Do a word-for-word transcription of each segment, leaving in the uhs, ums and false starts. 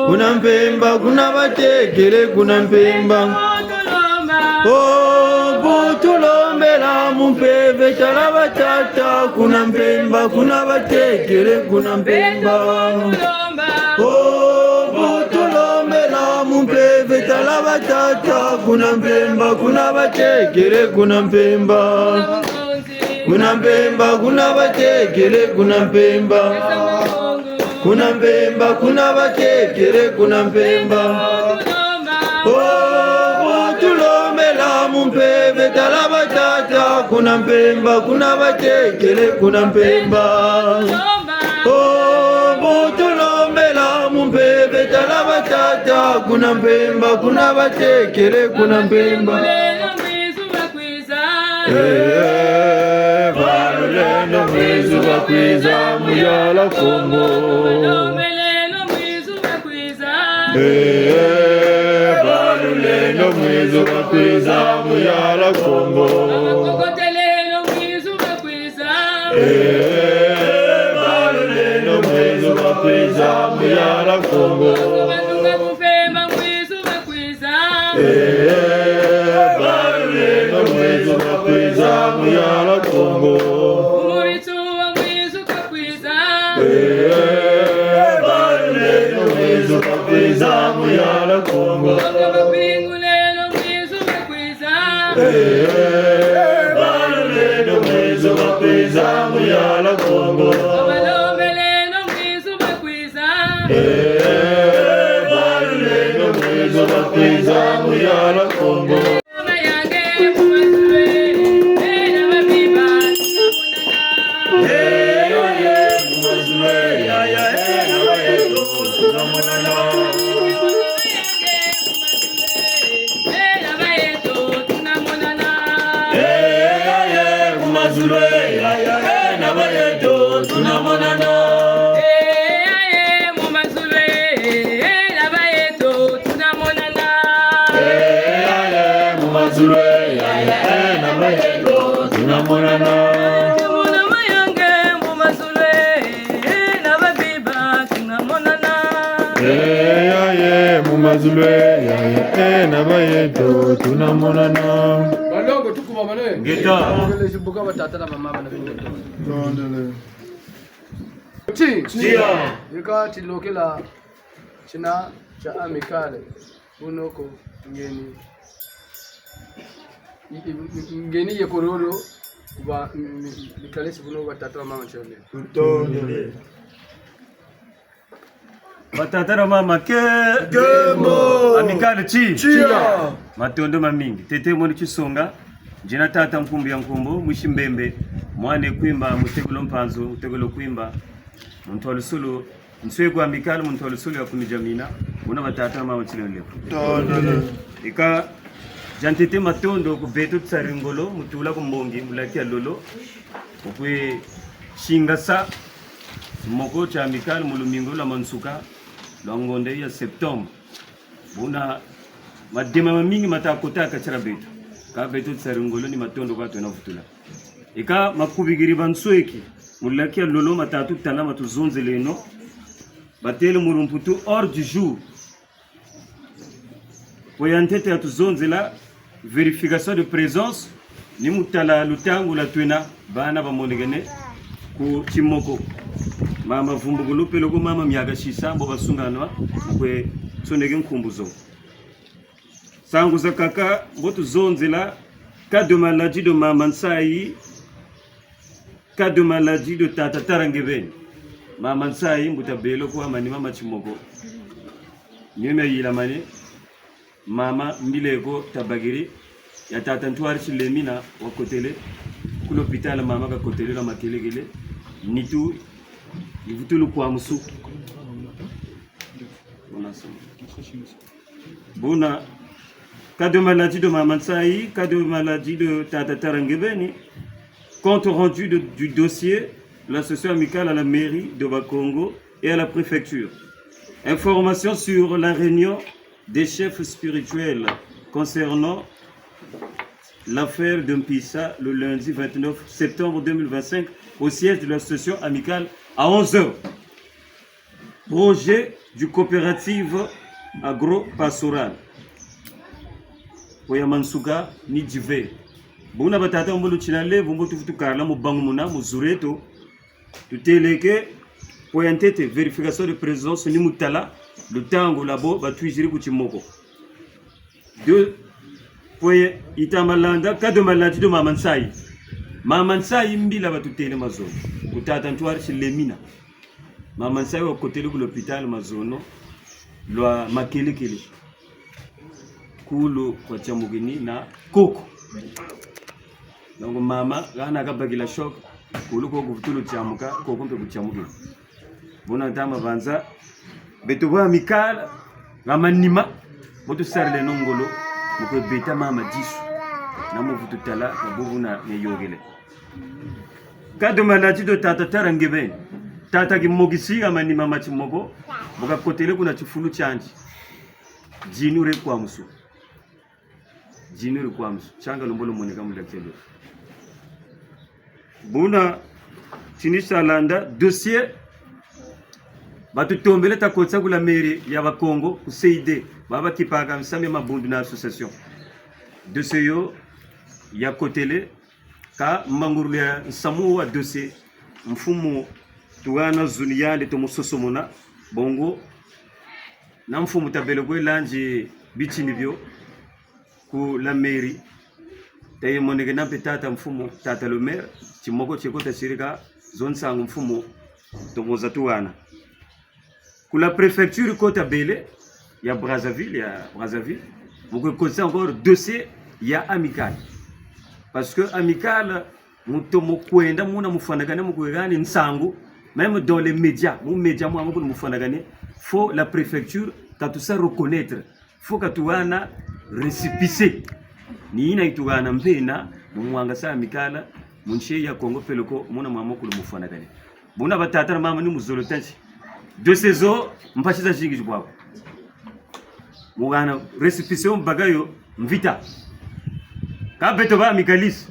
Kuna Mpemba, kuna batekele, kuna Mpemba. Oh, bu tulombela mu mpeve, tala batata, kuna Mpemba, kuna batekele, kuna Mpemba. Oh, bu tulombela mu mpeve, tala batata, kuna Mpemba, kuna batekele, kuna Mpemba. Kuna Mpemba, kuna batekele, kuna Mpemba. Kuna Mpemba, kuna batekele, kuna Mpemba. Oh, bu tulombela mu mpeve, tala batata, kuna Mpemba, kuna batekele, kuna Mpemba. Oh, bu tulombela mu mpeve, tala batata, kuna Mpemba, kuna batekele, kuna Mpemba. Eh, balulendo mwizu bakwiza, muyala Kongo. Eh, balulendo mwizu bakwiza, muyala Kongo. Eh, balulendo mwizu bakwiza, muyala Kongo. Eh, balulendo mwizu bakwiza, muyala Kongo. Eh, balulendo mwizu bakwiza, muyala Kongo. Eh, balulendo mwizu bakwiza, muyala Kongo. Eh, balulendo mwizu bakwiza, muyala Kongo. Eh, yo, ye, mu mazulu, ya, ya, eh, na bayeto, tunamonana. Eh, ya, ye, mu mazulu, ya, ya, eh, na bayeto, tunamonana. Eh, ya, ye, mu mazulu, eh, na bayeto, tunamonana. Eh, ya, ye, mu mazulu, ya, ya, eh, na bayeto, tunamonana. Muna mayange, mu mazulu, eh, na babiba, tunamonana. Eh, ya, ye, mu mazulu, ya, ya, eh, na bayeto, tunamonana. Balongo, tukuma mane. Ngeta. Tukele zibuka batata na bamama na bingeta. Tondele. Ti. Tia. Yika tilokela tina tia Amicale. Bunoko ngeni. I, i, ngeni ye kololo, ba, mi, mi, mikalesi bunoko batata na mama ntiole. Tutondele. Batata na mama ke. Kembo. Amicale ti. Tia. Matondo mamingi. Tete moni tisonga. Nzina tata Nkumbu ya Nkumbu, mwisi Mbembe, mwana Kwimba, mutekolo Mpanzu, mutekolo Kwimba, muntu wa lusulu, nsweki wa Amicale, muntu wa lusulu ya kumi dia mina, buna batata na mama tilendele. Tondele. Ika, dia ntete matondo ku beto tusari ngolo, mu tula ku mbongi, mu laki ya Lolo, mu kwe singasa moko tia Amicale mu lumingu lwa mansuka, lwa ngonda ya septembre. Buna madema mamingi mata kota ha kati dia beto. Ka beto tusari ngolo ni matondo kwa twena vutula. Ika makubikiri bansweki, mu laki ya Lolo mata tutala matuzonzeleno. Batele mu lumputu ordre du jour. Po ya ntete ya tuzonzela vérification de présence, ni mu tala lutangu lwa twena bana bamonekene ku timoko. Mama Vumbukulu peleko mama Miaka Sisa mbo basungana, mu kwe soneke nkumbu zo. Nsangu zakaka mbo tuzonzela cas de maladie de mama Nsayi, cas de maladie de tata Tara Ngebeni. Mama Nsayi mbuta belo kwa manima ma timoko. Mio mia yilamane, mama Mbileko Tabakiri, ya tata Ntwari Tilemina wakotele, ku l'hôpital mama kakotele na makelekele, nitu yivutulu kwa musu. Buna, cas de maladie de mama Nsayi, cas de maladie de tata Tara Ngebeni, compte rendu de, du dossier, l'association Amicale à la mairie de Bakongo et à la préfecture. Information sur la réunion des chefs spirituels concernant l'affaire de Mpisa le lundi vingt-neuf septembre deux mille vingt-cinq au siège de l'association Amicale à onze heures. Projet du coopérative agro-pastorale. Mpo ya mansuka ni divers. Buna batata mbo lutina levo mbo tuvutu kala mu bangu muna, mu zulu eto. Tutêle ke, mpo ya ntete, vérification de présence ni mu tala lutangu lwa bo batwiziri ku timoko. De, mpo ya yita malanda, kado maladi do mama Nsayi. Mama Nsayi mbila batutêle mazono. Ku tata ntwari si lemina. Mama Nsayi wakotele ku l'hôpital mazono, lwa makelekele. Kulu kwa tiamukini na koko. Donc mama, hana kabakila choc, kulu koko vutulu tiamuka, koko mpe kutiamukini. Buna ntama banza, beto ba Amicale, ha manima, bo tusarileno ngolo, mu kwe beta mama disu. Na mu vutu tala, ka bubu na yôkele. Kado maladi do tata tala nge beni. Tata kimokisi ha manima ma timoko, bu kakotele kuna tifulu tiandi. Dinu re kwa musu. Dinu re kwa musu. Tianga lombo lumoneka mu lakelo. Buna, tini sa landa, dossier, batutombele ta kotisa ku la mairie ya Bakongo, ku C I D, baba bakipaka misamu ya mabundu na association. Dossier yo, yakotele, ka mbangurulu ya nsamu wa dossier, mfumu tuhana zu ni yandi tomo sosomona, bongo, na mfumu tabele kwe landi bitini bio ku la mairie. Taye moneke na mpe tata mfumu, tata le maire, timoko tieko tasirika, zo nsangu mfumu, tomo za tuhana. Ku la préfecture ko tabele, ya Brazzaville, ya Brazzaville, mu kwe kotisa encore dossier ya Amicale. Parce que Amicale, mu tomo kwenda muna mu fwanakane mu kwe hani nsangu, même dans les médias, mu média mwamu kulu mu fwanakane, faut la préfecture katusa reconnaître, faut katuhana récépissé. Ni yina yituhana mpe na mu mwangasa Amicale, mu nsi ya Kongo peleko, muna mwamu kulu mu fwanakane. Buna batata na mama ni mu zolo tanti. Dossier zo, mpasi zazingi zi bwaku. Mu hana récépissé wo mbaka yo mvita. Ka beto ba amicalistes.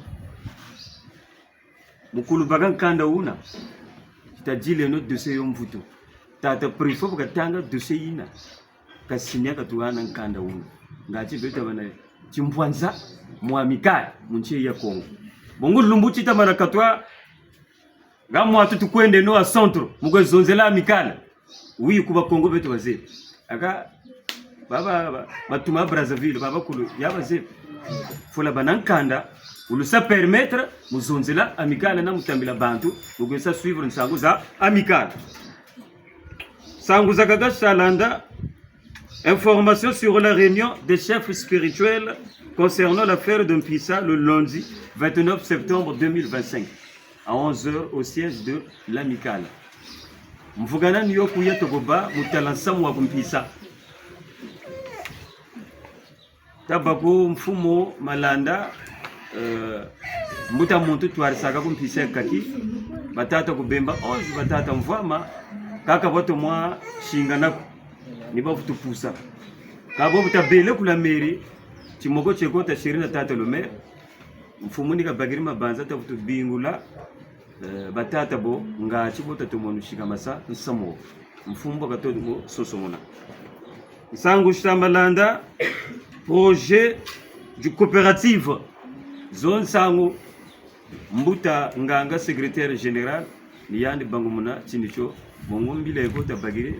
Mu kulu baka nkanda wuna. Titadileno dossier yo mvutu. Tata préfet bu katanga dossier yina, kasigna katuhana nkanda wuna. Ngatu beto bana timpwanza mu Amicale, mu nsi ya Kongo. Bongo lumbu tita mana katwa, ha mwatu tukwendeno ha centre, mu kwe zonzela Amicale. Oui, ku Bakongo beto bazebi. Aka, baba, ba, batuma Brazzaville, baba kulu, ya bazebi. Faut la bana nkanda, wulusa permettre, mu zonzela Amicale na mu tambila bantu, mu kwe sa suivre nsangu za Amicale. Nsangu zakaka sa landa, information sur la réunion des chefs spirituels concernant l'affaire de Mpisa le lundi vingt-neuf septembre deux mille vingt-cinq à onze heures au siège de l'Amicale. Mvukana ni yo kuya toko bâ mu tala nsamu wa ku Mpisa. Tabâ ku mfumu Malanda, euh, mbuta muntu twarisaka ku Mpisa ya kaki, batata Kubemba onze, batata Mvwama, kaka bo tomo singana ko, ni bavutu pusa. Ka bo bu tabele ku la mairie, timoko tieko tasiri na tata le maire, mfumu ni kabakiri mabanza tavutu bingula, eh, batata bo, ngatu bo tatomo nu sikamasa nsamu wo. Mfumu bo katomo sosomona. Nsangu sa Malanda, projet du coopérative. Zo nsangu mbuta nganga secrétaire général, ni yandi bangumuna tini tio, bongo mbila yeko tabakiri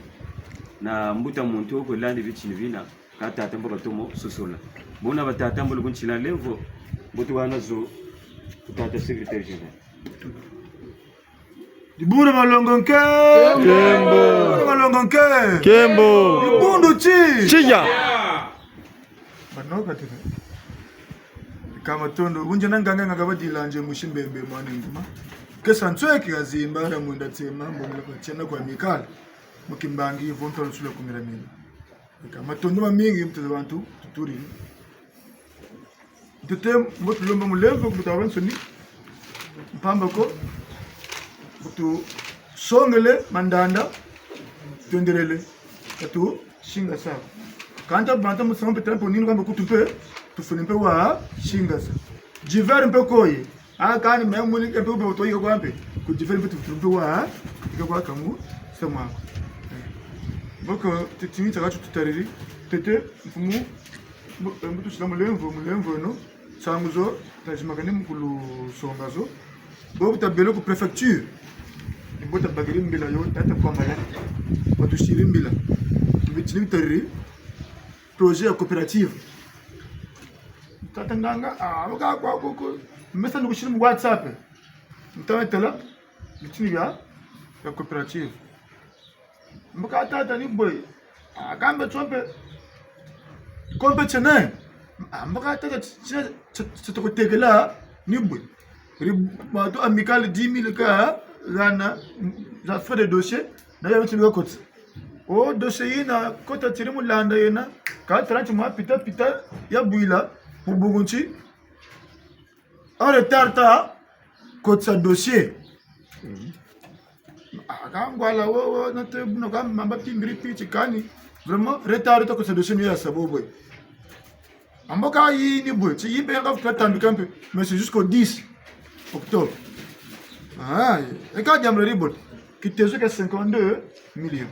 na mbuta muntu wo kwe landi bitini bina. Ka tata mbo katomo sosola. Buna batata mbo lukuntila levo, mbo tuhana zo ku tata secrétaire général. Dibundu malongo nke. Nkembo. Dibundu malongo nke. Nkembo. Dibundu ti. Tiya. Banoka tene. Ka matondo, wunja na nganga nganga badila nje musi mbembe mwana nguma. Kesa nsweki azimba na mwenda tsema, mbongela kwa tiana kwa Amicale. Mu kimbangi, vonto nsula kumira mina. Eka matondo mamingi, muteze bantu, tuturi. Ntete, mbo tulomba mulemvo ku butabansoni. Mpamba ko, bu tusongele mandanda, twendelele. Ka tusingasa. Kanta bantu musamu mpe tempo nini kamba kutu mpe, tufuni mpe wa singasa. Divers mpe koye. Ah, kani me muni ke mpe ube otoyo kwa mpe. Ku divers mpe tufuni mpe wa, ika kwa kamu, se mwa. Mboko, ti-, tini tiaka tu tutariri, tete, mfumu, mbo-, mbo tusila mulemvo, mulemvo eno, nsangu zo, tazimakane mu kulusonga zo. Bobu tabele ku préfecture. Ni bo tabakiri mbila yo, tata kwa mala. Batusiri mbila. Mbi tini bitariri, projet ya coopérative. Tata nganga, ah, baka kwa koko. Mesa nukusiri mu WhatsApp. Ntawe tala, bitini bia, ya coopérative. Mbuka tata ni bwe. Ah, kambe tsompe. Kompe tsene. Ah, mbuka tata tsina, tsa, tsa, tsakutekela ni bwe. Ri, bantu Amicale dix mille ka, hana, za frais de dossier, na ya miti bia kotsa. O dossier yina, kota tiri mu landa yena, ka trente mois pita, pita, ya bwila, mu bungu nti, en retard ta kotisa dossier. Ah, ka ngwala wo, wo, nate buna ka mamba pimbiri piti kani. Vraiment, retard ta kotisa dossier ni ya sa bo bwe. Ambo ka yi ni bwe, ti yi mpe yanga futa tambika mpe, mais c'est jusqu'au dix octobre. Ah, e ka diambu dia bote. Kitezo kia cinquante-deux millions.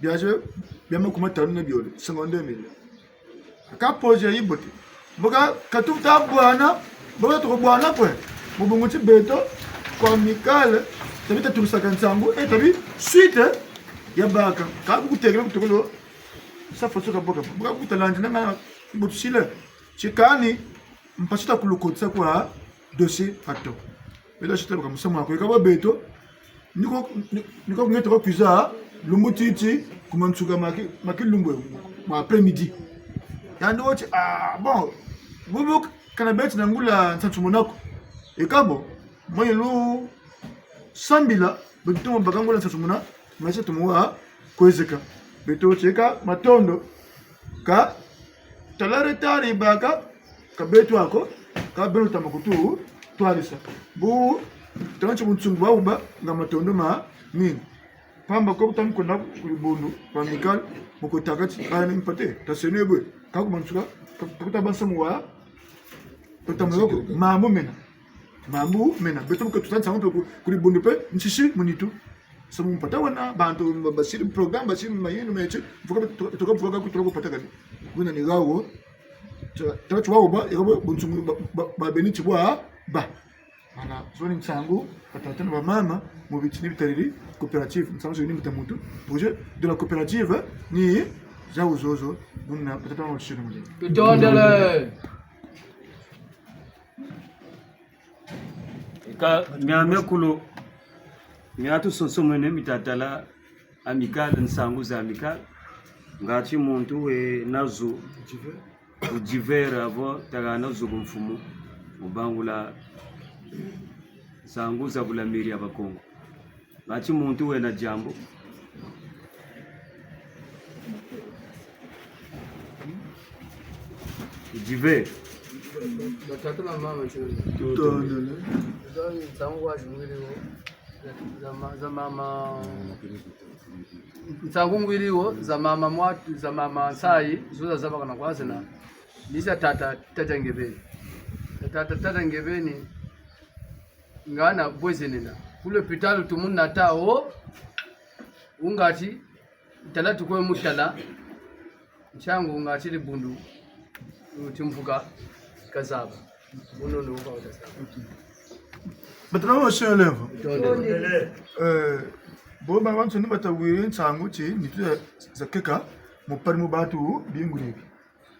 Biazo, bia makumi matanu na biole, cinquante-deux mille. Ka projet ya bote. Mbuka, ka tuta bwana, mbuka tuko bwana kwe. Mu bungu ti beto, kwa Amicale, tabi tatulusaka nsangu, e tabi suite ya baka. Ka kutekela kutukulu, sa foso ka boka. Mbuka kutalandila nga, butusile. Ti kani, mpasi ta kulukotisa kwa dossier ato. Bela sita baka musamu ako. Eka bo beto, niko, ni-, niko ngeta kwa kwiza, lumbu titi, ku mansuka maki, maki lumbu, ma après-midi. Yandi wo ti, ah, bon, bubu kana beti na ngula nsansumuna ko. Eka bo, moyo lu sambila, beto tomo baka ngula nsansumuna, mais tomo wa kwezeka. Beto ti eka matondo, ka tala retard baka, ka beto ako, ka beno tama kutu twarisa. Bu, tala nti bunsungu bwa wuba, nga matondo mamingi. Pamba ko bu tamu kwenda ku dibundu, kwa Amicale, mu kwe tâka ti, baya ni mpate, taseno bwe, ka ku mansuka, ka, ka kuta bansamu wa, tutamu yoko, mambu mena. Mambu mena. Beto bu ka tuta nsangu mpe ku, ku dibundu mpe, nsisi mu nitu. Samu mpata wena, bantu ba, basiri programme, basiri mayinu meti, mvuka, tuka, tuka mvuka ku, tuka ku pata kani. Buna ni gawo, ta, ta, ti wawo ba, yako ba, bunsungu ba, ba, ba beni ti bwa, ba. Mana, zo ni nsangu, batata na bamama, mu bitini bitariri, coopérative, nsangu zo ni mbuta muntu, projet de la coopérative, ni, zawu zozo, buna, batata na bamama, tutondele. Eka, miamiakulu, mia tusonsomene mi tatala Amicale, nsangu za Amicale. Ngati muntu wena zu ku divers avo, tagana zu ku mfumu, mu bangula nsangu za bulamiri ya Bakongo. Ngati muntu wena diambu. Divers. Batata na mama, tutondele. Tutondele. Nsangu wa zingwiri wo. Za ma-, za mama. Nsangu ngwiri wo, za mama mwa-, za mama Nsayi, zo za zabakana kwa zena. Ni za tata, tata Ngebeni. Za tata, tata Ngebeni. Ngana bwezenena. Ku lopitalu tumunata wo, wu ngati, tala tukwe mutala, nsangu ngati dibundu, timvuka, kazaba. Uno ni wuka wuta saba. Batata na bamama, tutondele. Eh, bo babansoni batawiri nsangu ti, nitu za, za keka, mu pari mu bantu binguriki.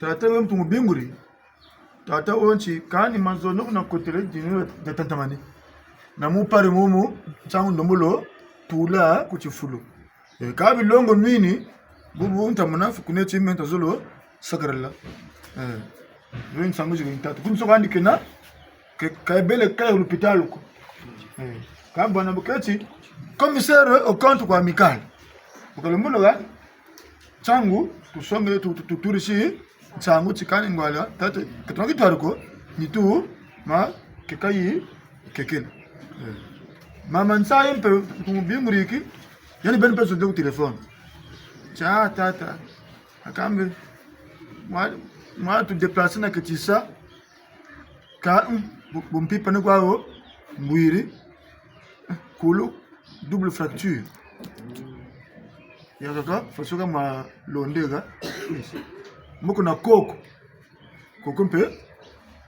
Tata we muntu mubinguri. Tata wo nti, kani mazono kuna kotele dini dia tantamani. Na mu pari mumu, nsangu ndombolo, tula ku tifulu. Eh, ka bilongo nwini, bubu ntamona fu kuna ti mento zolo, sakarala. Eh, yo nsangu zika ntatu. Kunso kandi kena, ke, ka ebele kaya ku lopitalu ko. Eh, ka bwana bu keti, commissaire au compte kwa Amicale. Bu kalombolo ga, nsangu, tusongele tu, tu, tu, turisi, nsangu ti kani ngwala, tata, ka tuna kitwari ko, nitu, ma, keka yi, kekele. Eh. Mama Nsayi mpe, tumubinguriki, yandi beni mpe sonde ku téléphone. Tia, tata, akambe, mwa, mwa tu déplacer na ketisa, ka, mm, bu, bu mpimpa ni kwa wo, mbwiri, kulu, double fracture. Yakaka, façon ka malonda ka. Mu kuna koko. Koko mpe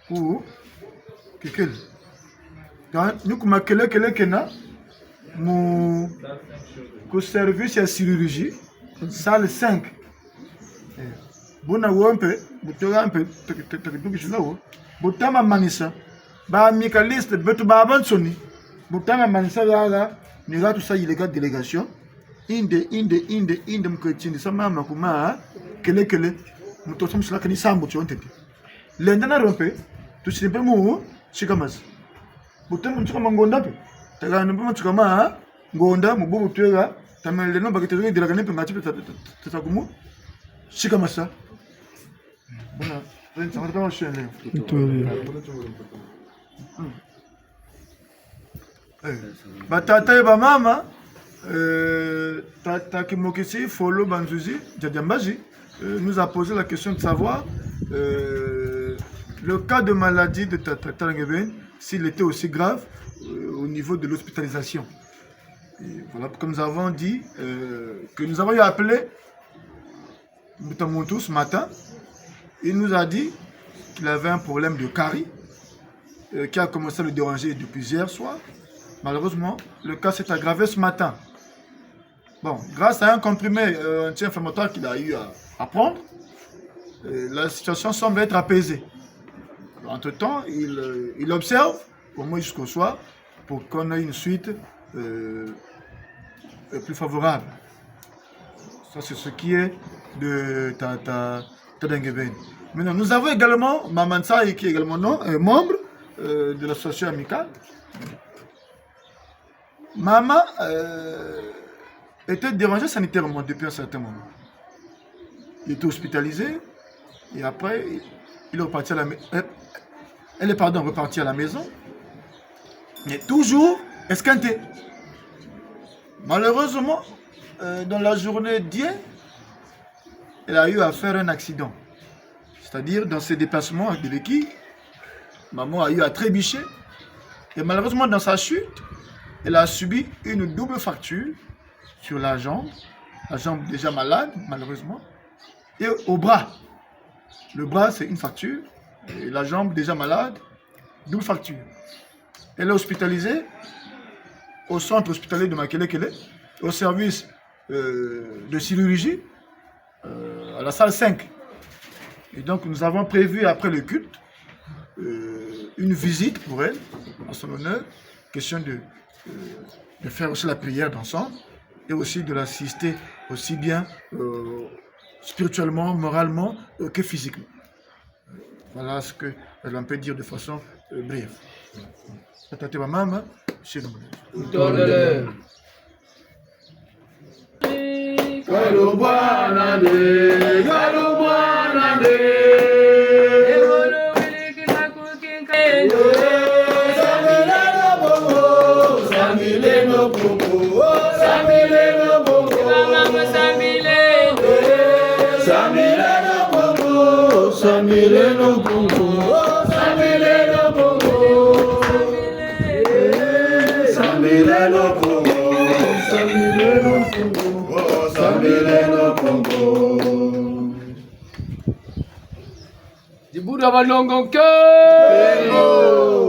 ku kikele. Ka ni ku makelekele kena mu ku service ya chirurgie, salle cinq. Eh, buna wo mpe, bu twa mpe, ta-, ta-, ta-, tukisila wo. Bu tama manisa, ba amicalistes, beto babansoni. Bu tama manisa haha, ni ha tusa yileka délégation. Inde, inde, inde, inde, mu kwe tindisa mama ku makelekele. Mu tosa musilaka ni sambu tio ntete. Lenda na rompe, tusiri mpe mu sikamasa. Bu tama mu sikama ngonda mpe. Taka na mpe mu sikama ngonda, mu bubu tweka, tameleno bakitezo ke dilaka ni mpe ngati mpe ta-, ta-, ta-, ta-, kumu sikamasa. Buna, ren, ça va, ça va, je suis allé. Ntwele. Hmm. Eh, batata ye bamama, euh, ta-, tata Kimokisi, Folo Banzuzi, Djadia Mbazi, euh, nous a posé la question de savoir, euh, le cas de maladie de ta-, ta-, Tata Ngebeni, s'il était aussi grave, euh, au niveau de l'hospitalisation. Et voilà, comme nous avons dit, euh, que nous avons eu appelé Mbuta Muntu ce matin, il nous a dit qu'il avait un problème de carie, euh, qui a commencé à le déranger depuis hier soir. Malheureusement, le cas s'est aggravé ce matin. Bon, grâce à un comprimé, euh, anti-inflammatoire qu'il a eu à, à prendre, euh, la situation semble être apaisée. Entre-temps, il, euh, il observe, au moins jusqu'au soir, pour qu'on ait une suite, euh, euh, plus favorable. Ça, c'est ce qui est de ta, ta, Tata Ngebeni. Maintenant, nous avons également Maman Nsayi, qui est également non, euh, membre, euh, de l'association amicale. Maman, euh, était dérangée sanitairement depuis un certain moment. Il était hospitalisé et après, il est reparti à la mai-, elle, elle est, pardon, repartie à la maison, mais toujours esquintée. Malheureusement, euh, dans la journée d'hier, elle a eu à faire un accident. C'est-à-dire, dans ses déplacements avec des béquilles, maman a eu à trébucher. Et malheureusement, dans sa chute, elle a subi une double fracture sur la jambe, la jambe déjà malade, malheureusement, et au bras. Le bras, c'est une fracture, et la jambe déjà malade, double fracture. Elle est hospitalisée au centre hospitalier de Makelekele, au service, euh, de chirurgie, euh, à la salle cinq. Et donc, nous avons prévu, après le culte, euh, une visite pour elle, en son honneur. Question de, euh, de faire aussi la prière d'ensemble et aussi de l'assister aussi bien, euh, spirituellement, moralement, euh, que physiquement. Voilà ce que, euh, l'on peut dire de façon, euh, brève. Batata ye bamama, c'est le moment. Ntondele. Dibundu dia balongo nke.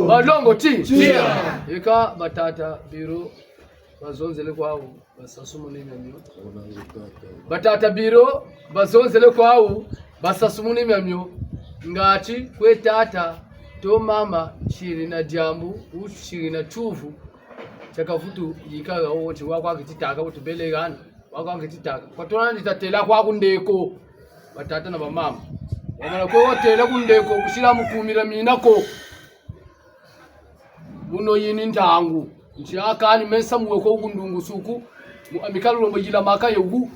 Balongo ti. Tia. Eka batata Biro bazonzele kwawu, basasumuni miamio. Batata Biro bazonzele kwawu, basasumuni miamio. Ngati kwe tata to mama siri na diambu, ou siri na tiyuvu, tia kavutu yika ha wo ti wa kwa keti tâka, wo tubele hana, wa kwa keti tâka. Kwa tona ni tatêla kwa ku ndeko. Batata na bamama. Wamana kwe watêla ku ndeko, kusila mu kumila mina ko. Muno yini ntangu. Ntia kani mesa muwe ko ku ndungu suku. Mu amicale lo mbo yila maka ye wu.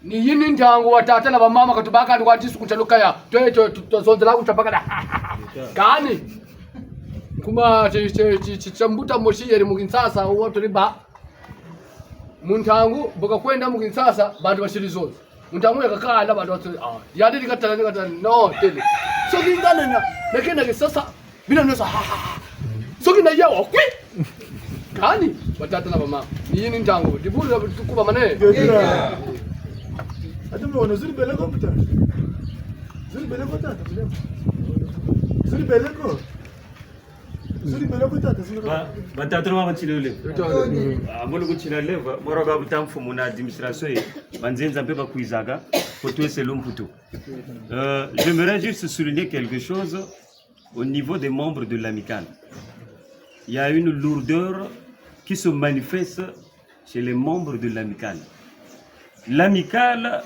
Ni yini ntangu batata na bamama ka tubâka ni kwa ti suku tia lukaya. Twe, twe, twe, twe zonzela ku tia bakala. Kani. Kuma ti, ti, ti, ti, tia mbuta mosi yeri mu Kinshasa, wo tuli ba. Mu ntangu, bu kakwenda mu Kinshasa, bantu basiri zonza. Mu ntangu ya kakala, bantu basiri, ah, yandi ni katala, ni katala, no, tele. Soki ngana na, na kena Kinshasa, bina nosa, ha, ha, ha. Soki na yawa, kwi! Kani, batata na bamama, ni yini ntangu, dibulu na tukuba mane. Ngeta. Ati mwana, zuri bele ko mbuta. Zuri bele ko tata, bele. Zuri bele ko. Zuri bele ko tata, zuri. Ba, batata na bamama, tsilele. Tsilele. Ah, molo kutsilele, ba, moro ga butamfu muna administration ye. Banzenza mpe bakwizaka, kotwese lumputu. Euh, j'aimerais juste souligner quelque chose au niveau des membres de l'Amicale. Il y a une lourdeur qui se manifeste chez les membres de l'Amicale. L'Amicale,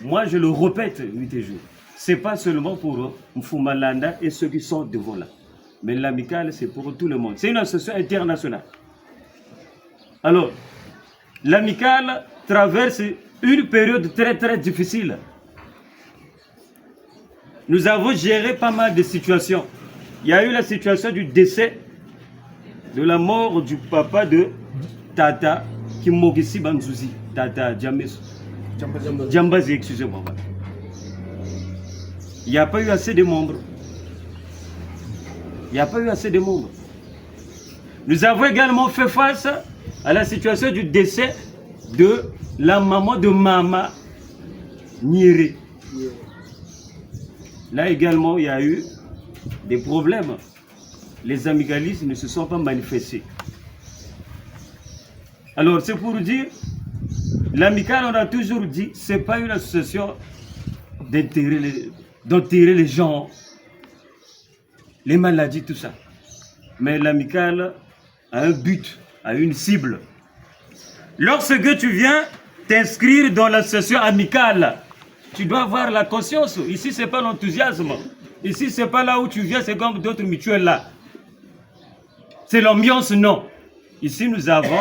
moi je le répète nuit et jour, c'est pas seulement pour, euh, Mfumu Malanda et ceux qui sont devant là. Mais l'Amicale, c'est pour tout le monde. C'est une association internationale. Alors, l'Amicale traverse une période très, très difficile. Nous avons géré pas mal de situations. Il y a eu la situation du décès, de la mort du papa de Tata Kimogisi Banzuzi, Tata Diambazi. Diambazi. Diambazi, excusez-moi, voilà. Il n'y a pas eu assez de membres. Il n'y a pas eu assez de membres. Nous avons également fait face à la situation du décès de la maman de Mama Nyere. Là également, il y a eu des problèmes. Les amicalistes ne se sont pas manifestés. Alors, c'est pour dire, l'Amicale, on a toujours dit, c'est pas une association d'intérêt, d'enterrer les gens, les maladies, tout ça. Mais l'Amicale a un but, a une cible. Lorsque tu viens t'inscrire dans l'association Amicale, tu dois avoir la conscience. Ici, c'est pas l'enthousiasme. Ici, c'est pas là où tu viens, c'est comme d'autres mutuelles là. C'est l'ambiance, non. Ici, nous avons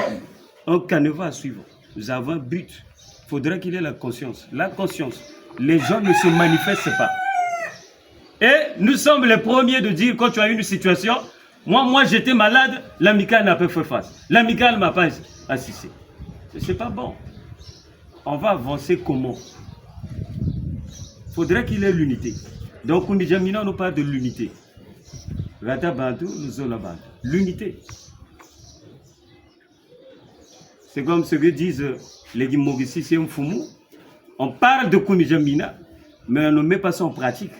un canevas à suivre. Nous avons un but. Faudrait qu'il y ait la conscience. La conscience. Les gens ne se manifestent pas. Et nous sommes les premiers de dire, quand tu as une situation, moi, moi, j'étais malade, l'Amicale n'a pas fait face. L'Amicale m'a pas assisté. C'est pas bon. On va avancer comment ? Faudrait qu'il y ait l'unité. Donc, Kundijamina nous parle de l'unité. Rata Bantu, nous sommes là-bas. L'unité. C'est comme ce que disent, euh, les Kimogisi, c'est un Mfumu. On parle de Kundijamina, mais on ne met pas ça en pratique.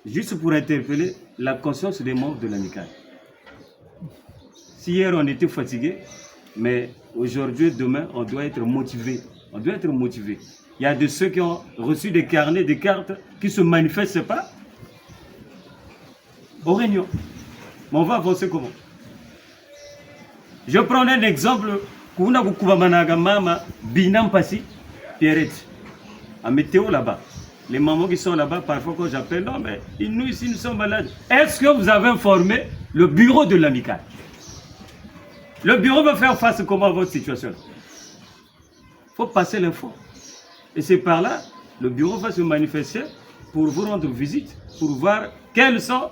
Juste pour interpeller la conscience des membres de l'Amicale. Si hier on était fatigué, mais aujourd'hui et demain, on doit être motivé. On doit être motivé. Il y a de ceux qui ont reçu des carnets, des cartes, qui se manifestent pas aux réunions. Mais on va avancer comment ? Je prends un exemple. Kuna kukubamanaka mama Bina Mpasi Pierrette, à Météo là-bas. Les mamans qui sont là-bas, parfois quand j'appelle, non, mais nous ici, nous sommes malades. Est-ce que vous avez informé le bureau de l'Amicale ? Le bureau va faire face comment à votre situation là ? Faut passer l'info. Et c'est par là, le bureau va se manifester pour vous rendre visite, pour voir quelles sont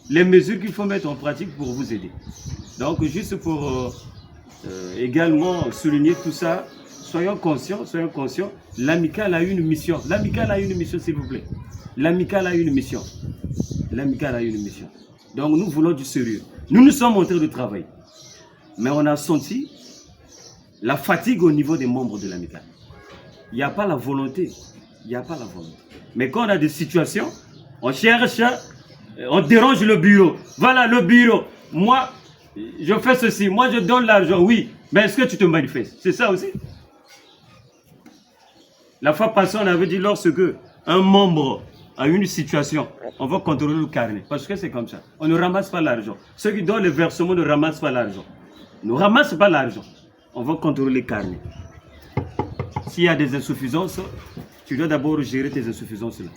les mesures qu'il faut mettre en pratique pour vous aider. Donc, juste pour, euh, euh, également souligner tout ça, soyons conscients, soyons conscients, l'Amicale a une mission. L'Amicale a une mission, s'il vous plaît. L'Amicale a une mission. L'Amicale a une mission. Donc, nous voulons du sérieux. Nous, nous sommes en train de travailler. Mais on a senti la fatigue au niveau des membres de l'Amicale. Il n'y a pas la volonté. Il n'y a pas la volonté. Mais quand on a des situations, on cherche, euh, on dérange le bureau. Voilà le bureau. Moi, je fais ceci. Moi, je donne l'argent. Oui. Mais est-ce que tu te manifestes ? C'est ça aussi. La fois passée, on avait dit, lorsque un membre a une situation, on va contrôler le carnet. Parce que c'est comme ça. On ne ramasse pas l'argent. Ceux qui donnent les versements ne ramassent pas l'argent. Ne ramassent pas l'argent. On va contrôler les carnets. S'il y a des insuffisances, tu dois d'abord gérer tes insuffisances-là.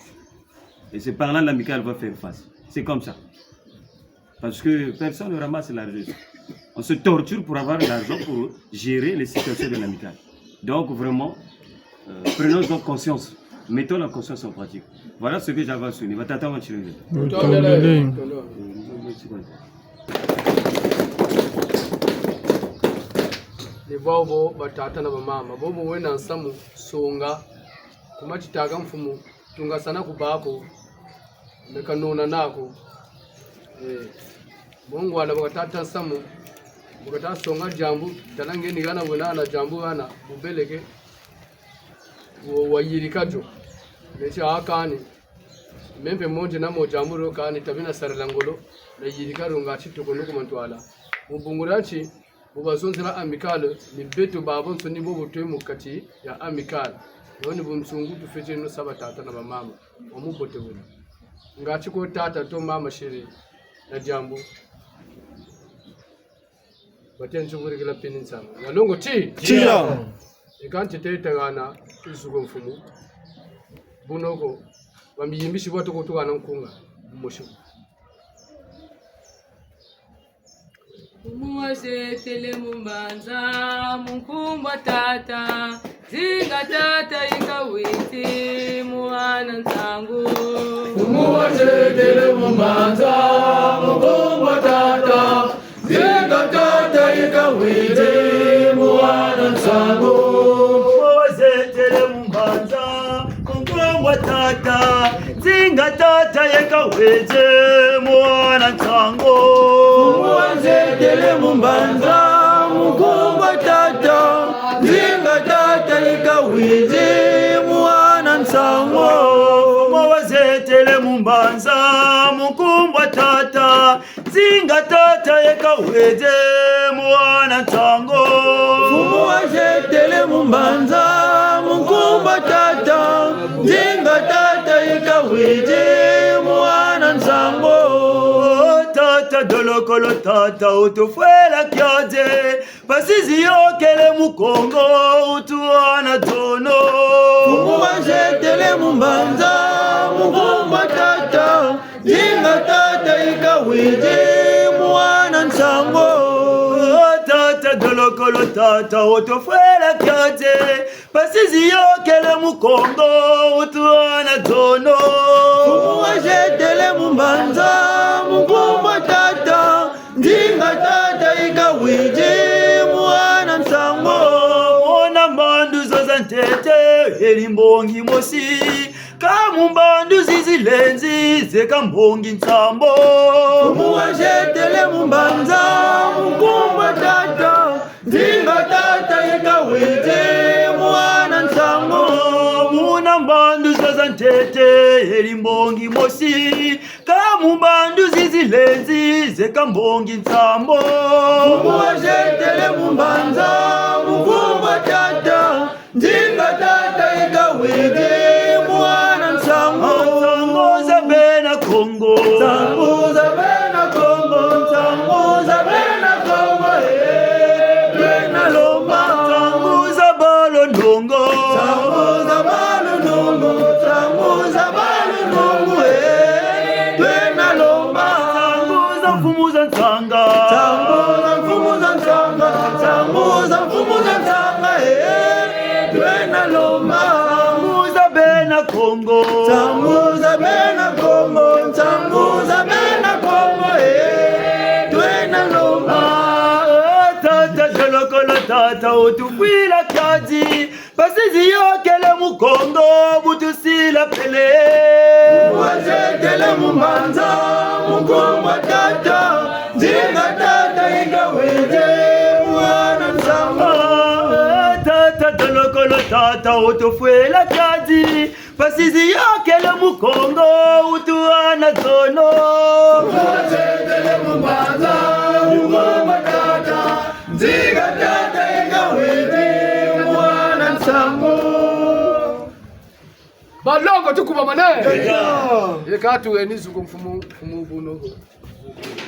Et c'est par là l'Amicale va faire face. C'est comme ça. Parce que personne ne ramasse l'argent. On se torture pour avoir l'argent pour gérer les situations de l'Amicale. Donc vraiment, euh, prenons donc conscience. Mettons la conscience en pratique. Voilà ce que j'avais à souligner. Batata, mama, tsilele. Tondele. Ni bwawu bo batata na bamama, bobo wena nsamu songa, kuma titaka mfumu, tungasana ku bako, meka nona nako. Eh. Mongwana bu kata tâ nsamu, bu kata songa diambu, tala nge ni hana wena na diambu hana, bu beleke, wa, wayirika dio. Neti a kani, me mpe monze na mo diambu dio kani, tabi na sarila ngolo, nayirika dio ngati tukono ku mantwala. Mu bungu dia nti, bu bazonzela Amicale, ni beto babonso ni bobo twe mu kati ya Amicale. Yo ni bunsungu tufweti no sa batata na bamama, wa mubote buna. Ngati ko tata to mama chérie, na diambu. Bate nzungurikila pini nsamu. Ya longo ti? Tiya. Eka nti tete hana, izuko mfumu. Bunoko, bamiyimbisi bwa tuko tuhana nkunga, mosi. Mfumu wazietele mu mbanza, mu nkumbu a tata, Nzinga tata yika witi, muhana nsangu. Mfumu wazietele mu mbanza, mu nkumbu a tata. Nzinga tata yika witi, muhana nsangu. Mfumu wazietele mu mbanza, mu nkumbu a tata. Nzinga tata yika witi, muhana nsangu. Mfumu wazietele mu mbanza, mu nkumbu a tata. Nzinga tata yika witi, muhana nsangu. Mfumu wazietele mu mbanza, mu nkumbu a tata. Nzinga tata yika witi, muhana nsangu. Mfumu wazietele mu mbanza, mu nkumbu a tata. Nzinga tata yika witi, muhana nsangu. Tata dolokolo tata, wutufwela kiadi. Mpasi ziyôkele mu Kongo, wutuhana zono. Mfumu wazietele mu mbanza, mu nkumbu a tata. Nzinga tata yika witi, muhana nsangu. Tata dolokolo tata, wutufwela kiadi. Mpasi ziyôkele mu Kongo, wutuhana zono. Mfumu wazietele mu mbanza, mu nkumbu a tata. Nzinga tata yika witi, muhana nsangu. Mona mbandu zo za ntete, yeri mbongi mosi. Kâ mu mbandu zizi lenzi, zeka mbongi nsambwa. Mfumu wazietele mu mbanza, mu nkumbu a tata. Nzinga tata yika witi, muhana nsangu. Muna mbandu zo za ntete, yeri mbongi mosi. Kâ mu mbandu zizi lenzi, zeka mbongi nsambwa. Mfumu wazietele mu mbanza, mu nkumbu a tata. Nzinga tata yika witi, muhana nsangu. Nsangu za bena Kongo. Nsangu za bena Kongo, nsangu za bena Kongo, eh, twena lomba. Nsangu za balo ndongo. Nsangu za balo ndongo, nsangu za balo ndongo, eh, twena lomba. Nsangu za mfumu za nsanga. Nsangu za mfumu za nsanga, nsangu za mfumu za nsanga, eh, twena lomba. Nsangu za bena Kongo. Nsangu za bena Kongo, nsangu za bena Kongo, eh, twena lomba. Ah, tata dolokolo tata, wutufwila kiadi. Mpasi ziyôkele mu Kongo, bu tusila pele. Mfumu wazietele mu mbanza, mu nkumbu a tata. Nzinga tata yika witi, muhana nsangu. Ah, tata dolokolo tata, wutufwila kiadi. Mpasi ziyôkele mu Kongo, wutuhana zono. Mfumu wazietele mu mbanza, mu nkumbu a tata. Nzinga tata yika witi, muhana nsangu. Balongo tukubamane. Eka. Eka tuweni zuko mfumu, mfumu bunoko.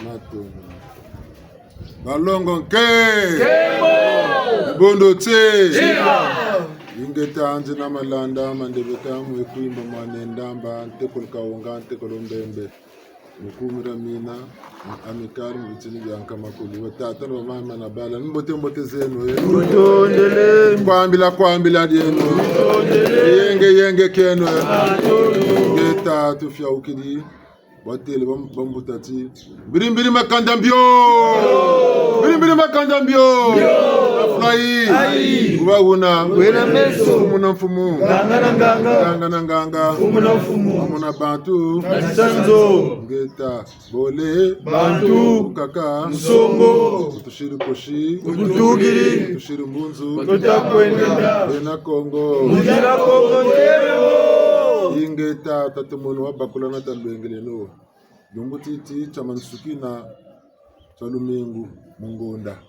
Matondo. Balongo nke. Nkembo. Bondo tse. Tika. Ingeta nzi na malanda, mandebeka mwe kwimba mwane ndamba, ntekolo kawonga, ntekolo mbembe. Mu kumira mina, mu Amicale, mu bitini bia nkama kulu. Batata na bamama na bala, mbote mbote zeno, eh. Tutondele. Kwambila kwambila dieno. Tutondele. Yenge yenge kieno, eh. Tutondele. Ngeta tufiawukidi. Batêle bam-, bambuta ti: "Mbiri mbiri makanda mbio! Mbiri mbiri makanda mbio!" Afulayi. Ayi. Kuba wuna. Wena meso. Mfumu na mfumu. Nganga na nganga. Nganga na nganga. Mfumu na mfumu. Mfumu na bantu. Katisanzo. Ngeta. Bole. Bantu. Kaka. Nsongo. Kutusiri kosi. Kututukiri. Kutusiri mbunzu. Kututa kwenda. Bena Kongo. Muzila Kongo ntelo. Ingeta, tata mono wabakula na talwengeleno. Lumbu titi tia mansukina tia lumingu mu ngonda.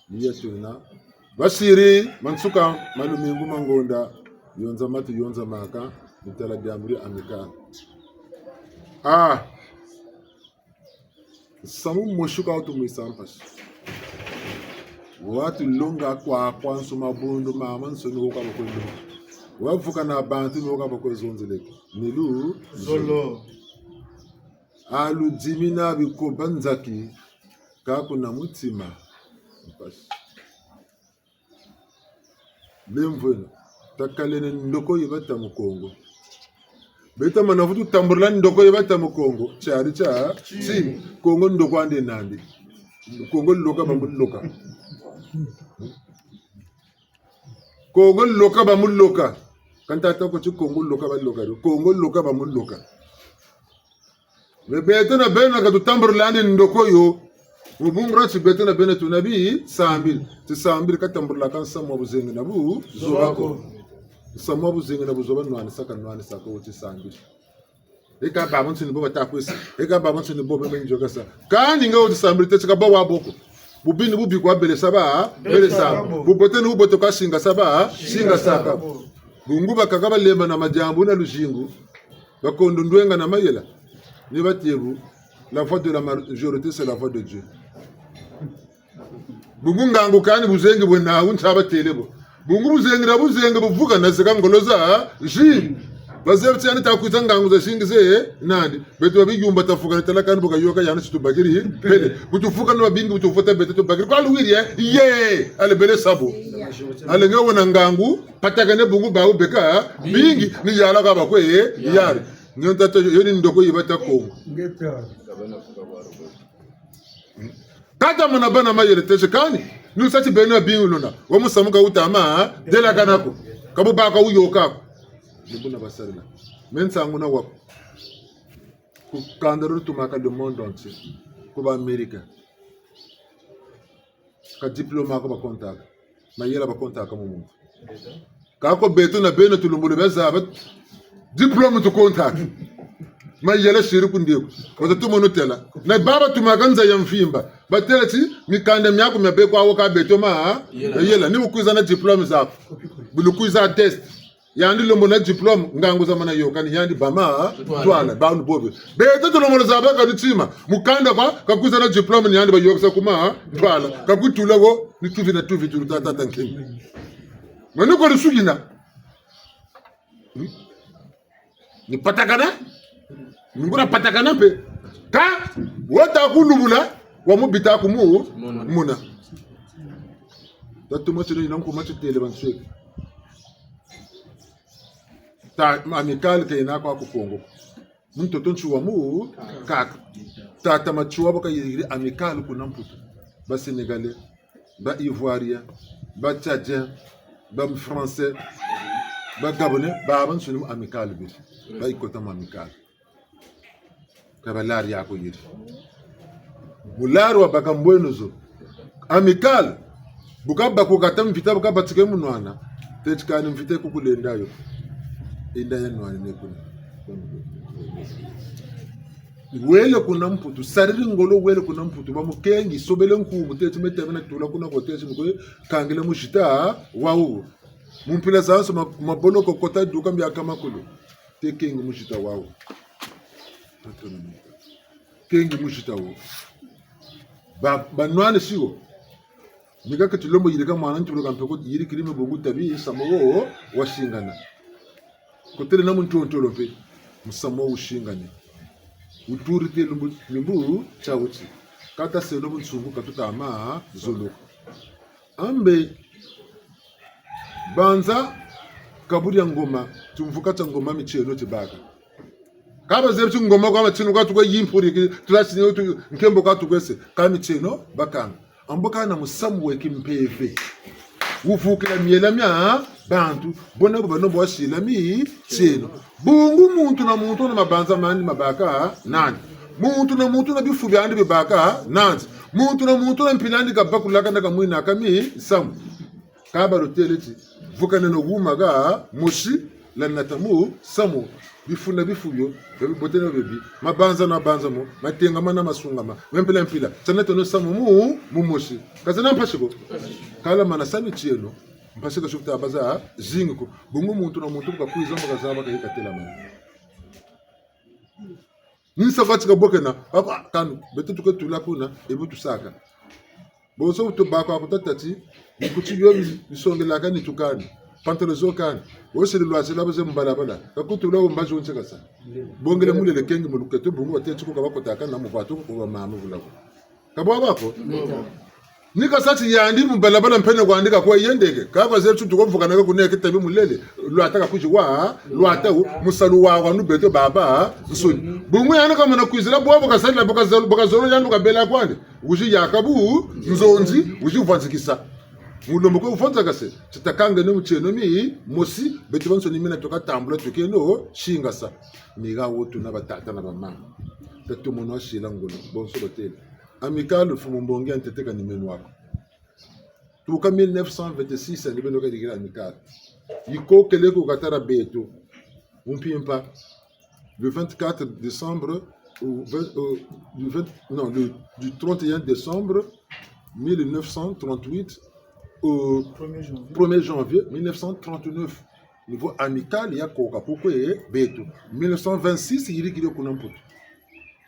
Ni ya twena. Basiri mansuka ma lumingu ma ngonda. Yonza matu, yonza maka. Ni tala diambu dia Amicale. Ah. Nsamu mosi ka wutumwisa mpasi. Watulonga kwakwansoni mabundu mamansoni wo ka bakwe longa. Wavuka na bantu ni wo ka bakwe zonzeleke. Ni lu-, zolo. Aludimina bikoba nzaki, ka kuna mutima. Mpasi. Lemvweno, takaleno ndoko yi bata mu Kongo. Beta mana vutu tambulila ndoko yi bata mu Kongo. Tiari tia, ti, Kongo ndoko andi nandi. Kongo loka bamuloka. Kongo loka bamuloka. Ka ntata ko ti Kongo loka baloka. Kongo loka bamuloka. Mais beto na beno ka tutambulilandi ndoko yo. Mu bungu dia ti beto na beno tuna bisambili. Tisambili ka tambulilaka nsamu wa buzengi na buzoba ko. Nsamu wa buzengi na buzoba nwanisaka, nwanisaka wo tisambili. Eka babansoni bo bata kwesa. Eka babansoni bo beme nzokasa. Kani nga wo tisambili teti ka ba wa bo ko. Bubi ni bubi kwa bele saba, bele saba. Bubote ni bubote kwa singa saba, singa saka. Bungu bakaka balemba na madiambu na luzingu. Bakondo ndwenga na mayela. Ni batêle bu, la voix de la majorité, c'est la voix de Dieu. Bungu ngangu kani buzengi bwena wu nta batêle bo. Bungu buzengi na buzengi buvuka na zeka ngolo zazingi. Bazebi ti yandi ta kwiza ngangu zazingi ze nandi. Beto babiyumba tafuka ni tala kani bu kayoka yandi si tubakiri. Pele. Bu tufuka ni babingi bu tuvota beto tubakiri. Kwa luwiri ye. Ye. Ale bele sabo. Ale nge wena ngangu. Patakane bungu bawu beka, bingi, ni yala ka bakwe, yari. Nge ntata yo, yo ni ndoko yi bata Kongo. Ngeta. Kata mona bana mayele tese kani, ni wusa ti beno ya bingi lona, wa musamu ka wutama, delakana ko, ka bu baka wuyoka ko. Ni buna basarila. Me nsangu na wa ko. Ku kanda dio tumaka le monde entier. Ku ba Américain. Ka diplôme ko bakontaka. Mayela bakontaka mu muntu. Ka ko beto na beno tulembolo bia zaba. Diplôme tukontaka. Mayela siri ku ndeko. Wata tumono tela. Na baba tumaka nza ya mvimba. Batela ti mikanda miaku mia beko awo ka beto ma. Yela. Yela. Ni wukwiza na diplôme zaku. Bu lukwiza test. Yandi lembolo na diplôme, ngangu za mana yoka ni yandi bama, twala, banu bobe. Beto tulembolo zaba ka ni tima, mukanda kwa, kakwiza na diplôme ni yandi bayokesa kuma, twala, kakwitula wo, ni tuvi na tuvi tulu tata ta nkengi. Manu kwa lusukina. Hmm? Ni patakana, ni ngura patakana mpe. Ka, wata kulubula, wa mubita kumu, muna. Muna. Tatu matino ina nkuma titele bansweki. Ta, Amicale ke yena kwa ku Kongo. Mu ntoto nti wa mu kaka. Tata Matsoua bo kayirikiri Amicale kuna Mputu. Ba Sénégalais, ba Ivoiriens, ba Tchadiens, ba Français, ba Gabonais, babansoni mu Amicale beri. Bayikota mu Amicale. Ka balari yako yeri. Mulari wabaka mbweno zo. Amicale. Bu kabakukata mvita, bu kabatika mu nwana. Teti kani mvita kukulenda yo. Enda ya nwanine kuna. Wele kuna Mputu. Sariri ngolo wele kuna Mputu. Bamukengi, sobele nkumbu. Teti me tebena tula kuna ko teti mukwe kangila muzita wawu. Mu mpila zansoni ma-, maboloko kota duka mbiaka makulu. Te kengi muzita wawu. Kengi muzita wo. Ba, banwanisi wo. Ni kaka ti lembo yirika mwana ntulu ka mpe ko yirikiri me bungu tabi musamu wo wasingana. Kotele na mu ntontolo mpe musamu wo wusingane. Wuturi te lumbu, lumbu tia wuti. Kata seno bunsungu ka tutama zolo ko. Ambe, banza, kabu dia ngoma, timvuka tia ngoma mitieno tibaka. Ka bazebi ti ngoma kwa matinu kwa tukwe yimpuri ki, tula sini utu nkembo kwa tukwese. Ka mitieno, bakanga. Ambo kana musamu we kimpeve. Wuvukila miela mia bantu. Bona bo bano bwasila mitieno. Bungu muntu na muntu na mabanza mandi mabaka nandi. Muntu na muntu na bifu biandi bibaka nandi. Muntu na muntu na mpila andi kabakulaka na kamwinaka misamu. Ka balutêle ti, vukaneno wuma ka mosi, lanata musamu, bifu na bifu bio, bia bibote na bibi, mabanza na mabanza mo, matengama na masungama, ma mpila mpila, tianateno samu mu, mumosi. Ka zena mpasi ko? Kala mana sa mitieno, mpasi ka sukuta baza zingi ko, bungu muntu na muntu bu kakwiza mbo kazaba ka yikatelamana. Ni nsa kwa ti kabokena, papa, kanu, beto tuke tula kuna, e bu tusaka. Bonso tubaka ku tata ti, bikuti bio bi-, bisongelaka nitu kani, pantalon zo kani, wosiri lwazila baze mu balabala, kakutula wo mbazi wo nsekasa. Bongele mulele kengi mu luketo, bungu bateti ko ka bakotaka na mu bwato ko ba mama bulako. Ka bwa bako? Ni kasa ti yandi mu balabala mpene kwandi kakwe yendeke. Ka bazebi ti tuko vukanaka kuneke tabi mulele. Lwata kakwizi wa, lwata wu, musalu wa wa nu beto babansoni. Bungu yandi kamana kwizila bwabu kasala, bu kazolo, bu kazolo yandi kabela kwandi. Wizi yaka bu, nzonzi, wizi vwanzikisa. Mu lomba kwe vwanzakase, ti takangeno mitieno mimosi, beto bansoni mina tuka tambula tukeno, singasa. Miga wo tuna batata na bamama. Tatu mono asila ngolo, bonso batêle. Amicale, mfumu mbongi ya ntete ka ni meno ako. Tuka mille neuf cent vingt-six, ni beno kayirikila Amicale. Yikokele ku katala beto. Mu mpimpa, le vingt-quatre décembre, ou vingt, euh, du vingt, non, le, du trente et un décembre mille neuf cent trente-huit au premier janvier mille neuf cent trente-neuf. Ni vo Amicale yakoka ku kwe beto. Mille neuf cent vingt-six yirikiri kuna Mputu.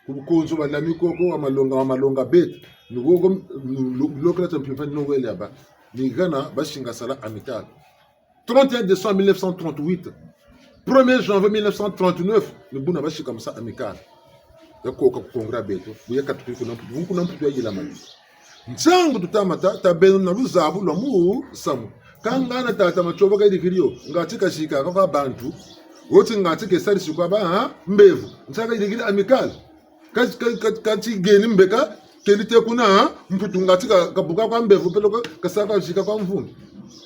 Ku bukonzo bwa lami koko wa malonga, wa malonga beto. Ni koko, lo-, lokela tia mpimpa ni no wele aba. Ni hana basingasala Amicale. Trente et un décembre mille neuf cent trente-huit. Premier janvier mille neuf cent trente-neuf, ni buna basikamisa Amicale. Yakoka ku congrès beto, bu yakatukiri kuna Mputu, bu kuna Mputu yayilamani. Ntiangu tutamata, tabeno na luzabu lwa musamu. Ka ngana tata Matsoba kayirikiri yo, ngati kazikaka kwa bantu, wo ti ngati kesarisi kwa ba, ha? Mbevo. Ntiangu kayirikiri Amicale. Ka, ka, ka, ka ti geni mbeka, keri te kuna, ha? Mputu ngati ka, kabuka kwa mbevo, peleko ka, kasaka zika kwa mvumbi.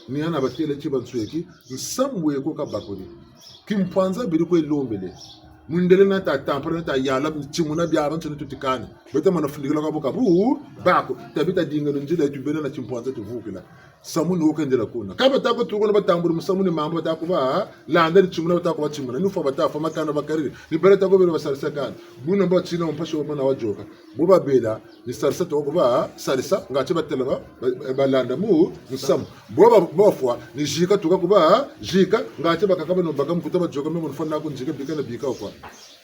Ni hana batêle ti bansweki, nsamu weko kabakuri. Kimpwanza biri kwe lombele. Mundele na ta tampana na ta yala, timuna biabiansoni tutikani. Beta mana fundikila kwa boka bu, bako. Tabita dinga nzila tubena na kimpwanza tuvukila. Samu ni wo kendela kuna. Ka bata ko tuko na batambula musamu ni mambu bata ko ba, landa ni timuna bata ko ba timuna. Ni fwa bata fwa makanda bakariri. Ni bela ta ko bela basarisa kani. Buna mbo tina mpasi wo mana wayoka. Bo babela, ni sarisa tuka ku ba sarisa, ngati batela ba, ba, balanda mu, musamu. Bo ba, bafwa, ni zika tuka ku ba zika, ngati bakaka beno baka mukuta bayoka me mbo nfwa na ku nzika bika na bika kwa.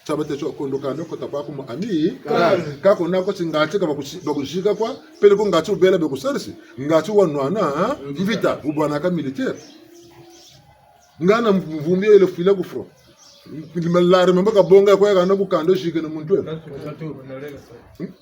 Tia batêle tio kondo kani kota kwaku mu ami, ka, ka kona ko ti ngati ka bakuzi-, bakuzika kwa, peleko ngati wubela bekusarisi, ngati wanwana, ha? Mvita, wubwanaka militaire. Ngana mvumbi yele fwila ku front. L'armée mbo kabonga kwa kana ku kanda zikeno muntu wena. Hmm?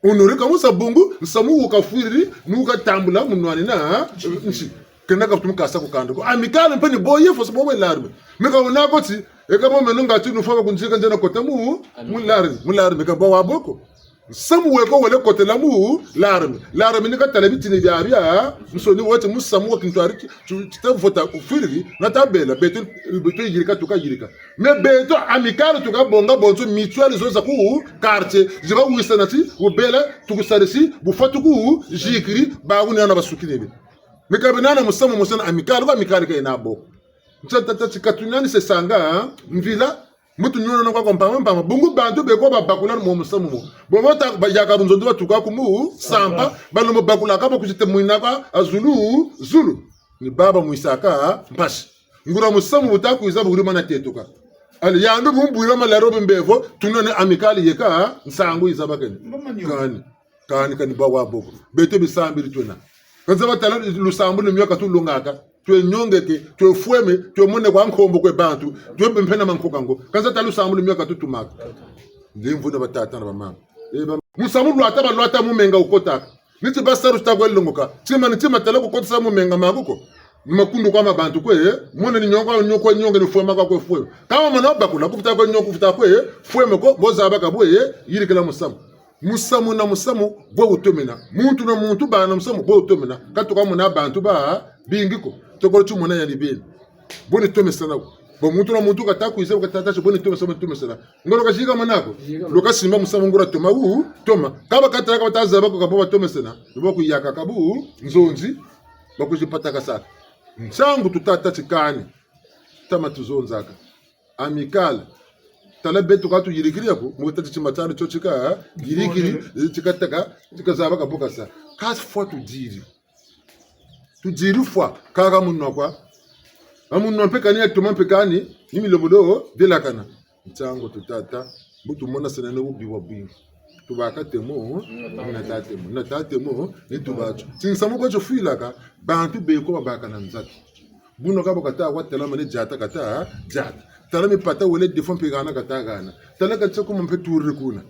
Honoré ka musa bungu, nsamu wu kafwiriri, ni wu katambula mu nwanina nsi. Kena ka tumu kasa ku kanda ko. Amicale mpe ni bo ye, fosi bo we l'armée. Me ka wuna ko ti, e ka bo meno ngati nufwa bakunzika nzena kota mu, mu l'armée, mu l'armée ka bo wa bo ko. Nsamu weko wele kotela mu l'armée. L'armée ni katala bitini biabiansoni wo ti musamu wa kintwari ti, ti, ti ta vota kufwiriri, na tabela, beto, beto yirika tuka yirika. Mais beto Amicale tuka bonga bonso mutuelle zo za ku quartier, zi bawisana ti, wubela, tukusarisi, bu fwa tukuzikiri, bawu ni hana basukinini. Mais ka bena na musamu mosi na Amicale, ko Amicale ka yena bo. Ntia tata ti ka tunani se sanga, mvila, mutu niono na kwa kwa mpamba mpamba, bungu bantu beko babakula mo musamu mo. Bo bata bayaka bunzonzi batuka ku mu, sampa, balo mo bakula ka bo kuzite mwina kwa, ha zulu, zulu. Ni baba mwisaka, mpasi. Nguria musamu bu ta kwiza bu wuri mana tetuka. Allez, yandi bu mbwila malaro bu mbevo, tunane Amicale yeka, nsangu yiza bakene. Kani, kani, kani bwa wa bo ko. Beto bisambiri twena. Kanza batala lusambulu ni mio ka tulungaka. Twe nyongeke, twe fweme, twe mone kwa nkombo kwe bantu, twe mpe na mankoka ngo. Kanza tala lusambulu ni mio ka tutumaka. Ndemvu na batata na bamama. E ba, musamu lwata balwata mu menga wukotaka. Ni ti basalu ta kwe longoka. Tima ni tima tala kukotisa mu menga maku ko. Makundu kwa ma bantu kwe, mona ni nionga, nionga, nionga ni fwema kwa kwe fwema. Ka wamana bakula, ku fweti kwe nionga, ku fweti kwe fwema ko, bo zaba ka bwe, yirikila musamu. Musamu na musamu, bwe wutomena. Muntu na muntu, bana musamu, bwe wutomena. Ka tuka mona bantu babingi ko. Tokolo tumona yandi beni. Bwe ni tomesana ko. Bon, muntu na muntu kata kwiza, kata tâ, bwe ni tomesana, bwe ni tomesana. Ngolo ka zika manako. Lo ka simba musamu nguria toma wu, toma. Ka ba kata, ka bata zaba ko ka bo batomesana. Ni bo kuyaka ka bu, nzonzi. Ba kuzipatakasaka. Nsangu tuta tâ ti kani. Tama tuzonzaka. Amicale. Tala beto ka tuyirikiri ya ko, mu tâ ti tima tiandi tio tika, yirikiri, tika taka, tika zaba ka bo kasa. Ka fwa tudiri. Tudiri fwa, kaka munwa kwa. A munwa mpe kani ya toma mpe kani, ni milombolo delakana. Nsangu tuta tâ, bu tumona sena ni bubi bwabwingi. Tubaka temo, na tâ temo, na tâ temo, ni tubâ tio. Tinsamu kwa tio fwilaka, bantu beko babaka na nzaki. Buna ka bo kata kwa tala mane diata kata, diata. Tala mipata wele defo mpe hana kata hana. Tala ka tsa kuma mpe turiri kuna.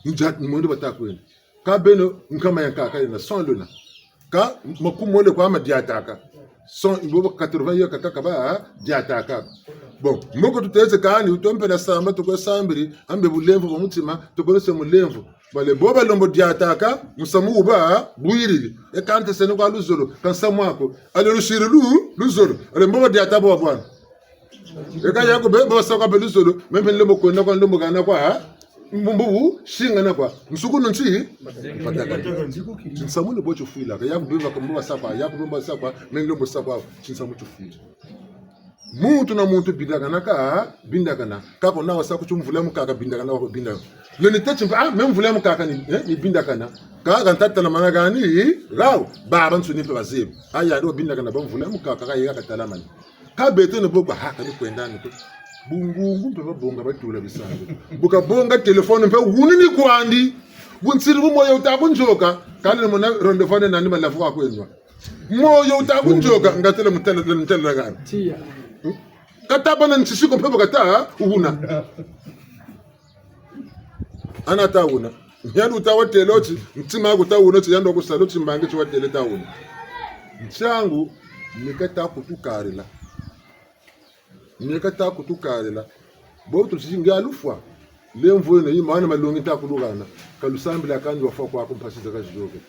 Ndia, mwendo bata kwenda. Ka beno nkama ya nkaka yena, cent lwena. Ka makumole kwa ma diataka. Cent, bobo quatre-vingts yo kaka ka ba diataka. Bon, mboko tuteze kani, wutompela samba, toko sambiri, ambe bulemvo bwa mutima, toko lese mulemvo. Bale bo balembo diataka, musamu wuba bwiriri. E kante sene kwa luzolo, ka nsamu ako. Ale lusiri lu, luzolo. Ale mbo badiata bo bwana. E ka yaku be, bo basa kwa be luzolo, meno mpe nlembo kwenda kwa, nlembo hana kwa, ha? Mbu, mbu, singana kwa. Nsuku nunti, pataka. Tinsamu ni bo tufwilaka, yaku be ba ko mbo basa kwa, yaku be mbo basa kwa, meno nlembo sa kwa, tinsamu tufwila. Muntu na muntu bindakana ka, bindakana. Ka ko na wasa ku ti mvula ya mukaka bindakana, wako bindakana. Leni tâ ti mpe, ah, me mvula ya mukaka ni, eh, ni bindakana. Ka, ka nta tala mana gani, gao, babansoni mpe bazebi. Ah, yandi wabindakana ba mvula ya mukaka, ka yeka ka tala mana. Ka beto ni bo kwa, ha, ka ni kwenda ni ko. Bungungu mpe babonga batula bisangu. Bu kabonga téléphone mpe wuni ni kwandi. Bunsiri bu moyo wuta kunzoka. Kani mona rendez-vous nandi malavu kwa kwenwa. Moyo wuta kunzoka, nga têle mutêle, mutêle gani. Tiya. Hmm? Kata bâ na nsisi ko mpe bu kata wuna. Ana ta wuna. Yandi wuta watêle ti, ntima ku ta wuna ti, yandi wakusala ti mbangi ti watêle ta wuna. Nsangu, ni kata kutukarila. Ni kata kutukarila. Bo tuzinga lufwa. Lemvo eno yi mana malongi ta kuluhana. Ka lusambila kandi wafwa kwaku mpasi zaka ziyôkele.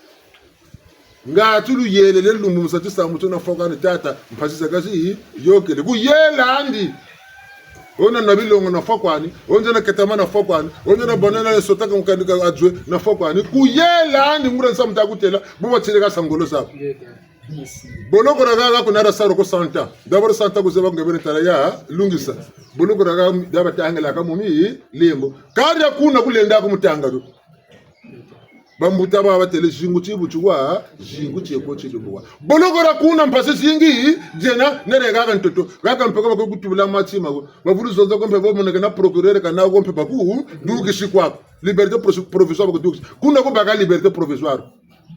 Nga ti luyelele lumbu musa ti samu tio nafwa kwani tata, mpasi zaka ziyôkele. Kuyela andi. Ona na bilongo nafwa kwani, onza na ketama nafwa kwani, onza na bona na sota ka mukandika adzwe nafwa kwani. Kuyela andi nguria nsamu ta kutêla, bo batêle ka sa ngolo zaku. Boloko dia haha kuna dia sala ko cent ans. D'abord cent ans kuzeba nge beni tala ya lungisa. Boloko dia haha dia batangila ka mu milembo. Kadi ya kuna kulenda ku mutanga dio. Bambuta ba batêle zingu ti buti wa, zingu ti ko ti lumbu wa. Boloko dia kuna mpasi zingi, diena, nere haha ntoto. Haha mpaka ba kutubula matima ko. Bavulu zonza ko mpe bo moneke na procureur kana ko mpe baku, dukisi kwaku. Liberté pro-, provisoire baku dukisi. Kuna ko baka liberté provisoire.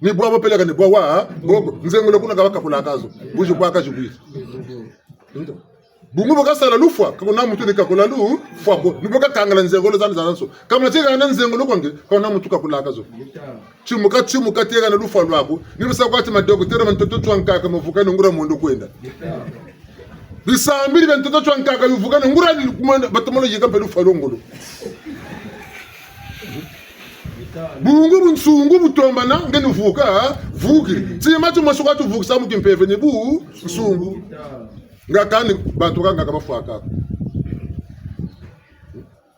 Ni bwa bo peleka ni bwa wa, boko. Nzengolo kuna ka bakakula ka zo. Buzi bwa ka zibwizi. Nto. Bungu bo kasala lufwa, ka kuna muntu ni kakula lufwa ko. Ni bo kakangala nzengolo zandi zazansoni. Kamana tieka na nzengolo kwa nge, ka kuna muntu kakula ka zo. Timuka, timuka, tieka na lufwa lwaku. Ni bisa kwa ti ma docteur ma ntoto twa nkaka mavukane nguria mwendo kwenda. Bisambiri bia ntoto twa nkaka yuvukane nguria ni kumana, batomolo yika mpe lufwa lwa ngolo. Bungu bunsungu butombana, nge ni vuka, vukiri. Tima timosi kwa tuvukisa mu kimpeve ni bunsungu. Nga kani bantu ka nga ka bafwaka.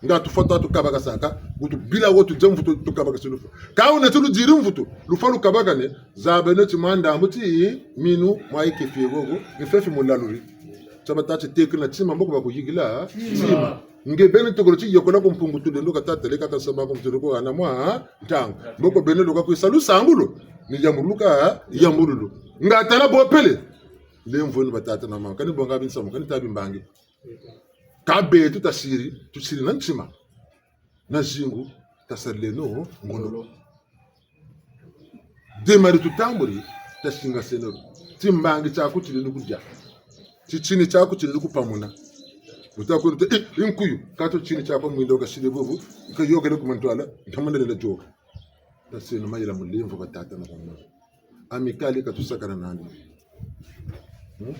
Nga tufwa twa tukabakasaka, bu tubila wo tudia mvutu tukabakasi lufwa. Ka wuna ti ludiri mvutu, lufwa lukabakane, zabeno ti mwa ndambu ti minu mwa yike fie gogo, ni fie fi mulaluri. Tia bata ti tekila tima mboko bakuyikila tima. Nge beni tokolo ti yokola ku Mpungu Tulendo ka tata leka ka saba ku mutulu ko hana mwa ntangu. Mboko beni loka kwisa lusambulu, ni yambuluka, yambululu. Nga tala bo pele. Lemvo ni batata na mama, kani bonga binsamu, kani ta bimbangi. Ka beto tasiri, tusiri na ntima. Na zingu, tasarileno ngolo. Dema di tutambuli, tasingaseno. Timbangi tiaku tiri ni kudia. Titini tiaku tiri ni kupamuna. Wuta kwe te, eh, nkuyu, kato titini tiaku mwinda kasiri vuvu, kayôkele ku mantwala, ntamanele na yoka. Taseno mayela mu lemvo batata na mama. Amicale katusakana nandi. Hmm?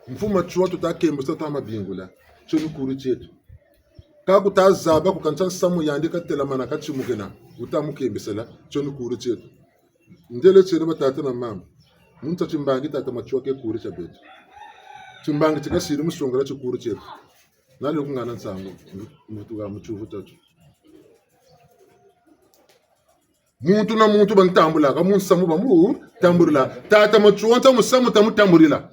Mfumu Matsoua tuta kembesa, tuta mabingula. Tio ni kuri tieto. Ka kuta zaba ku kansa nsamu yandi katelamana katimukina, wuta mukembesela, tio ni kuri tieto. Ndele tiele batata na mama. Mu nta timbangi tata Matsoua ke kuri tia beto. Timbangi ti kasiri mu songela ti kuri tieto. Nani kungana nsangu, mvutuka mu tiuvu tiatio. Muntu na muntu bantambulaka, mu nsamu bamutambulila. Tata Matsoua nta musamu tamutambulila.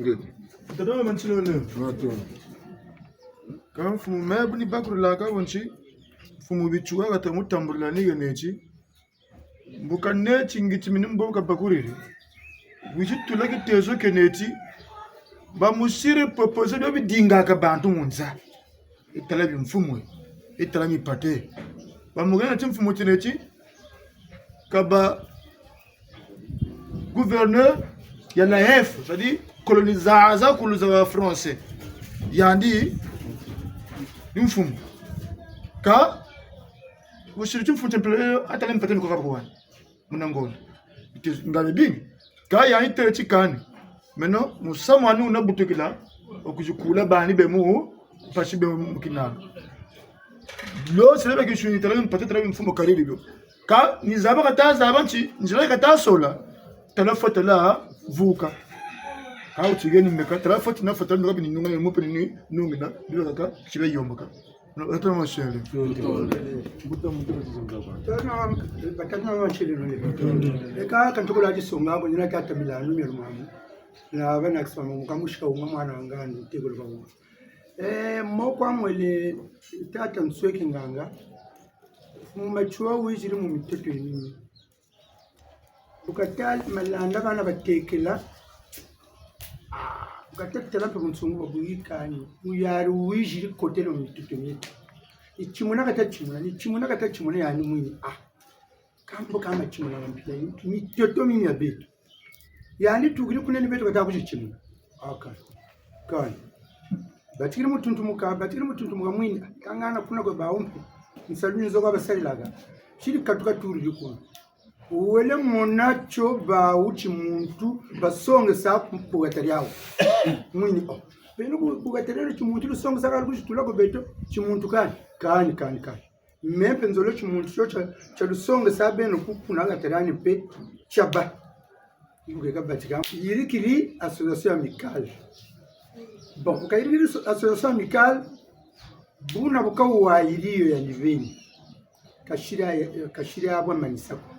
Nge. Tata wa mantino le. Mato. Ka mfumu me bu ni bakulilaka bo nti, mfumu Matsoua kata mutambulila ni yena ti. Mbo ka neti ngiti mini mbo kabakuliri. Wizi tula kitezo ke neti. Bamusiri proposer bio bidingaka bantu mu nza. Itala bimfumu, itala mipate. Bamugana ti mfumu ti neti, kaba gouverneur ya l'A E F, c'est-à-dire colonisation kulu za ba français. Yandi ni mfumu. Ka wusiri ti mfumu ti mpila yo, atala mipate ni ko kaba kuwani. Muna ngonda. Ite ngabe bingi. Ka yandi tele ti kani. Meno, musamu wani wuna butukila, wo kwizi kula bani be mu, mpasi be mu kinanga. Lo, sele be kinsuni, tala mpate, tala mfumu kariri bio. Ka, ni zaba kata zaba nti, nzila kata sola, tala fwa tala vuka. Ka wutigeni meka, tala fwa ti na fwa tala meka bini nunga, mu pe ni nungina, bilo kaka, tibe yomboka. No, ata mashele. Mbuta muntu kuzonga kwa. Tana, batana mashele no le. Eka kantukula disonga ko, nina kata milanu mialu mamu. Na bana kisama mu kamushika wuma mwana wanga ni tegolo kwa wuma. Eh, mo kwa mwele tata Nsweki nganga. Mfumu Matsoua wiziri mu mitoto yeni. Bu kata malanda bana batekela. Bu kata tala mpe bunsungu bwa buyikani. Muyari wiziri kotele mu mitoto mieto. Ni timuna kata timuna, ni timuna kata timuna yandi mwini. Ah. Kambo kama timuna wa mpila yi, mitoto mini ya beto. Yandi tukiri kuna ni beto kata kuzi timuna. Aka. Kani. Batikiri mutuntumuka, batikiri mutuntumuka mwini. Kangana kuna kwe bawu mpe. Nsalu ni zo kwa basarilaka. Siri katuka turiri kuna. Wele mona tio bawu timuntu basongesa ku bugata diawu. Mwini, oh. Beno bu-, bugata diawu timuntu lusongesa kari kuzitula ko beto, timuntu kani, kani, kani, kani. Me mpe nzolo timuntu tio tia, tia lusongesa beno ku kuna bugata diani mpe tiaba. Ibu keka batika. Yirikiri association amicale. Bon, ka yirikiri so-, association amicale, buna bu kawayiri yo yandi beni. Kasiri ya, kasiri ya bwa manisa ko.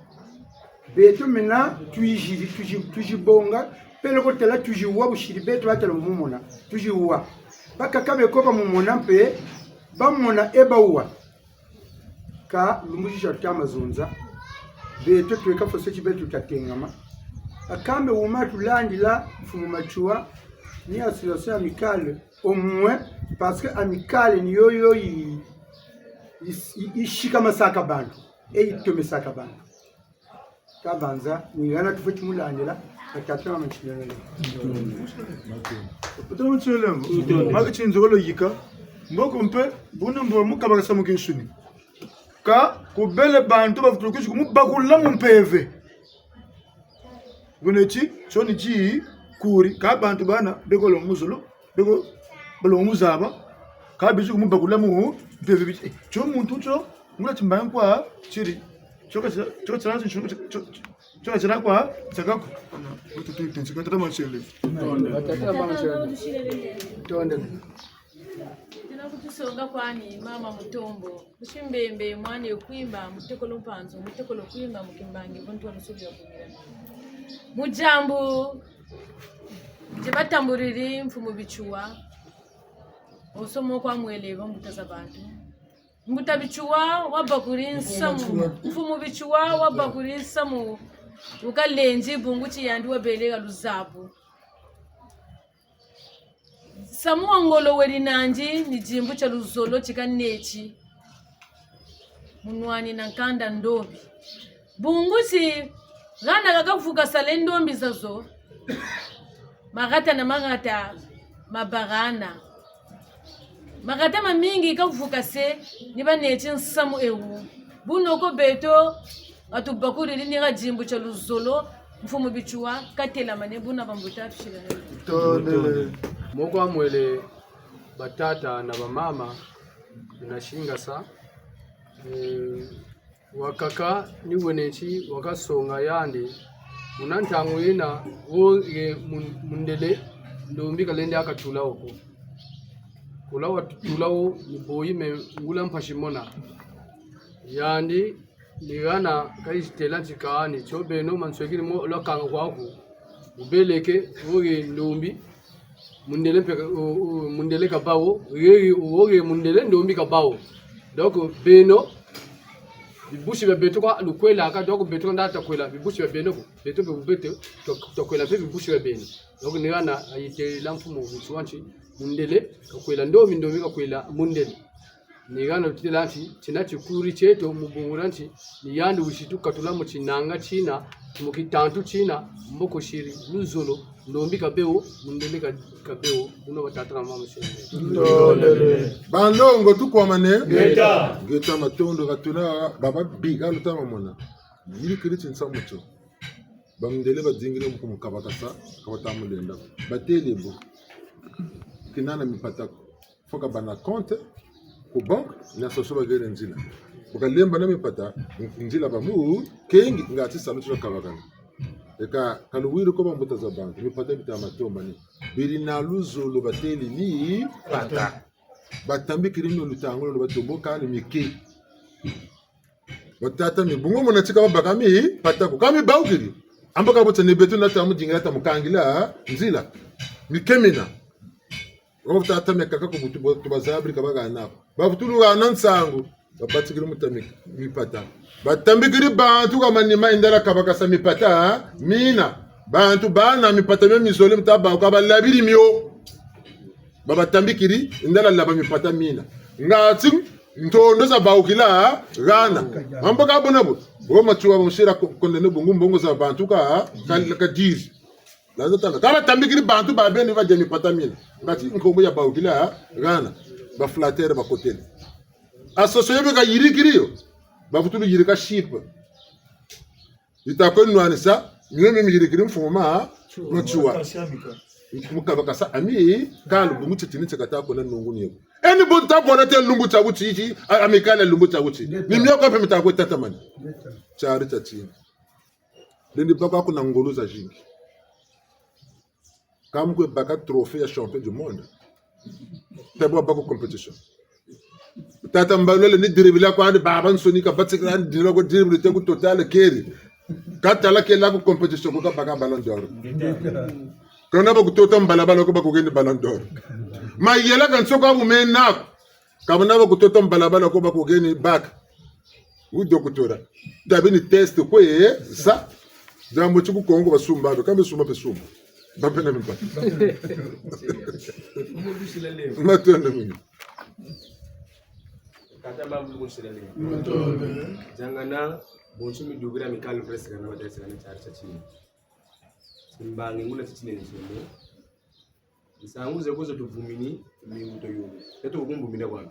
Beto mena twiziri, twizi-, twizibonga, peleko tala twiziwa busiri beto batala mu mona, twiziwa. Bakaka beko bamumona mpe, bamona e bawa. Ka lumbu zi tia tama zonza, beto tweka foso ti beto tatengama. Akambe wuma tulandila, mfumu Matsoua, ni association amicale, au moins, parce que amicale ni yo yo yi, yi, yi, yi sikamasaka bantu, e yi tomesaka bantu. Tabanza, ni hana tufweti mulandila, ka tata na manchilele. Tata na manchilele, maka tinzogolo yika, mboko mpe, buna mbo mukabaka samu kinsuni. Ka kubele bantu bafutulukishi kumubakula mu mpeve. Wene ti, tio ni ti kuri, ka bantu bana, beko lo mu zulu, beko balo mu zaba, ka bizi kumubakula mu mpeve biti. Eh, tio muntu tio, ngula timbangi kwa, tiri. Tio ka tira, tio ka tira, tio ka tira, tio ka tira kwa, tsaka ko. Kutu tu tensi, kwa tata manchele. Tonde. Tata manchele. Tonde. Tuna kutusonga kwani, mama Mutombo. Kusi Mbembe, mwana Kwimba, mutekolo Mpanzu, mutekolo Kwimba, mu kimbangi, buntu wa lusulu ya kumira. Mu diambu, nze batambuliri mfumu Matsoua, osomo kwa mwele, bambuta za bantu. Mbuta Matsoua, wabakuri nsamu, mfumu Matsoua, wabakuri nsamu, wu kalenzi, bungu ti yandi wabele ha luzabu. Nsamu wa ngolo weri nandi ni dimbu tia luzolo ti kaneti mu nwani na nkanda ndombi. Bungu ti hana ka kavuka sale ndombi zazo, mahata na mahata mabahana. Mahata mamingi kavuka se ni baneti nsamu ewu. Bunoko beto, ha tubakuriri ni ha dimbu tia luzolo, Mfumu Bitsua, katelamane buna bambuta fisila. Tondele. Moko amwele batata na bamama, na singasa. Eh, wakaka ni wena nti, wakasonga yandi. Muna ntangu yina, wo ye mun-, mundele, ndombi kalendi katula wo ko. Kula watula wo, ni boyi me ngula mpasi mona. Yandi, ni hana kayizi têla nti kani, tio beno manswekini mo lwakanga kwaku. Wubeleke, wo ye ndombi, mundele mpe ka-, o-, o-, mundele kabâ wo, wo ye, wo ye mundele ndombi kabâ wo. Donc, beno, bibusi bia beto kwa lukwelaka, donc beto nda takwela bibusi bia beno ko, beto mpe bu beto, twa-, twakwela mpe bibusi bia beno. Donc, ni hana ayitêla mfumu Bitsua nti, mundele kakwela ndombi, ndombi kakwela mundele. Ni hana lutêla nti, tina tikuri tieto mu bungu dia nti, ni yandi wisi tukatula mu tinanga tina, mu kitantu tina, mboko siri, luzolo, ndombi kabê wo, mundele ka-, kabê wo, buna batata na mama siri. Banlongo tukwamane? Ngeta. Ngeta matondo katuna, baba biga luta bamona. Yirikiri tinsamu tio. Bamundele badingiri mu kumukabakasa, ka bata mulenda. Batêle bo. Kena na mipata ko. Faut kabâ na compte ku banque, na soso bagere nzila. Bu kalemba na mipata, nzila bamukengi, ngati salu tio kabakana. Eka, ka luwiri ko bambuta za bantu, mipata bita matombani. Beri na luzolo batêle mipata. Batambikiri mio lutangu lo batoboka ni mike. Batata mi bungu mona tika babaka mipata ko. Ka mibawukiri. Amba ka bota ni beto na tamudingila tamukangila nzila. Mike mina. Wo batata miakaka ku butu bo tubazabiri ka bahana ko. Bavutulu hana nsangu. Babatikiri mu ta mi-, mipata. Batambikiri bantu ka manima indala kabakasa mipata mina. Bantu bana mipata mia mizole mita bawuka balabiri mio. Babatambikiri, indala laba mipata mina. Ngati ntondo zabawukila hana. Mambu ka bona bo. Bo Matsoua bamusila ko-, condamné bungu mbongo za bantu ka, ka, kadiri. Laza tala. Ka batambikiri bantu babeni badia mipata mina. Ngati nkombo yabawukila hana. Ba flatteur bakotele. Association yo beka yirikiri yo. Bavutulu yirika chip. Yita kwe nwanisa, mio mi miyirikiri mfumu ma, Matsoua. Mukabakasa ami, kalu bungu titini tia kata kona nungu nieko. Eni bo ta bona te lumbu tia wuti, a-, ami kala lumbu tia wuti. Ni mio ka mpe mita kwe tatamani. Tiari tia tini. Lendi baka kuna ngolo zazingi. Ka mu kwe baka trophée ya champion du monde. Tabo baka compétition. Tata Mbalula ni dribbler kwandi babansoni kabatikila ni dribbler ko dribble te ku Total keri. Ka tala kela ku compétition ko kabaka ballon d'or. Ka na ba ku tota mbalabala ko bakugeni ballon d'or. Mayela ka nsoko abu mena ko. Ka bana ba ku tota mbalabala ko bakugeni bac. Wu doctorat. Tabi ni test kwe sa. Diambu ti ku Kongo basumba, ka mbe sumba mpe sumba. Bampe na mimpa. Matondo mingi. Tata Mbalula, bonso mi dubira Amicale Presse kana wadesana ni tiari tia tini. Mbangi ngula titini ni tiende. Nsangu ze ko zo tuvumini, mingu to yo. Teto kumbumina kwa.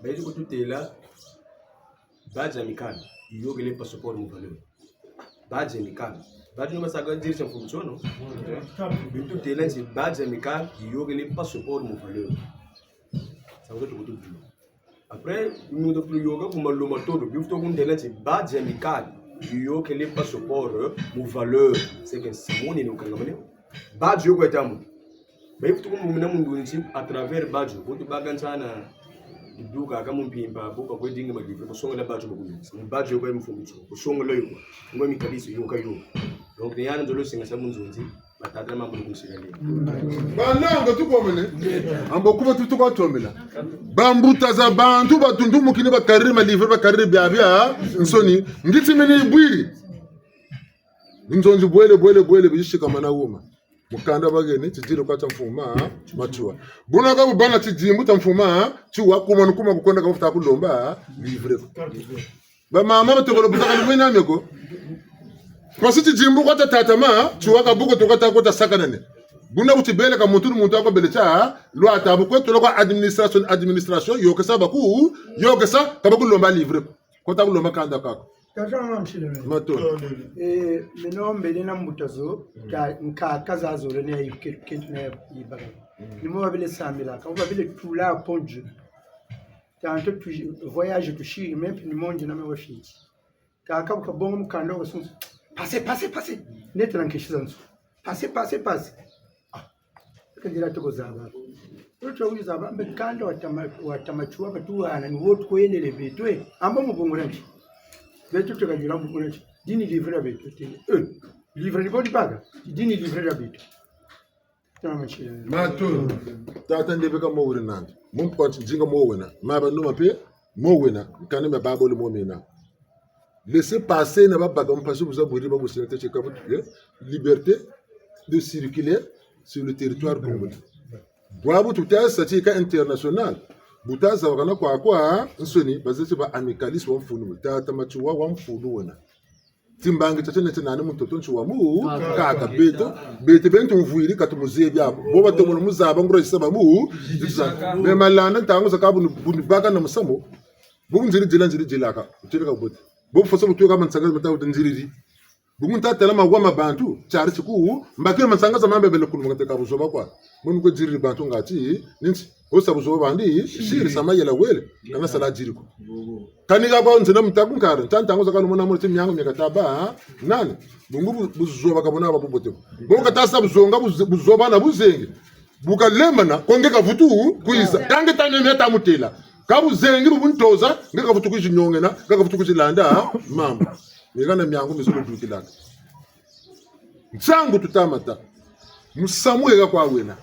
Bayizi kututêla, badge Amicale, yiyôkele passeport mu valeur. Badge Amicale. Badge no basaka dirisa mfumu tsono. Bitutêla nti badge Amicale, yiyôkele passeport mu valeur. Nsangu zo tukututêla. Après, muntu kutuyôka ku malo matondo, bivutu kuntêla nti badge Amicale, yiyôkele passeport, euh, mu valeur. C'est que Simoni ni ukangamane. Badge yo kwe tamu. Bayivutu kumbumina mu ndunzi, à travers badge, bo tubaka nsana, duka ka mu mpimpa, bo bakwe dinga ma livre, kusongela badge bakwe. Badge yo kwe mfumu tso, kusongela yo kwe. Ngo mi kabisi yo ka yo. Donc, ni hana nzolo singasa mu nzonzi. Batata na mama, bonso mi landa. Banlongo tukomene. Ambo kuba tutuka tomela. Bambuta za bantu batuntumukini bakariri ma livre, bakariri biabiansoni. Ngiti mini bwiri. Nzonzi bwele, bwele, bwele, biyisikamana wuma. Mukanda baheni, tidiri kwa tia mfumu Matsoua. Buna ka bubana tidimbu tia mfumu Matsoua, kuma ni kuma kukonda ka bafweti kulomba livre. Bamama batokolo butaka lumwena meko. Parce que tidimbu kwa tia tata Matsoua ka bu ko tuka ta ko ta sakanane. Buna kutibele ka muntu ni muntu ako bele tia, lwata bu kwe tolo kwa administration, administration, yôkesa baku, yôkesa, ka bakulomba livre. Kota kulomba kanda kako. Tata mama Msila. Matondo. Eh, meno mbele na mbuta zo, ka, nkaka zazole ne ya yike, kento ne ya yibaka. Ni mo babele sambilaka, babele tula ponje. Tanto tu, voyage tusiri, même ni monje na me wa fiti. Kaka bu kabonga mukanda wa sunsu. Passez, passez, passez. Nete na nkesi za nsu. Passez, passez, passez. Ah. Kandira toko zaba. Toko zaba, mbe kanda wa tama, wa tama tiwa batuhana, ni wo tukwendele beto, eh. Amba mu bungu na nti. Beto tuka yula mu bungu na nti. Dini livre ya beto, te. Eh, livre ni bo dibaka. Dini livre ya beto. Tata mama Msila. Matondo. Tata ndebe ka mo wena nandi. Mu mpanzi nzinga mo wena. Maba numa mpe mo wena. Nkanda mia babole mo mena. Laissez-passer na babaka mpasi bu za bwiri ba kusina te tshika butu, eh, liberté de circuler sur le territoire congolais. Bwabu tuta sa ti ka international. Bu ta zabakana kwakwansoni, bazeti ba amicalistes wa mfunu. Tata Matsoua wa mfunu wena. Timbangi tia tiena tia nani mutoto nti wa mu, kaka beto, beto beni tumvwiri ka tumuzebi ako. Bo batomono mu zaba nguria zisa ba mu, zisa. Me malanda ntangu zakaka bu ni, bu ni baka na musamu. Bo nziri dila, nziri dilaka. Uteleka bote. Bo fasa bu tuka mansanga mata uta nziri di. Bu nta tala mawa ma bantu, tiari tiku, mbakiri mansanga za mambe bele kuluma kateka buzoba kwa. Bo ni kwe diriri bantu ngati, ni nti, wo sa buzoba bandi, siri sa mayela wele, kana sala diri ko. Kani ka kwa nzina mutaku nkari, nta ntangu zakaka lumona mona ti miangu mia kata ba, nani? Bungu bu, buzoba ka buna ba bubote. Bo kata sa buzonga, buzo-, buzoba na buzengi. Bu kalembana, ko nge kavutu kwiza. Ka nge ta meme ta mutela. Ka buzengi bu buntoza, nge kavutu kwizi nyongena, nge kavutu kwizi landa, mama. Nge kana miangu mizolo dukilaka. Nsangu tuta mata. Musamu eka kwa wena.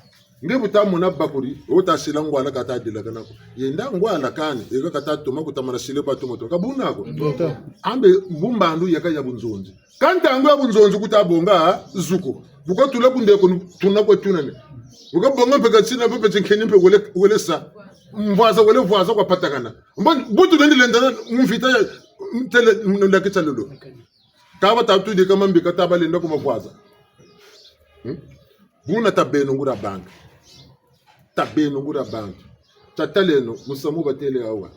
Nge bu ta mona bakuri, wo ta sila ngwala kata delakana ko. Yenda ngwala kani, eka kata toma kutamana sile kwa toma toma. Ka buna ko. Ambe mbu mbandu yeka ya bunzonzi. Ka ntangu ya bunzonzi kuta bonga zu ko. Bu katula ku ndeko tuna kwe tunane. Bu kabonga mpe katina mpe peti nkeni mpe wele, wele sa. Mvwaza wele vwaza kwa patakana. Mbo, butu lendi lendana mvita ya, ntele, ndakitsa lolo. Ka bata tudika mambi kata balenda ku mavwaza. Hmm? Buna tabeno nguria bantu. Tabeno nguria bantu. Tataleno, musamu batele awa.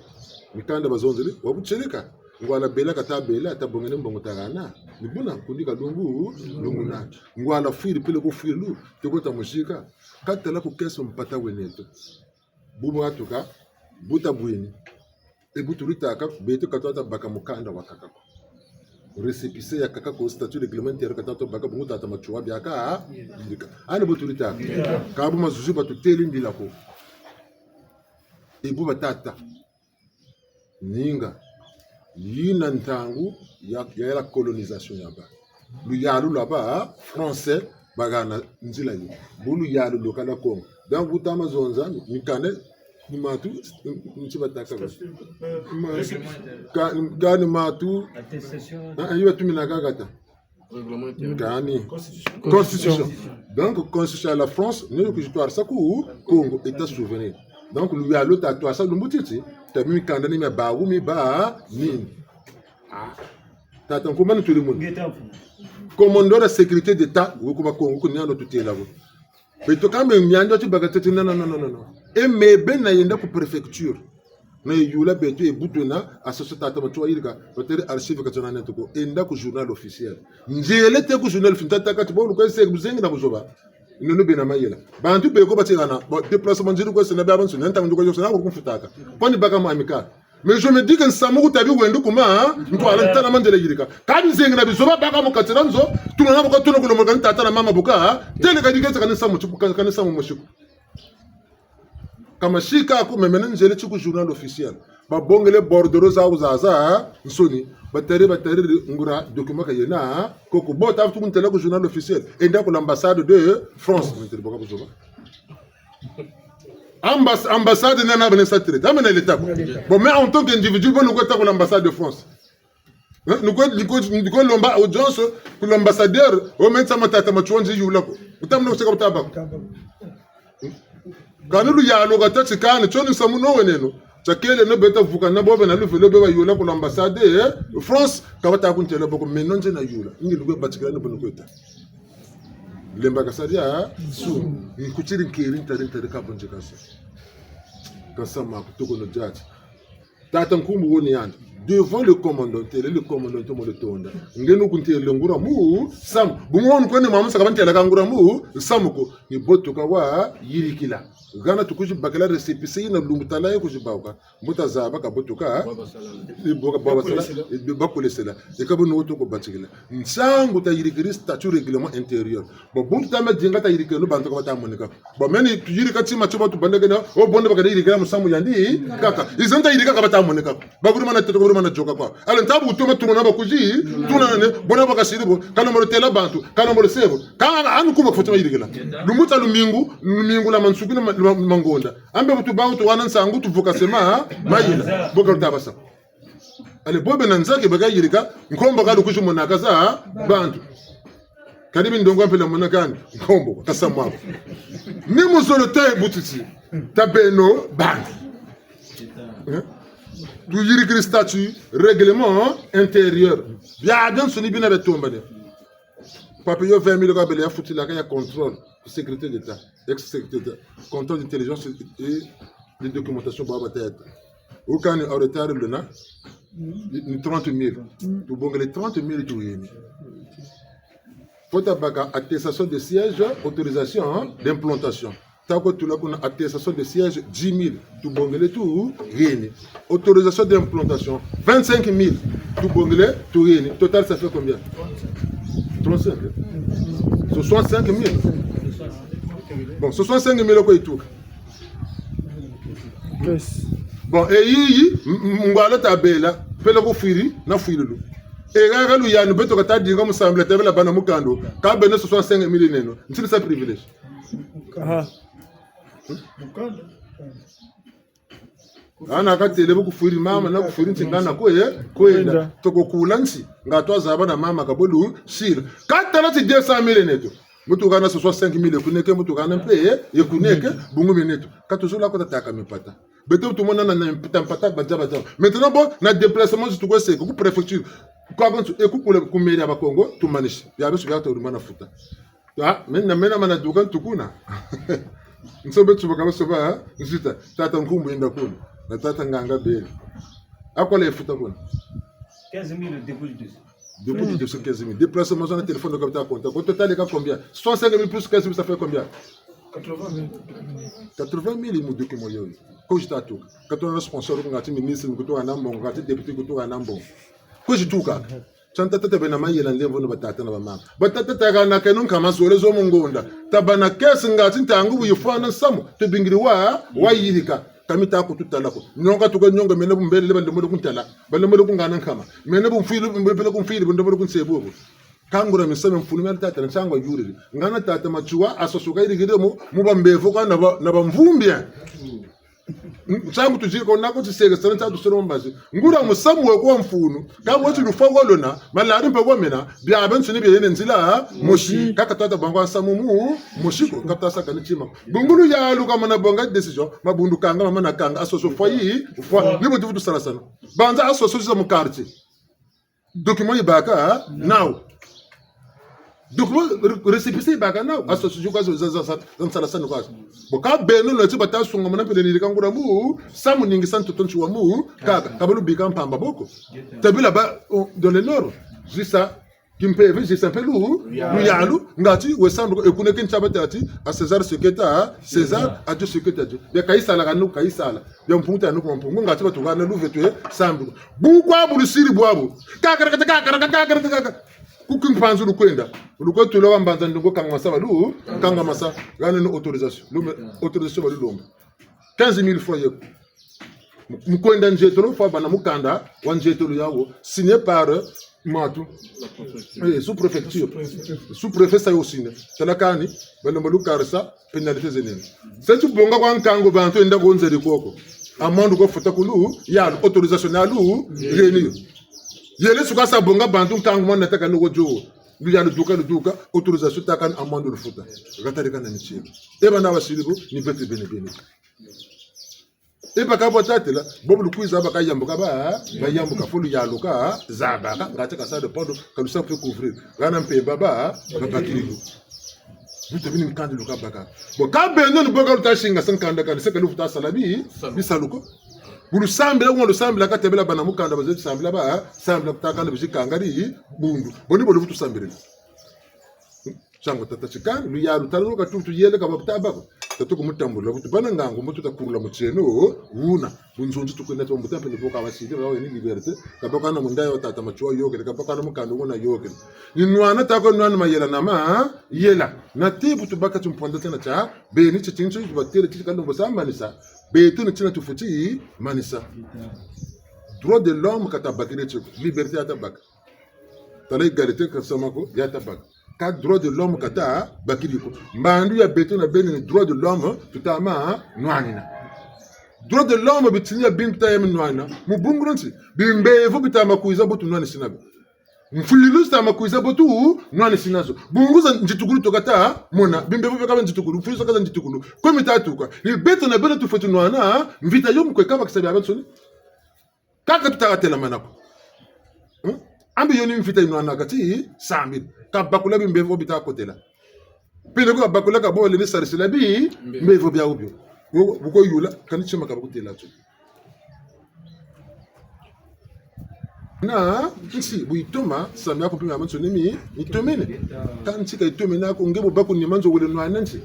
Mikanda bazonzele, wa butieleka. Ngwala bela kata bela, tabongene mbongo ta hana. Ni buna, kundika lumbu, lumbu na. Ngwala fwiri pele ku fwiri lu, toko ta muzika. Katala ku keso mpata weneto. Bubu atuka, buta bwini. E bu tulutaka, beto ka twata baka mukanda wakaka ko. Récépissé yakaka ko, statut réglementaire ka twata baka, bungu tata Matsoua biaka, yirika. Ani bu tulutaka. Ka bu mazuzi batuteli mbila ko. E bu batata. Ninga. Yina ntangu ya, ya la colonisation yabâ. Luyalu lwabâ, français, bahana nzila yi. Bu luyalu lwakala Kongo. Donc, bu tama zonza, mikanda, ni matu, nti batâka ba. Ma-, ka-, kani matu, attestation. Ah, ah, yo tuminaka kata. Règlement intérieur. Kani. Constitution. Constitution. Donc, constitution ya la France, ni yo kuzitwarisa ku Kongo, État souverain. Donc, luyalu tatwarisa lumbu titi, tabi mikanda ni mia bawu mi ba nini. Ah. Tata Nkumba ni tuli muna. Commandant de sécurité d'État, wo ku Bakongo, ku niando tutela wo. Beto kame miandu ti baka tete, non, non, non, non, non. E me beni nayenda ku préfecture. Nayula beto e bu twena, association tata Matsoua yirika, batêle archive ka tiena neto ko, enda ku journal officiel. Nzele te ku journal officiel, tata kati bo, lukwe se buzengi na buzoba. Nono bena mayela. Bantu beko batirana, bo, déplacement nziri kwe se na biabiansoni, ntangu nduko yo se na kuru kumfutaka. Kwani baka mu Amicale. Mais je me dis que nsamu ku tabi wendu kuma, ntwala ntala mandela yirika. Kani zengi na bizoba baka mu kati dia nzo, tuna na bu ka tuna ku lomoka ni tata na mama bu ka, têle ka dikesa kani nsamu, kani nsamu mosi ko. Ka masika ko, me mena nzele ti ku journal officiel. Babongele bordereau zawu zazansoni. Batêle, batêle nguria document ka yena. Koko bo ta vutu kuntela ku journal officiel. Enda ku l'ambassade de France. Ntêle bo ka buzoba. Ambass-, ambassade nani bena sa traité? Amena l'État ko. Bon, mais en tant qu'individu, bo nukwenda ku l'ambassade de France. Hein? Nukwe, nukwe, nukwe lomba audience ku l'ambassadeur, o mensa ma tata Matsoua nzi yula ko. Utamna useka utaba ko. Kani luyalu kata ti kani, tio ni nsamu no weneno. Tiakele no beta vuka na bo bena luvelo be bayula ku l'ambassade, eh, France, ka bata kuntela bo ko, meno nze nayula. Ngi lukwe batikila no bo nukwenda. Lemba kasaria, su, nkutiri nkeri ntari ntari ka bonje kasa. Kasa ma kutoko no jati. Tata Nkumbu wo ni yandi. Devant le commandant, ntele le commandant, ntomo le tonda. Nge nu kuntele nguria musamu. Bungu wanu kwene mwa musa ka bantela ka nguria musamu ko. Ni bo tuka wayirikila. Hana tukwizi bakila récépissé yina lumbu tala ye kwizi baka. Mbo tazaba ka bo tuka. Bwa basala. Bwa basala. Bakolesela. Bakolesela. E ka bo nu wo tuka batikila. Nsangu tayirikiri statut règlement intérieur. Bon, buntu tama dinga tayirikeno bantu ka bata moneka. Bon, meni tuyirika tima tio ba tubandakena, o bonde bakayirikila musamu yandi, kaka. Iza ntayirika ka bata moneka. Bakuri mana tete, bakuri mana yoka kwa. Alors, ntabu kutuma tununa bakuzi, tununa ne, bona bakasiri bo, kana molo tela bantu, kana molo sebo. Kana anu kuba kufata bayirikila. Lumbu tia lumingu, lumingu lwa mansuki na ma-, lwa mangonda. Ambe kutu ba kutu wana nsangu tuvuka sema, mayela. Bo ka luta basa. Allez, bo bena nzaki bakayirika, nkombo ka lukwizi monaka za bantu. Kani bindongo mpila monaka ni, nkombo, kasa mwa ko. Ni muzolo ta butiti, ta beno bantu. Hein? Tuyirikiri statut, règlement intérieur. Biabiansoni bina bia tombane. Papier yo vingt mille ka bele ya futilaka ya contrôle, sécurité d'État, ex-sécurité d'État, contrôle d'intelligence et de documentation ba batata. Ou kani en retard luna, ni trente mille. Tubongele trente mille tuyeni. Faut tabaka attestation de siège, autorisation, hein, d'implantation. Tako tula kuna attestation de siège dix mille. Tubongele tuyeni. Autorisation d'implantation, vingt-cinq mille. Tubongele tuyeni. Total, ça fait combien ? Trente-cinq. Soixante-cinq mille. Bon, soixante-cinq mille kwe yituka. Bon, e yiyi, m-, m-, ngwala tabela, peleko fwiri, na fwirilu. E haha luyanu, beto kata dinga mu sambila, tabela bana mukanda. Ka beno soixante-cinq mille neno. Nti bisa privilège. Aha. Hana katêle bu kufwiri mama, na kufwiri nti ngana kwe, kwenda. Kwenda. Toko kula nti, nga twazaba na mama ka bo lusila. Katala ti deux cent mille neto. Mutu hana soixante-cinq mille kuneke, mutu hana mpe, ye kuneke, bungu mineto. Ka tuzula ko tataka mipata. Beto tumona na, na mpata, mpata, badia, badia. Maintenant, bon, na déplacement, si tukwe seke, ku préfecture. Kwa konso, e kukula ku mairie ya Bakongo, tumanisi. Biabionso bia tawuri mana futa. Ah, mena, mena mana duka ntukuna. Nsobe tsuba kaba soba, nzita, tata Nkumbu yenda kuna. Na tata Nganga bele. Akola efuta kuna. Quinze mille depuis le début. Depuis le début, quinze mille. Déplacement, on a téléphone, le capital compte. Au total, il y a combien ? Soixante-cinq mille plus quinze mille, ça fait combien ? Quatre-vingt mille. Quatre-vingt mille, il me dit que moi, yo. Quand je t'ai tout. Quand on a sponsor, quand on a ministre, quand on a un bon, quand on a député, quand on a un bon. Quand je tout, quand. Tanta tata bena mayela nlemvo na batata na bamama. Batata tata kana keno nkama zole zo mu ngonda. Tabâ na kesi ngati ntangu bu yifwana nsamu. Tubingiri wa, wayirika. Ka mita kututala ko. Nionga tuka nionga mene bu mbele balembolo kuntala. Balembolo kungana nkama. Mene bu mfwiri, bu mbele kumfwiri, bu ndembolo kunsebo. Kangura misamu mfunu mia tata na nsangu yuriri. Ngana tata Matsoua, asoso kayirikiri mu, mu bambevo kwa na ba, na bamvumbi. Nsangu tuziri ko nako tiseke sana nsangu tusolo mbazi. Ngura musamu we kwa mfunu. Ka wati lufwa walona, malari mpe wamena, biabiansoni biena nzila, ha? Mosi. Kaka tata banga nsamu mu, mosi ko, kata saka ni tima. Bungu luyalu kamana bonga décision, mabundu kanga, mamana kanga, asoso fwa yi, fwa, ni bu tuvutu salasana. Banza asoso za mu quartier. Document yibaka, ha? Nawu. Document, ré-, récépissé yibaka nawu. Association kwa zo, za, za, za, za nsalasani kwa zo. Bon, ka beno na ti bata sungamana mpe ni yirika ngura mu, samu ningisa ntoto nti wa mu, kaka, ka balubika mpamba bo ko. Tabila ba, oh, dans le nord, zisa, kimpeve, zisa mpe lu, luyalu, ngati, we sandu, e kuna ke ntia batâ ti, à César ce qui est à César, à Dieu ce qui est à Dieu. Bia Kaisala kanu Kaisala. Bia Mpungu tanu kwa Mpungu, ngati batu kana luvetu e sambu. Bu kwa bu lusiri bwabu. Kakara, kakara, kakara, kakara. Kuki mpanzu lukwenda. Lukwe tula wa mbanza ndongo kanga masa balu, kanga masa. Hana ni autorisation. Lume, autorisation balulomba. Quinze mille francs yeko. Mu-, mukwenda nzietolo fwa bana mukanda wa nzietolo yawu. Signé par Matu. Eh, sous-préfecture. Sous-préfet sa yo signé. Tala kani, balomba lukarisa, pénalité zenene. Se tubonga kwa nkangu bantu yenda ko nzeri koko. Amende ko futa kulu, yalu, autorisation yalu, yeni yo. Yele suka sa bonga bantu nkangu mwana taka noko jo. Luyalu duka, luduka, autorisation taka amende lufuta. Gatari kana michiro. E bana basiri bo, ni beto bene bene. E baka bo tatela, bobo lukwiza baka yambuka ba, bayambuka fulu yaluka, zabaka, ngati ka ça dépend, ka lusa mpe couvrir. Hana mpemba ba, babakiri lu. Buta bini nkandi luka baka. Bon, ka beno ni bo ka luta singa sa nkanda kani, se ka lufuta sala bi, bisalu ko. Bu lusambila, wuna lusambila ka tebela bana mukanda bazebi sambila ba, sambila ku ta kanda bizi kangari, bundu. Bo ni bo luvutu sambila. Nsangu tata ti kani, luyalu taluka tu, tuyele ka babuta bako. Tatu kumutambula, butu bâ na ngangu, mbo tuta kurula mutieno, wuna. Bunzonzi tukwenda tu mbuta mpe ni bo ka basidi, bawe ni liberté. Ka bako na munda yo tata Matsoua yôkele, ka bako na mukanda wuna yôkele. Ni nwana tako nwana mayela na ma, yela. Na ti butu baka ti mponda tiena tia, beni ti tinso, batele ti kalombo sa manisa. Beto ni tina tufweti manisa. Droit de l'homme ka tabakiri tio, liberté ya tabaka. Tala égalité ka sama ko, ya tabaka. Ka droit de l'homme ka tabakiri ko. Mbandu ya beto na beno ni droit de l'homme, tuta ma nwanina. Droit de l'homme bitini ya bintu tuta ya ma nwanina. Mu bungu nti, bimbevo bita ma kwiza bo tunwanisina bio. Mfwilu zita ma kwiza bo tunwanisina zo. Bungu za nzitukulu tuka ta mona. Bimbevo bia ka ba nzitukulu, mfwilu za ka za nzitukulu. Kwe mita tuka. Ni beto na beno tufweti nwana, mvita yo mu kwe ka bakisa biabiansoni. Kaka tuta ka telamana ko. Hmm? Ambi yo ni mvita yi nwanaka ti sambila. Ka bakula bimbevo bita kotela. Peleko ka bakula ka bole ni sarisila bimbevo biawu bio. Wo, bu ko yula, kani tima ka bakutela tio. Na, nti, bu yitoma, sambila ko mpe miamansoni mi, mitomene. Kani nti ka yitomene ko, nge bu bâ ku nima nzo wele nwana nti.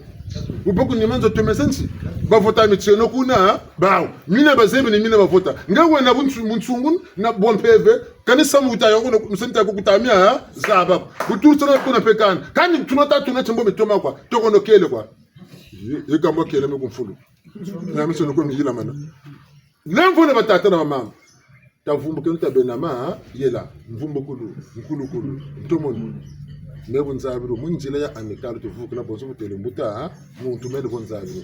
Bu bâ ku nima nzo tomesa nti. Bavota mitieno kuna, bawu. Mina bazebi ni mina bavota. Nge wena bunsu-, bunsungu na bwa mpeve, kani samu wuta yo kono, musenita ko kutamia, zaba. Bu tusa na kuna mpe kani. Kani tuna ta tuna ti mbo mitoma kwa. Toko no kele kwa. Ye, ye kambo kele me ku mfulu. Na miso no ko miyilamana. Lemvo na batata na bamama. Tavumbukeno tabeno na mayela, mvumbukulu, nkulukulu, ntomono. Me bu nzabiro, mu nzila ya Amicale tuvukila, bonso bu tele mbuta muntu mene bu nzabiro.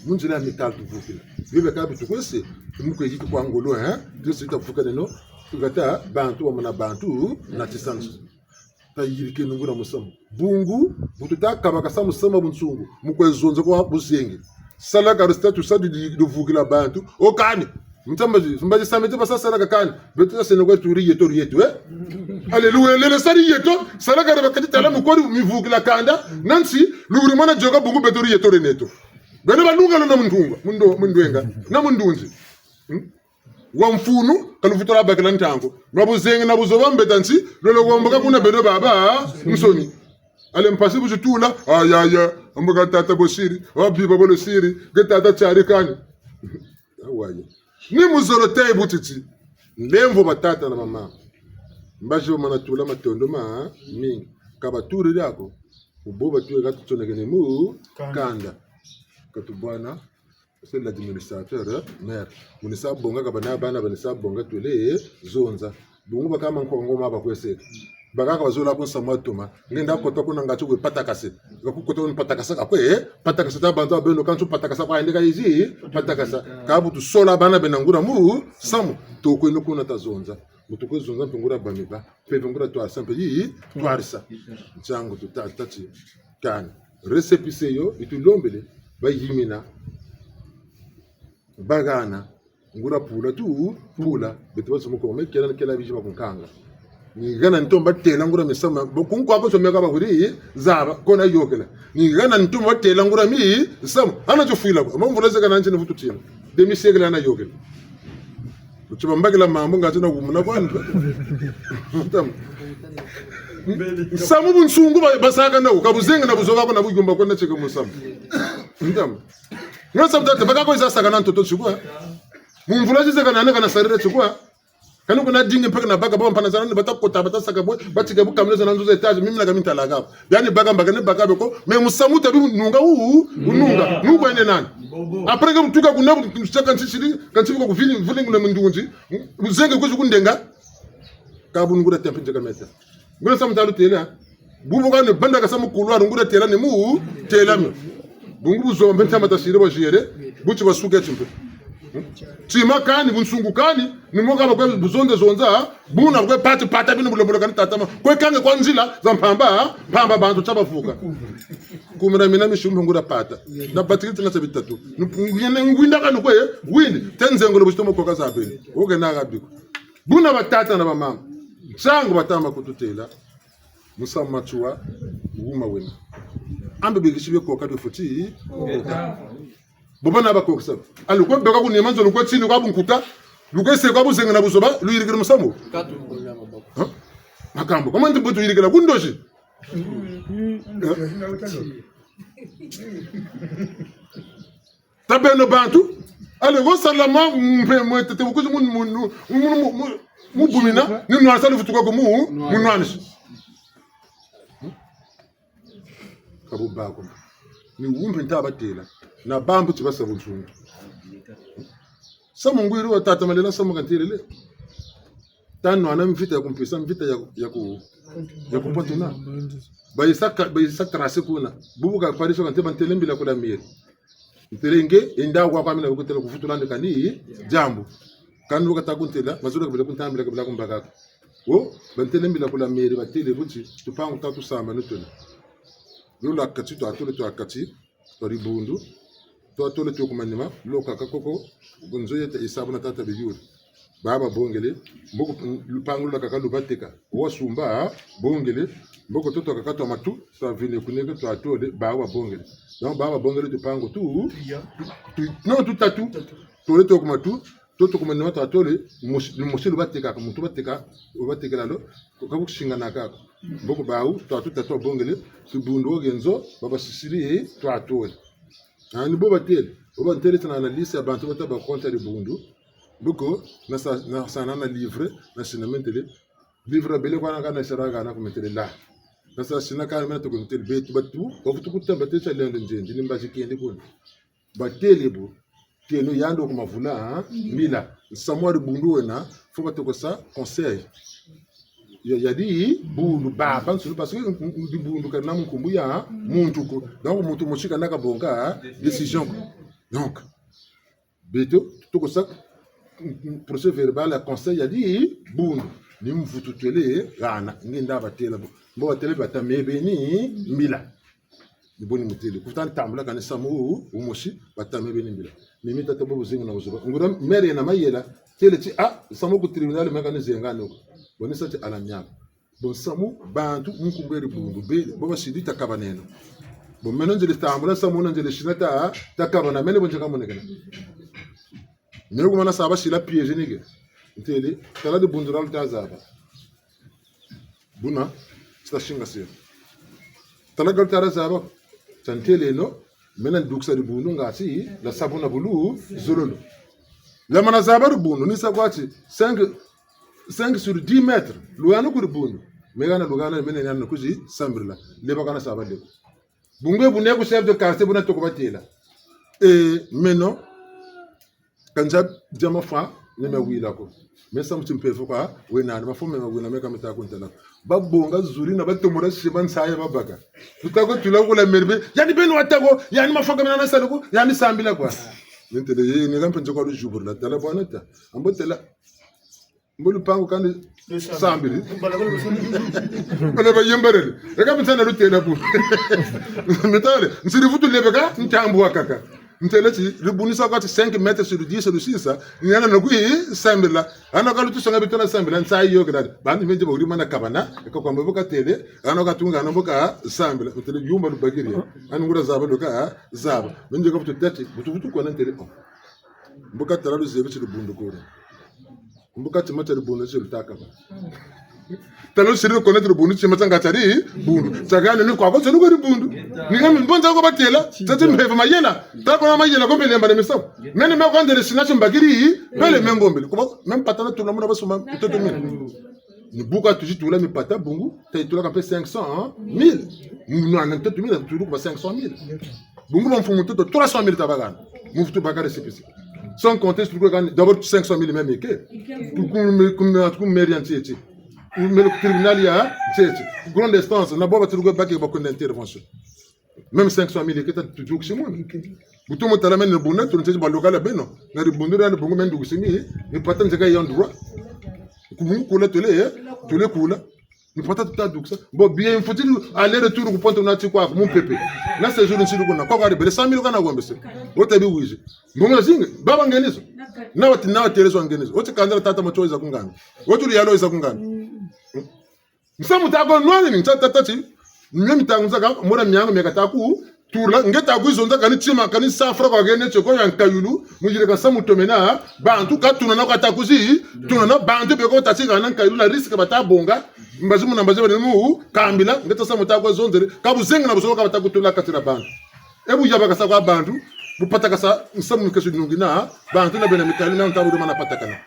Mu nzila ya Amicale tuvukila. Bibe ka bi tukwese, mu kwe yiki kwa ngolo, hein? Tusi tavukaneno, ngata bantu bamona bantu, na tisansu. Tayirikeno nguria musamu. Bungu, bu tuta kabakasa musamu wa bunsungu, mu kwe zonza kwa buzengi. Salaka resta tu sa di, di, di vukila bantu. O kani. Mutamba zi, mbazi samete basa salaka kani. Beto sa seno kwe turi yeto, yeto, eh? Alléluia, lele sari yeto. Salaka reba kati tala mu kori mivukila kanda. Nansi, luri mana dioka bungu beto ri yeto reneto. Beno balunga lo na mundunga, mundo, mundwenga, na mundunzi. Hmm? Wa mfunu, ka luvutu lwa bakila ntangu. Nwa buzengi na buzoba mbeta nti, lolo womboka kuna beno babansoni. Allez mpasi bu zitula, ayaya, mboka tata bo siri, wa biba bolo siri, nge tata tiari kani. Awaye. Ni muzolo tayi butiti. Nlemvo batata na bamama. Mbazi bamana tula matondo mamingi. Ka baturi diako. Mu bo batuwe ka tutsonekene mu kanda. Ka tubwana. C'est l'administrateur, hein, maire. Mu ni sa bonga ka bana, bana ba ni sa bonga twele zonza. Bungu bakaka ma nkongo ma bakwese. Bakaka bazola ko nsamu wa toma. Nge nda kota kuna ngatu kwe patakase. Ka ku kota kuna patakasa ka kwe, eh? Patakasa ta bantu ba beno kantu patakasa kwa yende ka yizi, patakasa. Ka bu tusola bana bena nguria musamu. Tukweno kuna tazonza. Bu tukwe zonza mpe nguria bami ba. Mpe nguria twarisa mpe yi, twarisa. Nsangu tuta, tâ ti. Kani. Récépissé yo, yi tulombele, bayimina, bahana, nguria pula tu, pula, beto bansoni mu ko, me kela, kela bizi ba kunkanga. Ni hana ntomba têla nguria misamu, bo kunkwa ko so meka ba kuri, zaba, ko nayôkela. Ni hana ntomba têla nguria misamu, hana tio fwila ko, ma mvula zeka na nti ni vutu tina. Demi-siècle hana yôkela. Buti bambakila mambu ngati na kumuna kwani. Ntamu. Nsamu bunsungu ba-, basaka nawu, ka buzengi na buzoba ko na buyumba ko na tieke mu nsamu. Ntamu. Nga samu tata, baka ko yiza saka na ntoto ti kwa. Mu mvula zizeka na neka na sarila ti kwa. Kani kuna dingi mpaka na baka, bo mpana zana ni bata kota, bata saka bwe, batike bu kamina zana nzo za étage, mimi na kami ntala ka. Biani baka mbaka ni baka beko, mais musamu tabi nunga wu, wununga, nunga ene nani. Après que mutuka kuna, mutuka kansi siri, kansi biko kuvili, vili nguna mundunzi, buzengi kwizi kundenga, ka bu nguria tempe nzeka meta. Nguria samu talu têla, bubu kani banda ka samu kulwa, nguria têla ni mu, têla mi. Bungu buzoba mpe ntama tasiri bwa ziere, buti basuke timpe. Tima kani, bunsungu kani, ni mo ka bakwe buzonza zonza, buna kwe pati pata bini bulembolo kani tatama. Kwe kange kwa nzila za mpamba, mpamba bantu tia bavuka. Kumira mina mishumba nguria pata. Na batiki tina tia bitatu. Nuyene ngwinda kani kwe, windi, te nzengolo buti tomo koka za beni. Oke na ka biko. Buna batata na bamama. Nsangu batama kututêla. Musamu Matsoua, wuma wena. Ambe bikisi bie koka bie fweti. Bo bana bakokisa. Alu kwe beka ku nima nzo, lu kwe tini kwa bunkuta. Lukese kwa buzenga na buzoba, luyirikiri musamu. Katu. Ha? Makambo. Comment mbutu yirikila ku ndozi. Ha? Ta beno bantu, allez, go sala mwa mpe mwe tete bukuzi mu, mu, mu, mu, mu, mu bumina, ni nwanisa luvutuka ko mu, mu nwanisa. Ka bu bâ ko. Ni wumpe nta batêla. Na bambu ti basa bunsungu. Samu ngwiri wa tata Malela samu kantêlele. Ta nwana mvita ya kumpesa, mvita ya, ya ku, ya kupatuna. Bayisa ka, bayisa tracé kuna. Bubu ka pariso kante bantêle mbila ku la mairie. Ntêle nge, enda kwa kwa mina bakutêla kuvutula ndekani, diambu. Kani bu kata kuntêla, mazulu kabila kuntambila kabila kumbaka. Wo, bantêle mbila ku la mairie, batêle buti, tupangu ta tusamba ni twena. Lula kati twa tole twa kati, twa dibundu, twa tole twa ku manima, lokaka koko, ku nzo yeta isabu na tata Biyuri. Baba bongele, mboko, lupangu lwakaka lubateka. Wasumba, bongele, mboko toto kaka twa matu, twa vine kuneke twa tole, baba bongele. Donc, baba bongele tupangu tu, tu, non, tutatu, tole twa ku matu, toto ku manima twa tole, mosi, mosi lubateka, muntu bateka, lubatekela lo, kaku singana kako. Mboko bawu, twa tutatu wabongele, tubundu wo genzo, baba sisiri, twa tole. Ah, ni bo batêle, bo bantêle tana na liste ya bantu bata ba contre dibundu, Mboko, nasa, nasa na livre, nasa na mentele. Livre bele kwa na kana sara kana ku mentele la. Nasa sina kana mena toko mentele beto batu, bavutu kuta batêle sa lendo nzenzi, ni mbazi kende kuna. Batêle bo, teno yandi ku mavula, ha? Mbila, nsamu wa dibundu wena, faut batoko sa conseil. Ya, ya dibundu, babansoni, parce que, mm, mm, dibundu ka na mu nkumbu ya, muntu ko. Donc, muntu mosi ka na kabonga, décision ko. Donc, beto, toko sa, mm, mm, procès verbal ya conseil ya dibundu. Ni mvutu twele hana, nge nda batêla bo. Mbo batêle bata mebeni mbila. Ni bo ni mutêle. Kuta ntambula kani samu wu, wumosi, bata mebeni mbila. Ni mi tata bo buzingu na buzoba. Nguria maire na mayela, têle ti, ah, samu ku tribunal meka ni zenga noko. Bo ni sa ti ala miaka. Bon, samu, bantu, mu nkumbu ya dibundu, be, bo basidi ta kabaneno. Bon, meno nzele tambula, samu na nzele sina ta, ta kabana, meno bo nzeka monekena. Meno ku mana sa basila piège ni ke. Ntêle, tala dibundu dia luta zaba. Buna, sita singa sio. Tala dia luta zaba, ta ntêleno, mena ndukisa dibundu ngati, dia sa buna bulu, zololo. Dia mana zaba dibundu, ni sa kwa ti, cinq, cinq sur dix mètres, luhana ku dibundu. Me hana luhana, mena ni hana kuzi sambirila. Leba kana sa ba leba. Bungu bu ne ku chef de quartier, buna toko batêla. Eh, meno, ka nza dia mafwa, ni me wila ko. Me samu ti mpeve kwa, wena ni mafwa me mawila me ka me ta kuntala. Babonga zuri na batomora si ba nsayi babaka. Tuta ko tula ku la mairie be, yandi beno wata ko, yandi mafwa ka mena na sala ko, yandi sambila kwa. Ni ntêle, ye, ni kampe nzo kwa lujuburila, tala bwana ta. Ambo têla, mbo lupangu kandi sambiri. Bala bayembarele. Eka mitsana lutêla bu. Mitale, nsiri vutu lebeka, ntambu wakaka. Ntêle ti, dibundu sa kwa ti cinq mètres sur dix, sur six, ni hana na kwi sambila. Hana ka lutusanga beto na sambila, nsayi yo kila. Bantu mende ba wuri mana kabana, eka kwa mbo katêle, hana katunga, hana mbo kasambila. Ntêle yumba lubakiri. Hana nguria zaba luka, zaba. Mende ka vutu tâ ti, vutu vutu kwa na ntêle, oh. Mbo katala luzebi ti dibundu kore. Mbo kati mata dibundu ti luta kaba. Tala lusiri reconnaître dibundu, ti mata ngati dibundu. Tiakana ni kwa ko tienu kwa dibundu. Ni kami mbonza ko batêla, tati mpeve mayela. Tala ko na mayela ko mpe lemba na misamu. Mene me kwa ndele sina ti mbakiri, pele me ngombele. Kuba, même patana tula muna basuma, mitoto mine. Ni bu ka tuzi tula mipata bungu, ta yitula ka mpe cinq cent mille. Muna na ntoto mille, tulu kuba cinq cent mille. Bungu ba mfumu ntoto trois cent mille tabakana. Mu vutu baka récépissé. Sans compter sur le, d'abord cinq cent mille même ke. Ku, ku, ku, ku mairie ya ntieti. Ku mairie, tribunal ya ntieti. Ku grande instance, na bo batulu bake ba kwe na intervention. Même cinq cent mille ke ta tuzi ku simuna. Bu tomo tala mene dibundu, tu ntieti ba local beno. Na dibundu dia bungu mene dugu simi, mipata nzeka ya droit. Ku bungu kula tole, eh, tole kula. Mipata tuta dukisa. Bon, billet mfutiri aller-retour ku Pointe-Noire ti kwa ku mu mpepe. Na séjour nsiri kuna. Kwa kwa ribele cent mille kana wombese. Wo ta bi wizi. Mbongo zingi, baba ngenizo. Na wati, na wati telezo ngenizo. Wo ti kanda tata Matsoua yiza ku nganda. Wo ti luyalo yiza ku nganda. Nsamu ta ko nwana ni nsa tata ti. Mie mitangu nsaka, mora miangu mie kata ku Tula, nge ta kwiza zonza kani tima, kani cent francs kwa hene tio ko ya nkayulu, mu yirika samu tomena, bantu ka tunana kwa ta kwizi, tunana bantu beko ta tika na nkayulu na risque bata bonga, mbazi muna mbazi bani mu, kambila, nge ta samu ta kwe zonzele, ka buzenga na buzoba ka bata kutula kati na bantu. E bu yabakasa kwa bantu, bu patakasa nsamu kesi nungi na, bantu na bena mikayulu na ntabu mana patakana.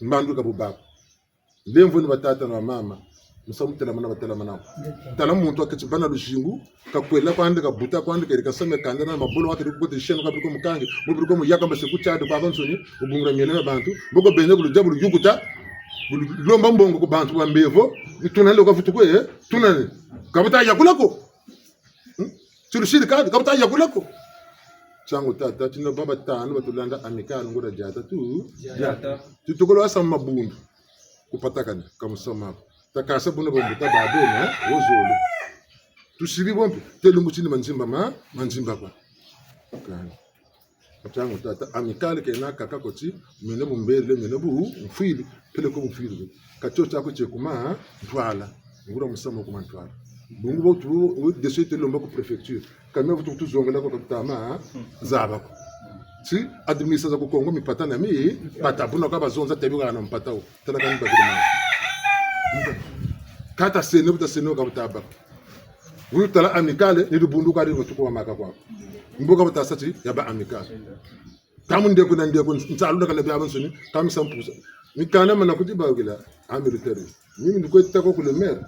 Mbandu ka bu bako. Lemvo ni batata na bamama, musamu telamana batelamana. Tala muntu waketi bâ na luzingu, ka kwela kwandi, ka buta kwandi, keri ka same kanda na mabolo waketi kukote shenu ka biri ko mukangi, mu biri ko muyaka mbase ku tiadi kwa bansoni, mu bungula miela mia bantu, mboko bene bulu dia bulu yukuta, bulu lomba mbongo ku bantu ba mbevo, ni tunani lo ka vutu kwe, eh, tunani. Ka buta yakula ko. Hmm? Ti lusiri kani, ka buta yakula ko. Tiangu tata, tina baba tanu batulanda Amicale nguria diata tu. Diata. Ti tukolo wasa mabundu. Kupatakana, ka musamu ko. Takasa buna bambuta babena, eh? Wo zolo. Tusiri bo mpe, te lumbu tini manzimba ma, manzimba kwa. Kani. Tiangu tata, Amicale kena kaka ko ti, mene bu mbele, mene bu mfwiri, peleko bu mfwiri. Ka tio tiaku tie kuma ntwala. Nguria musamu kuma ntwala. Bungu bo tu, wo dessus te lomba ku préfecture. Ka mia vutu kutuzongela ko ka tutama zaba ko. Ti administration za ku Kongo mipata na mi, pata buna ka bazonza tebi kana mpata wo. Tala kani bakiri ma. Ka ta sene, bu ta sene wo ka buta bâ ko. Wulu tala Amicale, ni lubundu kari ko tukuwa maka kwa. Mbo ka buta sa ti, yabâ Amicale. Ka mu ndeko na ndeko, nsalu na kala bia bansoni, ka mi sa mpusa. Ni kana mana kuti bawukila, a militaire. Mimi ni kwe ta ko ku le maire.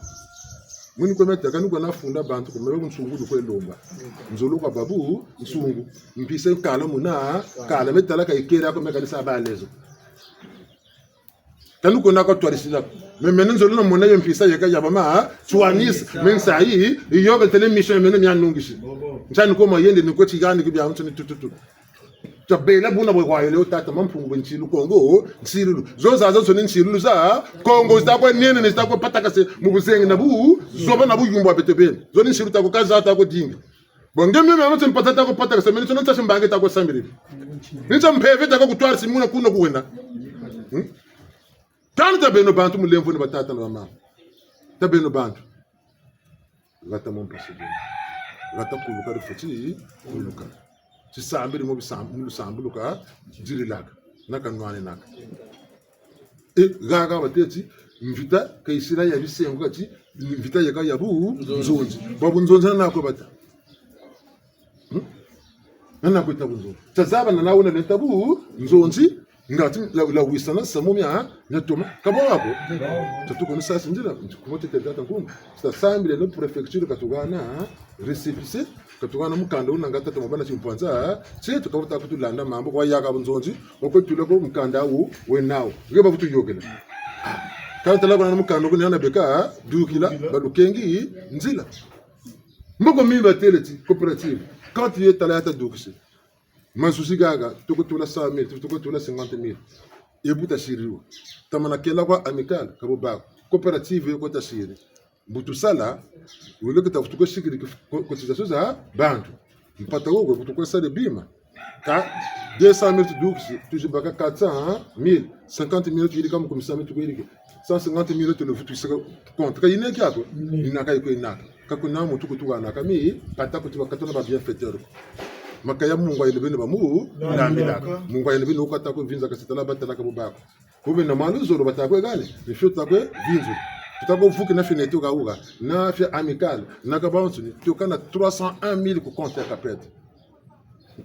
Mimi ni kwe meta, kani kwe na funda bantu, ku mebe ku nsungu ni kwe lomba. Nzolo kwa babu, nsungu. Mpisa kala muna, kala me tala ka yikela ko me kani sa ba lezo. Kani kwe na ko twarisila ko. Me mene nzolo na mona yo mpisa yeka ya bama, ha? Twanis, me nsayi, yo ka tele mission mene mia nungisi. Nsa ni ko ma yende ni kwe tigani ki bia mtu ni tututu. Tabela buna bwe kwa yele o tata Mampungu bwe nsilu Kongo, nsilulu. Zo zazansoni nsilulu za, Kongo zita kwe nene, ni zita kwe patakase, mu buzengi na bu, zoba na buyumbu bwa beto beni. Zo ni nsilu ta kwe kaza ta kwe dinga. Bon, nge meme, meme, mpata ta kwe patakasa, mene, tsono ntsasi mbangi ta kwe sambilila. Ni ntsa mpeve ta kwe kutwarisi muna kuna kuwena. Hmm? Kani tabeno bantu mu lemvo ni batata na bamama. Tabeno bantu. Hata mu mpasi beno. Hata kuluka difweti, kuluka. Tisambiri mu bisam-, mu lusambulu ka, dililaka. Na ka nwaninaka. E, haha batêle ti, mvita, ka yisila ya bisengo kati, mvita yeka ya bu, nzonzi. Nzonzi. Bwa bunzonzi na nako bata. Hmm? Na nako yita bunzonzi. Tazaba na nawu na lenta bu, nzonzi, ngati la, la wisana samu mia, mia toma. Ka bwa ko? Tatuko ni sasi nzila, nti kumote tele tata nkumbu. Sa sambile no préfecture ka tuhana, récépissé, ka tuhana mukanda wuna nga tata mabana timpwanza, tieto ka wuta kutulanda mambu, kwa yaka bunzonzi, wa kwe tula ko mukanda wu, wena wu. Nge ba kutuyokela. Ah, ka tala kwa na mukanda wu, ni hana beka, dukila, balukengi, nzila. Mboko mimi batêle ti, coopérative. Ka tuye tala ya ta dukisi. Mazuzi haha, tuko tula cent mille, tuko tula cinquante mille. E bu tasiri wo. Tamana kela kwa Amicale, ka bo bako. Coopérative yo ko tasiri. Bu tusala, wele ke ta vutu ko sikiri ki-, ko-, cotisation za bantu. Mpata wo, bu tukwe sala bima. Ka deux cent mille tudukisi, tuzi baka quatre cent mille, cinquante mille tuyirika mu kumi cent mille tuko yirika. Cent cinquante mille tule vutu sika compte. Ka yina kia ko, mm, yina ka yiko yina ka. Ka kuna muntu kutuhanaka mi, kata kuti bakatona ba bienfaiteur. Makaya mungwa yene bene ba mu, lambilaka. Mungwa yene bene wukata ko vinza ka sitala batalaka bo bako. Kube na malu zolo bata kwe gani, ni fio ta kwe vinzu. Tuta ko vuki na fenêtre ka wuka, na fia Amicale, na ka bansoni, tuka na trois cent un mille ku compte ya Capred.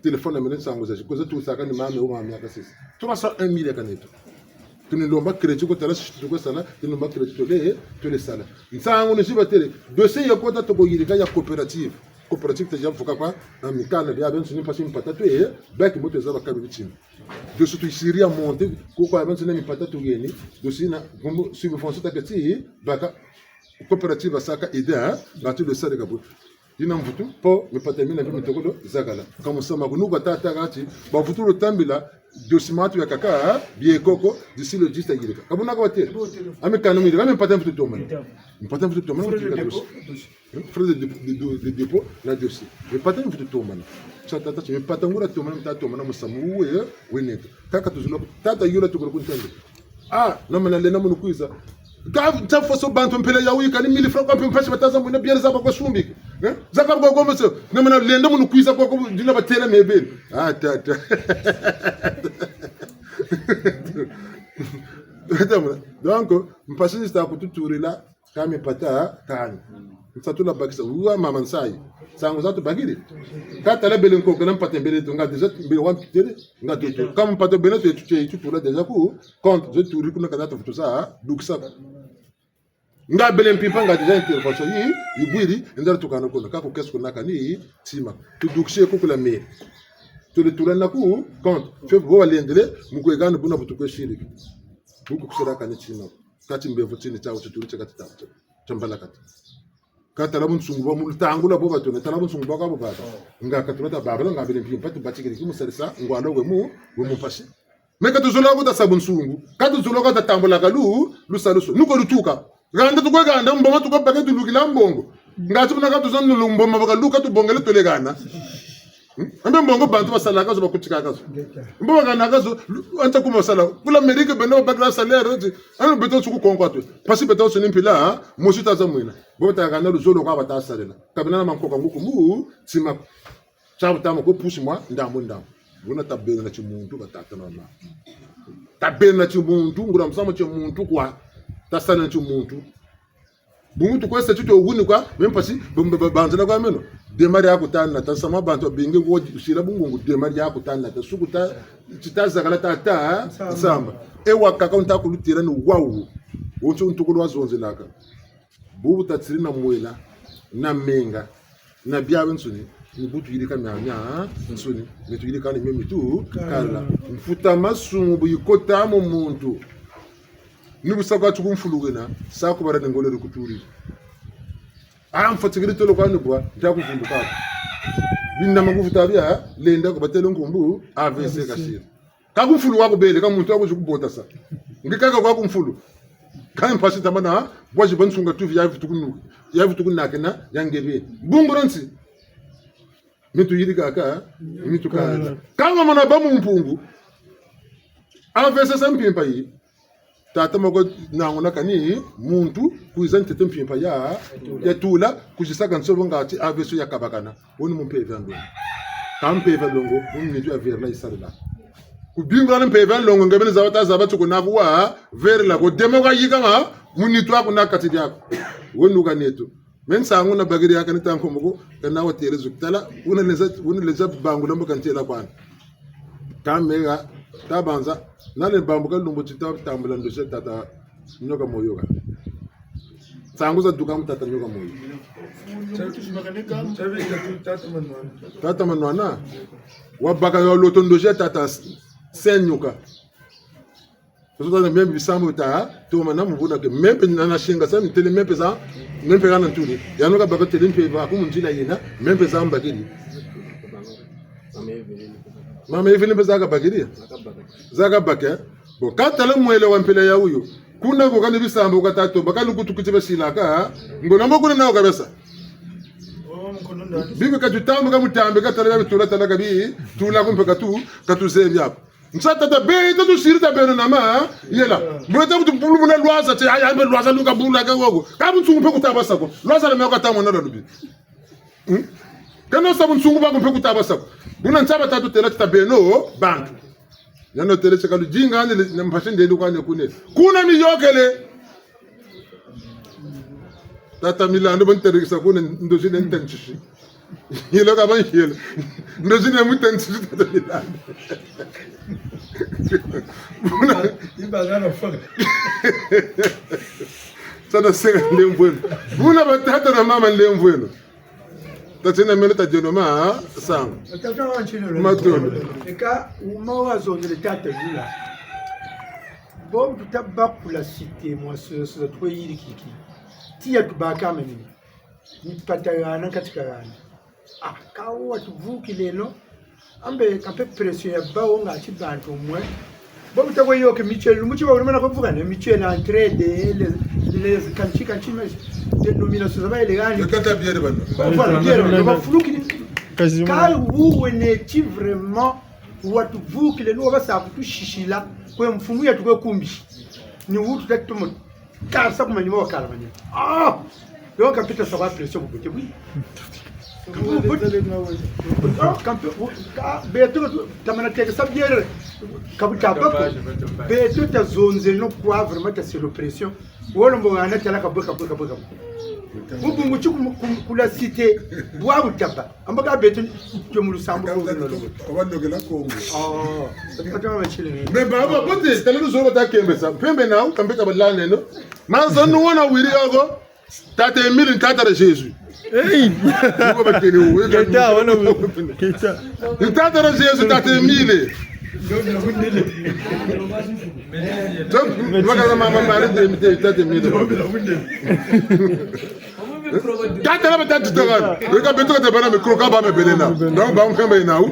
Téléphone ya mene nsangu zazi, ko za tusaka ni mame wu mame ya kasisi. Trois cent un mille ya kaneto. Tuni lomba crédit ko tala si tuko sala, tuni lomba crédit tole, tole sala. Nsangu ni zi batêle, dossier ya kota toko yirika ya coopérative. Coopérative ta ya vuka kwa, Amicale, bia bansoni mpasi mpata twe, baki moto zaba kabi bitini. Dossier tuyisiri ya monter, ko kwa bansoni mipata tuyeni, dossier na, gumbu, subvention ta keti, baka, coopérative basaka idée, hein, ngatu le sale kabu. Yina mvutu, po, mipata mina mpe mitokolo, zakala. Ka musamu ko nuka tata kati, ba vutu lo tambila, dossier matu ya kaka, hein, bie koko, d'ici le dix ta yirika. Ka buna ka batêle. Ami kanu miri, ami mpata mvutu tomana. Mpata mvutu tomana, frais de dépôt, dossier. Hein? Frais de dépôt, de, de, de dépôt na dossier. Mipata mvutu tomana. Sa tata, mipata nguria tomana, mita tomana musamu we, we neto. Kaka tuzula, tata yola tukuru kuntende. Ah, na mana lenda munu kwiza. Ka, ta façon bantu mpela ya wika ni mille francs kwa mpe mpasi bata za mwina bière za ba kwa sumbiki. Eh? Zaka kwa kwa mese, na mana lenda munu kwiza kwa kwa, dina batêla mebele. Ah, tata. Donc, mpasi zi ta kututurila, kâ mpata kani. Nsatu la bakisa, wa mama nsayi. Nsangu za tubakiri. Kâ tala bele nkokela mpata mbele to nga déjà mbele wa mpitele, nga tutu. Kâ mpata bele to tutu, tutu la déjà ku, compte, zo turi kuna ka za tufutusa, dukisa. Nga bele mpimpa nga déjà intervention yi, yibwiri, ndala tukana kuna, kâ ku kesu kuna kani, tima. Tudukisi ku kula mairie. Tule tula na ku, compte. Fe bo walendele, mu kwe gana buna bu tukwe siriki. Bu ku kusira kani tima. Kati mbevo tini tia wuti tuli tia kati tia, tia, tia mbala kati. Kâ tala bunsungu bwa mu lutangu lwa bo batona, tala bunsungu bwa ka bo bata. Nga kati bata babala nga bele mpimpa, tubatikiri ki mu sarisa, ngwala we mu, we mu mpasi. Mais ka tuzolo ko ta sa bunsungu, ka tuzolo ko ta tambula ka lu, lusalusu. Nuko lutuka. Ganda tukwe ganda, mboma tukwe baka tulukila mbongo. Ngati buna ka tuzolo mboma baka luka tubongele tole gana. Hmm? Ambe mbongo bantu basalaka zo, bakutikaka zo. Mbongo kana ka zo, lu-, anta kuma sala. Kula Amérique beno bakila salaire, ti, anu beto suku konkwa tu. Mpasi beto suni mpila, ha? Mosi ta za mwina. Bo ta kana luzolo kwa bata salela. Ka bena na mankoka nguku mu, tima. Tia butama ko pusi mwa, ndambu ndambu. Buna tabeno na timuntu, batata na mama. Tabeno na timuntu, nguria musamu tia muntu kwa. Tasala na timuntu. Bungu tukwesa tito wuni kwa, même mpasi, ba, ba, ba, banzila kwa meno. Dema dia kutana, ta sama bantu bingi wo sila bungungu, dema dia kutana, ta suku ta, tita zakala ta, ta, nsamba. Nsamba. E wakaka unta kulutila ni wawu. Wonso untukulu wazonzelaka. Bubu tatsiri na mwela, na menga, na biabiansoni, ni bu tuyirika miamiansoni, mi tuyirika ni mio mi tukala. Mfuta masumu bu yikota mu muntu. Ni bu sa kwa tuku mfulukina, sa kubara ni ngolo di kuturi. Ah, mfatikiri tolo kwa ni bwa, nta kuvunduka. Bina makufuta bia, lenda kubatele nkumbu, A V C kasiri. Ka ku mfulu wa kubele, ka muntu wa kuzi kubotasa. Nge kaka kwa ku mfulu. Ka mpasi tamana, bwazi bansunga tuvi ya vutu kunu, ya vutu kunakena, ya ngebeni. Bungu dia nsi. Mi tuyirikaka, mi tukala. Ka mamana ba mu mpungu. A V C sa mpimpa yi. Tata moko nanguna kani muntu kwiza ntete mpimpa ya, ya tula, kuzisaka nsobo ngati A V C ya kabakana. Woni mu mpeve ya nlongo. Ka mpeve ya nlongo, mu nitu ya verela yisarila. Kubingula na mpeve ya nlongo, nge beni zaba ta zaba tuku na kuwa, verela ko dema kwa yika ma, mu nitu aku na kati diaku. Woni wuka neto. Me nsangu nabakiri yaka ni ta nkomoko, kana watêle zo tala, wuna leza, wuna leza bangula mbo kantêla kwani. Ka mega, tabanza, nale bambuka lumbu ti ta tambula ndosi ya tata Nyoka Moyo ka. Nsangu za duka mu tata Nyoka Moyo. Tata Manwana. Wabaka yo loto ndosi ya tata Saint Nyoka. Soso tata meme bisambu ta, toma na mubuna ke, meme na, na singa sa, ntele meme za, meme kana ntuli. Yano kabaka tele mpe ba ku mu nzila yina, meme za mbakiri. Mama Eveline mpe za kabakiri. Za kabaka. Bon, ka tala mwela wa mpila ya wuyo. Kuna ko kani bisambu ka tata, baka lukutu kuti basilaka, ngolo mbo kuna nawo kabesa. Bibi ka tutambu ka mutambi ka tala ya bitula tala kabi, tula kumpe katu, katuzebi ako. Nsa tata be, tata tusiri ta beno na ma, yela. Mwe ta kutu bulu muna lwaza, te, aya, mbe lwaza luka bula ka wogo. Ka bunsungu mpe kutabasa ko. Lwaza la meko tamu na lubi. Hmm? Kano sa bunsungu bako mpe kutabasa ko. Buna nsa ba tatu têla ti ta beno, bantu. Yano têle ti ka ludinga, ni, ni mpasi nde luka ne kune. Kuna miyokele. Tata Milandu, bon terikisa kuna, ndozi ne ntentisi. Yelo ka ba yelo. Ndozi ne mu ntentisi tata Milandu. Buna. Iba gana faka. Tata seka nlemvweno. Buna batata na mama nlemvweno. Tata na mele ta diono ma, ha? Sangu. Tata wa ntino lo. Matondo. Eka, wuma wazonzele tata yula. Bo tuta bakula site mwa soso za twe yirikiki. Tiya tubaka menini. Ni pata gana kati ka gana. Ah, ka wo watuvukileno. Ambe ka mpe pression ya bawu ngati bantu mwe. Bo buta kwe yoke mutuelle, lumbu ti ba wuri mana ko vukane, mutuelle entraide, les, les, kanti, kanti, mais, dénomination za ba yele gani. Kata bière bana. Voilà, bière, bafulukiri. Quasiment. Ka wuwe neti vraiment, watuvukile, ni wabasa kutusisila, kwe mfumu ya tukwe kumbi. Ni wutu tatumo. Kasa ku manima wakala manima. Ah! Donc, ka mpe ta sa ba pression bubote, oui. Kampe, ka, beto, tamana teka sa bière, ka bu taba ko. Beto ta zonzeno kwa vraiment ta selo pression. Wolo mbo wana tala ka bwe, ka bwe, ka bwe, ka bwe. Mu bungu ti ku, ku, ku la cité, bwa bu taba. Amba ka beto, tio mu lusambu ko. Ka ba ndokela Kongo. Oh, ka ta ma chile. Mais ba, ba, bote, tala luzolo ta kembesa. Mpembe na, kampe ka ba lande, non? Manza nu wona wiri yako. Tata Emile, ni tata dia Jésus. Hey! Niko bakene wo, weka. Keta, wana wo. Keta. Ni tata dia Jésus, tata Emile. Donc, wakala mama mari de, de tata Emile. Tata la batatu tokana. Weka beto ka ta bâ na micro, ka ba me bele na. Donc, ba mpemba yena wo.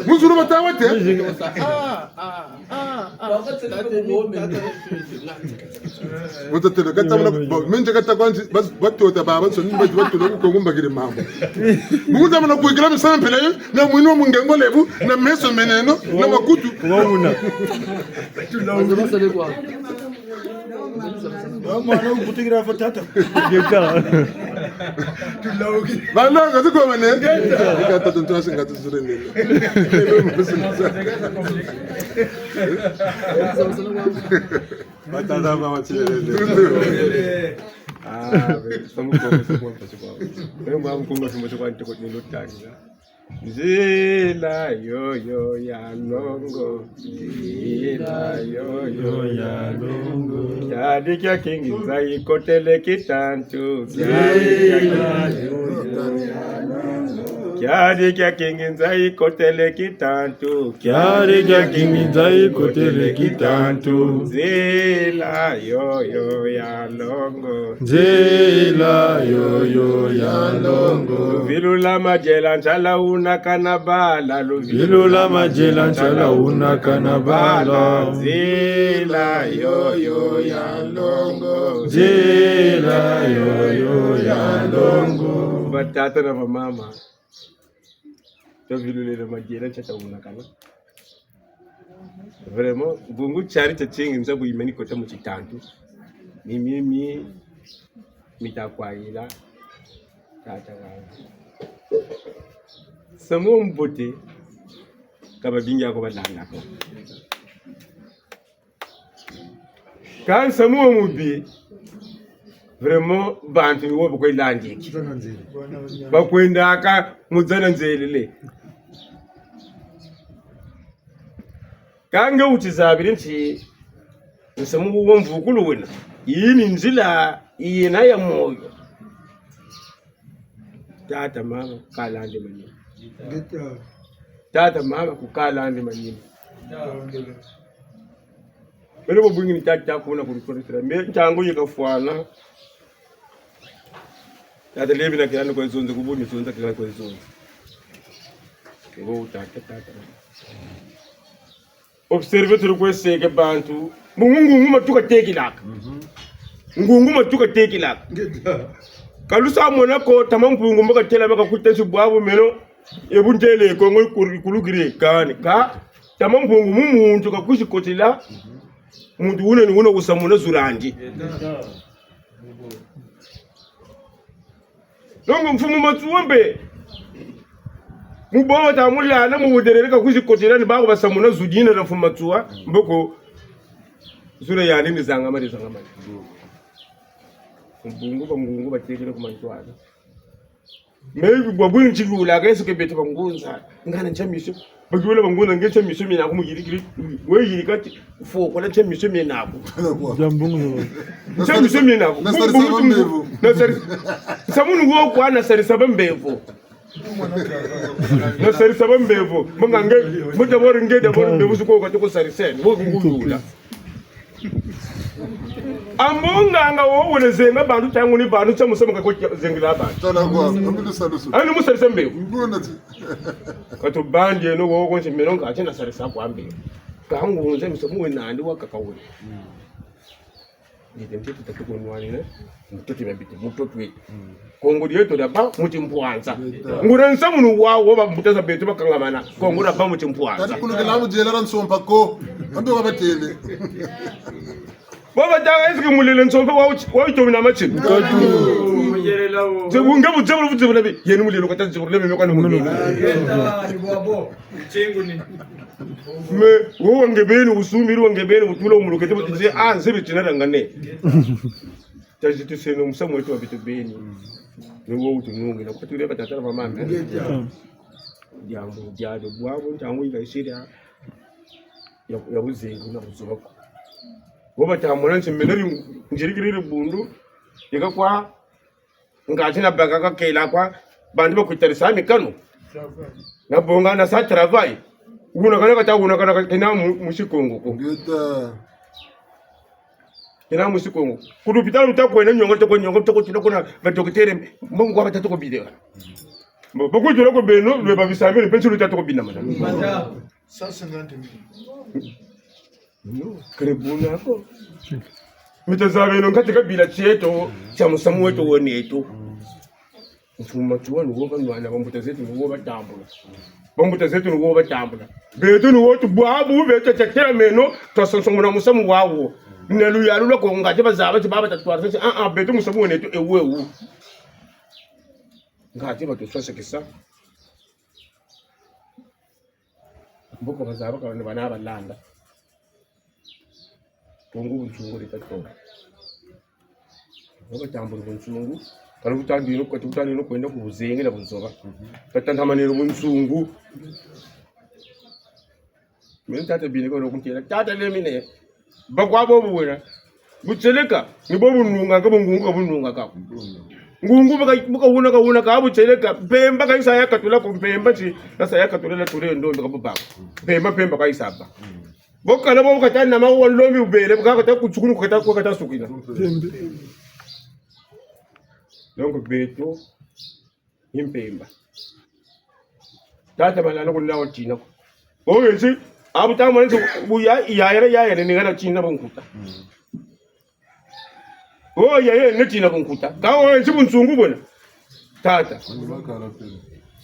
Mu zulu bata wa te? Mu ta têla, ka ta mona, bon, menje ka ta kwa nzi, bas-, batota babansoni, bas-, batula ku Kongo mbakiri mambu. Mu ta mona kwikila misampele, na mwini wa mungengo lebu, na meso meneno, na makutu. Wawuna. Mwana wukutikira fa tata. Geka. Bana, ngati kwa mane. Geka. Geka tata ntwasi ngati zure nene. Batata ba watilele. Ah, be, somu kwa, somu kwa, somu kwa. Be, mwa mkongo somu kwa ntoko ni lutanga. Nzila yoyo ya longo, nzila yoyo ya longo. Kiadi kia kinginza yikotele kitantu. Kiadi kia kinginza yikotele kitantu. Kiadi kia kinginza yikotele kitantu. Nzila yoyo ya longo. Nzila yoyo ya longo. Luvilu lwa mayela ntala wuna kana bala, luvilu lwa mayela ntala wuna kana bala. Nzila yoyo ya longo. Nzila yoyo ya longo. Batata na bamama. Tuvilulele mayela ntala wuna kana. Vraiment, bungu tiari tia tingi nza bu yimeni kota mu titantu. Mi, mi, mi, mi ta kwayila. Tata kanga. Samu wa mbote, ka babingi ako balanda ko. Kâ nsamu wa mubi, vraiment, bantu ni wo bakwe landiki. Bakwendaka mu zana nzelele. Kâ nge wutizabiri nti nsamu wa mvukulu wena, yi ni nzila yena ya moyo. Tata, mama, ku kalandi manima. Tata, mama, ku kalandi manima. Beno bo bwingi ni tata kuna ku lukoritira. Mbe ntangu yi kafwana. Tata lebi na kilani kwa zonza, ku buni zonza kilani kwa zonza. Ebo tata, tata. Observe tuli kwe seke bantu. Bungu ngungu matu katekilaka. Ngungu matu katekilaka. Ka lusa mona ko Tata Mpungu mbo katela baka kutesi bwabu meno. Ebu ntele Kongo kulu-, kulukiri kani. Kâ Tata Mpungu mu muntu kakusi kotila. Muntu wuna ni wuna wusamuna zu landi. Donc, Mfumu Matsoua mpe, mu bo bata mulanda, mu buderere kakusi kotila ni baku basamuna zu dina na Mfumu Matsoua, mboko zu dia yandi ni zangama, ni zangama. Bungu bangungu batekele ku mantwala. Mais bwa bwingi lula, est-ce que beto bangunza, ngana ntia miso, Bakibela bangunza nge tia miso miena naku mu yirikiri, we yirika ti, fokola tia miso miena naku. Diambu ngolo. Tia miso miena naku. Na sarisa bambevo. Na sarisa. Samunu wo kwa na sarisa bambevo. Na sarisa bambevo. Manga nge, mu d'abord nge d'abord mbevo zuko kwa toko sarisa. Wo kungulula. Ambo nganga wo wele zenga bantu ntangu ni bantu tia musamu ka ko zengela bantu. Tala kwa, ambi lusalusu. Ani mu sarisa mbevo. Ngona ti. Ka tubandi eno wo konse meno nga ti na sarisa kwa mbevo. Ka ngunza misamu wena nandi wakaka wele. Nite nte tuta tuko nwanina, mutoto mia biti, mutoto wetu. Kongo dieto dia bâ mu timpwanza. Nguri nsamunu wa, wa bambuta za beto bakangamana. Kongo dia bâ mu timpwanza. Tati kulukila mu diela dia nsompa ko. Ambe wa batele. Bo batâka, est-ce que mulele nsompe wa uti-, wa utomina matini? Nze bunge bu dzebula, bu dzebula bi. Yeni mulele kata dzebula bi, mekwa ni mulele. Mais, wo wange beni, usumiri wange beni, utula umulukete, bu tize, ah, nze bitina dangane. Tazi tuseno musamu wetu wa beto beni. Ni wo utunungi, na kutule batata na bamama. Diambu, diado, bwabu, ntangu inga isiri ya, ya buzengu na buzoba ko. Bo batamona nti mene bi nzirikiri bundu, yeka kwa, ngati nabaka kakela kwa, bantu bakutarisa mikano. Nabonga nasa travail. Wuna kana kata, wuna kana kata, kena mu-, musi Kongo ko. Ngeta. Kena musi Kongo. Ku lupitalu luta kwenda nyongo, luta kwenda nyongo, luta kwenda kuna ba docteur, mbongo kwa batatu ko bide. Bo, bo kutula ko beno, lwe ba bisambele, pension luta ko bina mana. Cent cinquante mille. Non, kele buna ko. Mita zabeno nkati kabila tieto, tia musamu weto wo neto. Mfuma tuwa ni wo banwana, bambuta zeto ni wo batambula. Bambuta zeto ni wo batambula. Beto ni wo tu bwabu, beto tia telameno, twasansongona musamu wawo. Na luyalu lwa ko ngati bazaba ti baba tatwara, ah, ah, beto musamu wo neto, ewu, ewu. Ngati batuswasekesa. Mbo ko bazaba ka bana balanda. Kongo bunsungu leta tonga. Mbo batambula bunsungu. Kala kutandino, kati kutandino kwenda ku buzengi na buzoba. Tatantamaneno bunsungu. Mene tata bine ko kuntela. Tata le mine. Bakwa bobu wena. Butieleka, ni bo bununga ka, bungungu ka bununga ka. Ngungu baka, baka wuna ka wuna ka, butieleka, mpemba ka yisa ya katula ko mpemba ti, kasa ya katula la tule ndombe ka bubaka. Mpemba, mpemba ka yisa ba. Bo kala bo kata na ma wa nlombi wubele, bu kakata kutsukunu, kata, kata sukina. Donc, beto, ni mpemba. Tata balala kuna watina ko. Oyo nsi, abu tamona nsi, bu ya, ya yere, ya yere, ni ngana tina bunkuta. Oyo ya yere, ni tina bunkuta. Ka oyo nsi bunsungu bwena. Tata.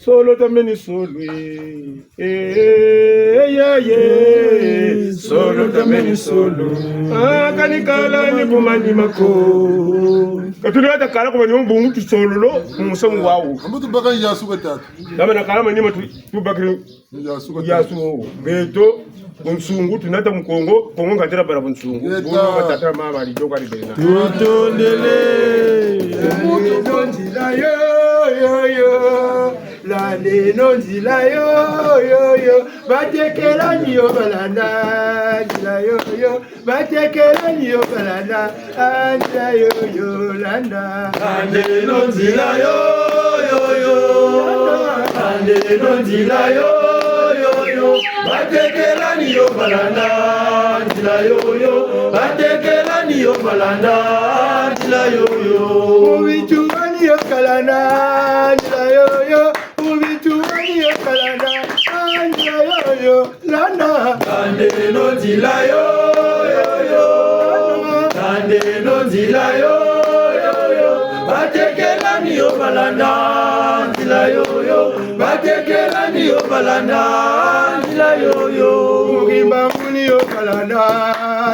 Solo tameni solo, eh. Eh, ya, ye. Solo tameni solo. Ah, kani kala ni kumani mako. Katuli ata kala kumani mbungu tusololo, musamu wawu. Ambu tubaka yasu ka tata. Dama na kala manima tu, tubakiri. Yasu ka tata. Yasu, beto, bunsungu, tunata mu Kongo, Kongo ngatira bara bunsungu. Yeta. Bunsungu batata mama, ali joka ali bena. Tutondele. Lande no nzila yo, yo, yo. Lande no nzila yo, yo, yo. Batekela ni yo balanda, nzila yo, yo. Batekela ni yo balanda, ah, nzila yo, yo, landa. Lande no nzila yo, yo, yo. Lande no nzila yo, yo, yo. Batekela ni yo balanda, nzila yo, yo. Batekela ni yo balanda, nzila yo, yo. Mu bitu ni yo kalanda, nzila yo, yo. Mu bitu ni yo kalanda, ah, nzila yo, yo. Landa. Lande no nzila yo, yo, yo. Lande no nzila yo, yo, yo. Batekela ni yo balanda nzila yo, yo. Batekela ni yo balanda nzila yo, yo. Mukimba muni yo balanda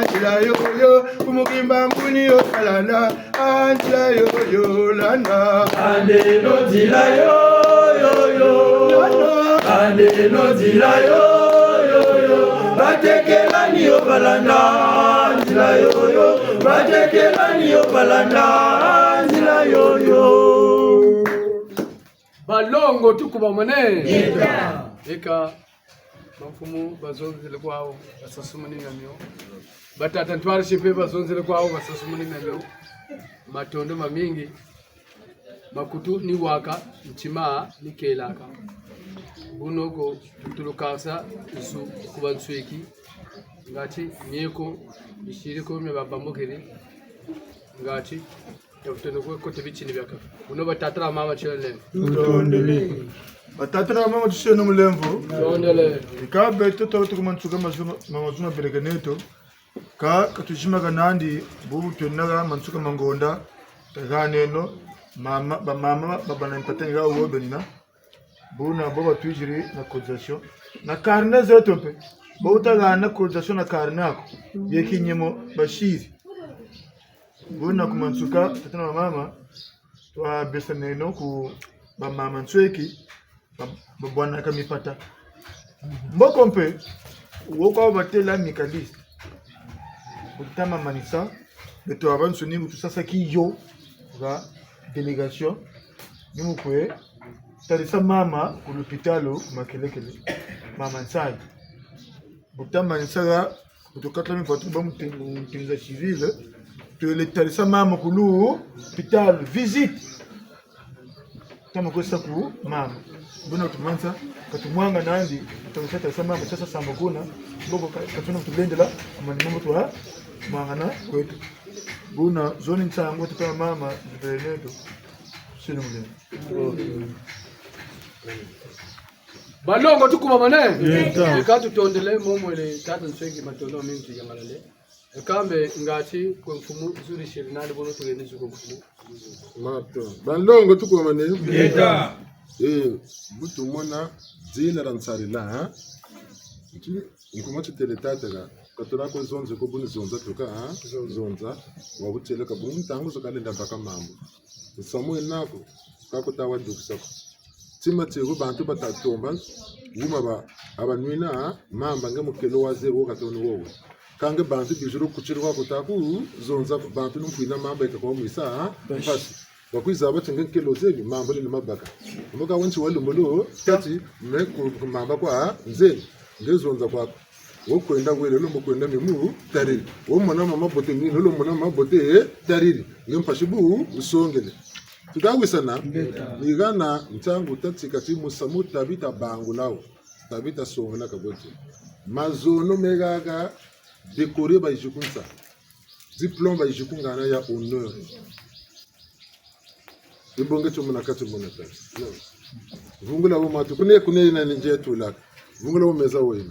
nzila yo, yo. Mukimba muni yo balanda. Ah, nzila yo, yo, landa. Lande no nzila yo, yo, yo. Landa. Lande no nzila yo, yo, yo. Batekela ni yo balanda nzila yo, yo. Batekela ni yo balanda nzila yo, yo. Balongo tuku bamone. Yeta. Eka. Bamfumu bazonzele kwawu, basasumuni na mio. Batata ntwarisi mpe bazonzele kwawu, basasumuni na mio. Matondo mamingi. Makutu ni waka, ntima ni kelaka. Bunoko tutulukasa nsu ku bansweki. Ngati mieko, misiri ko mia babambukiri. Ngati Tafuteno kwe kote bitini biakaka. Buno batata na mama tuseno mulemvo. Tutondele. Batata na mama tuseno mulemvo. Tutondele. Ika beto tuta tuku mansuka mazuna, ma mazuna berekeneto. Ka, ka tuzimaka nandi, bubu twena ha mansuka ma ngonda, tahaneno, mama, bamama, babana mpata nga wo benina. Buna bo batwiziri na cotisation. Na carnet zeto mpe. Bo wuta hana cotisation na carnet ako. Ye kinyemo basiri. Buna ku mansuka, tata na mama, twabesaneno ku bamama nsweki, ba-, babwanaka mipata. Mboko mpe, wo kwa batêla amicaliste. Bu tuta mamanisa, beto babansoni bu tusasaki yo, ba délégation, ni mu kwe tarisa mama ku lupitalu, ku Makelekele, mama Nsayi. Bu tuta manisaka, bu tukatula mipatu ba mu te-, mu ntinza civile, twele tarisa mama ku lupitalu, visite. Tama kwe sa ku mama. Buna tumanisa, ka tumwangana nandi, tama sa tarisa mama, sasa samba kuna, mboko ka, ka tuna tulendela, mani mambu twa mwangana kweto. Buna, zo ni nsangu, tata na mama, zibele neto, sini mulendo. Balongo, tukubamane? Yeta. Eka tutondele, mo mwele tata nsweki, matondo mamingi tuyangalele. Eka mbe ngati kwe mfumu zuri shiri nani bono tugende zuko mfumu. Mato. Balongo, tukubamane? Yeta. Eh, bu tumona dzina dia nsarila, ha? Nti, nkuma titele tata ka, ka tula kwe zonza ko bu ni zonza tuka, ha? Zonza, wa butele ka bu ni ntangu zo kalenda baka mambu. Nsamu wena ko, ka kuta wa dukisa ko. Tima tie bu bantu bata tomba, wuma ba, aba nwina, mamba nge mukelo wa zebi wo katono wowe. Kâ nge bantu bizulu kutiri kwa kuta ku zonza, bantu ni mfwina mamba yeka kwa mwisa, ha? Mpasi. Bakwiza bati nge nkelo zebi, mamba ni mabaka. Mboka wenti wa lumbolo, tati, me ku, ku mamba kwa nzeni, nge zonza kwa Wo kwenda wele, lo mbo kwenda mi mu tariri. Wo mona mama bote mi, lo mona mama bote, eh, tariri. Nge mpasi bu wusongele. Tuta wisana, ni hana ntangu tatika ti musamu tabita bangula wo. Tabita songela ka bote. Mazono me haha, décoré bayizi ku nsa. Diplôme bayizi ku ngana ya honneur. Ni bo nge tio mona kati mona kati. Non. Vungula wo matu. Kune, kune yina ni nge tulaka. Vungula wo meza wo yina.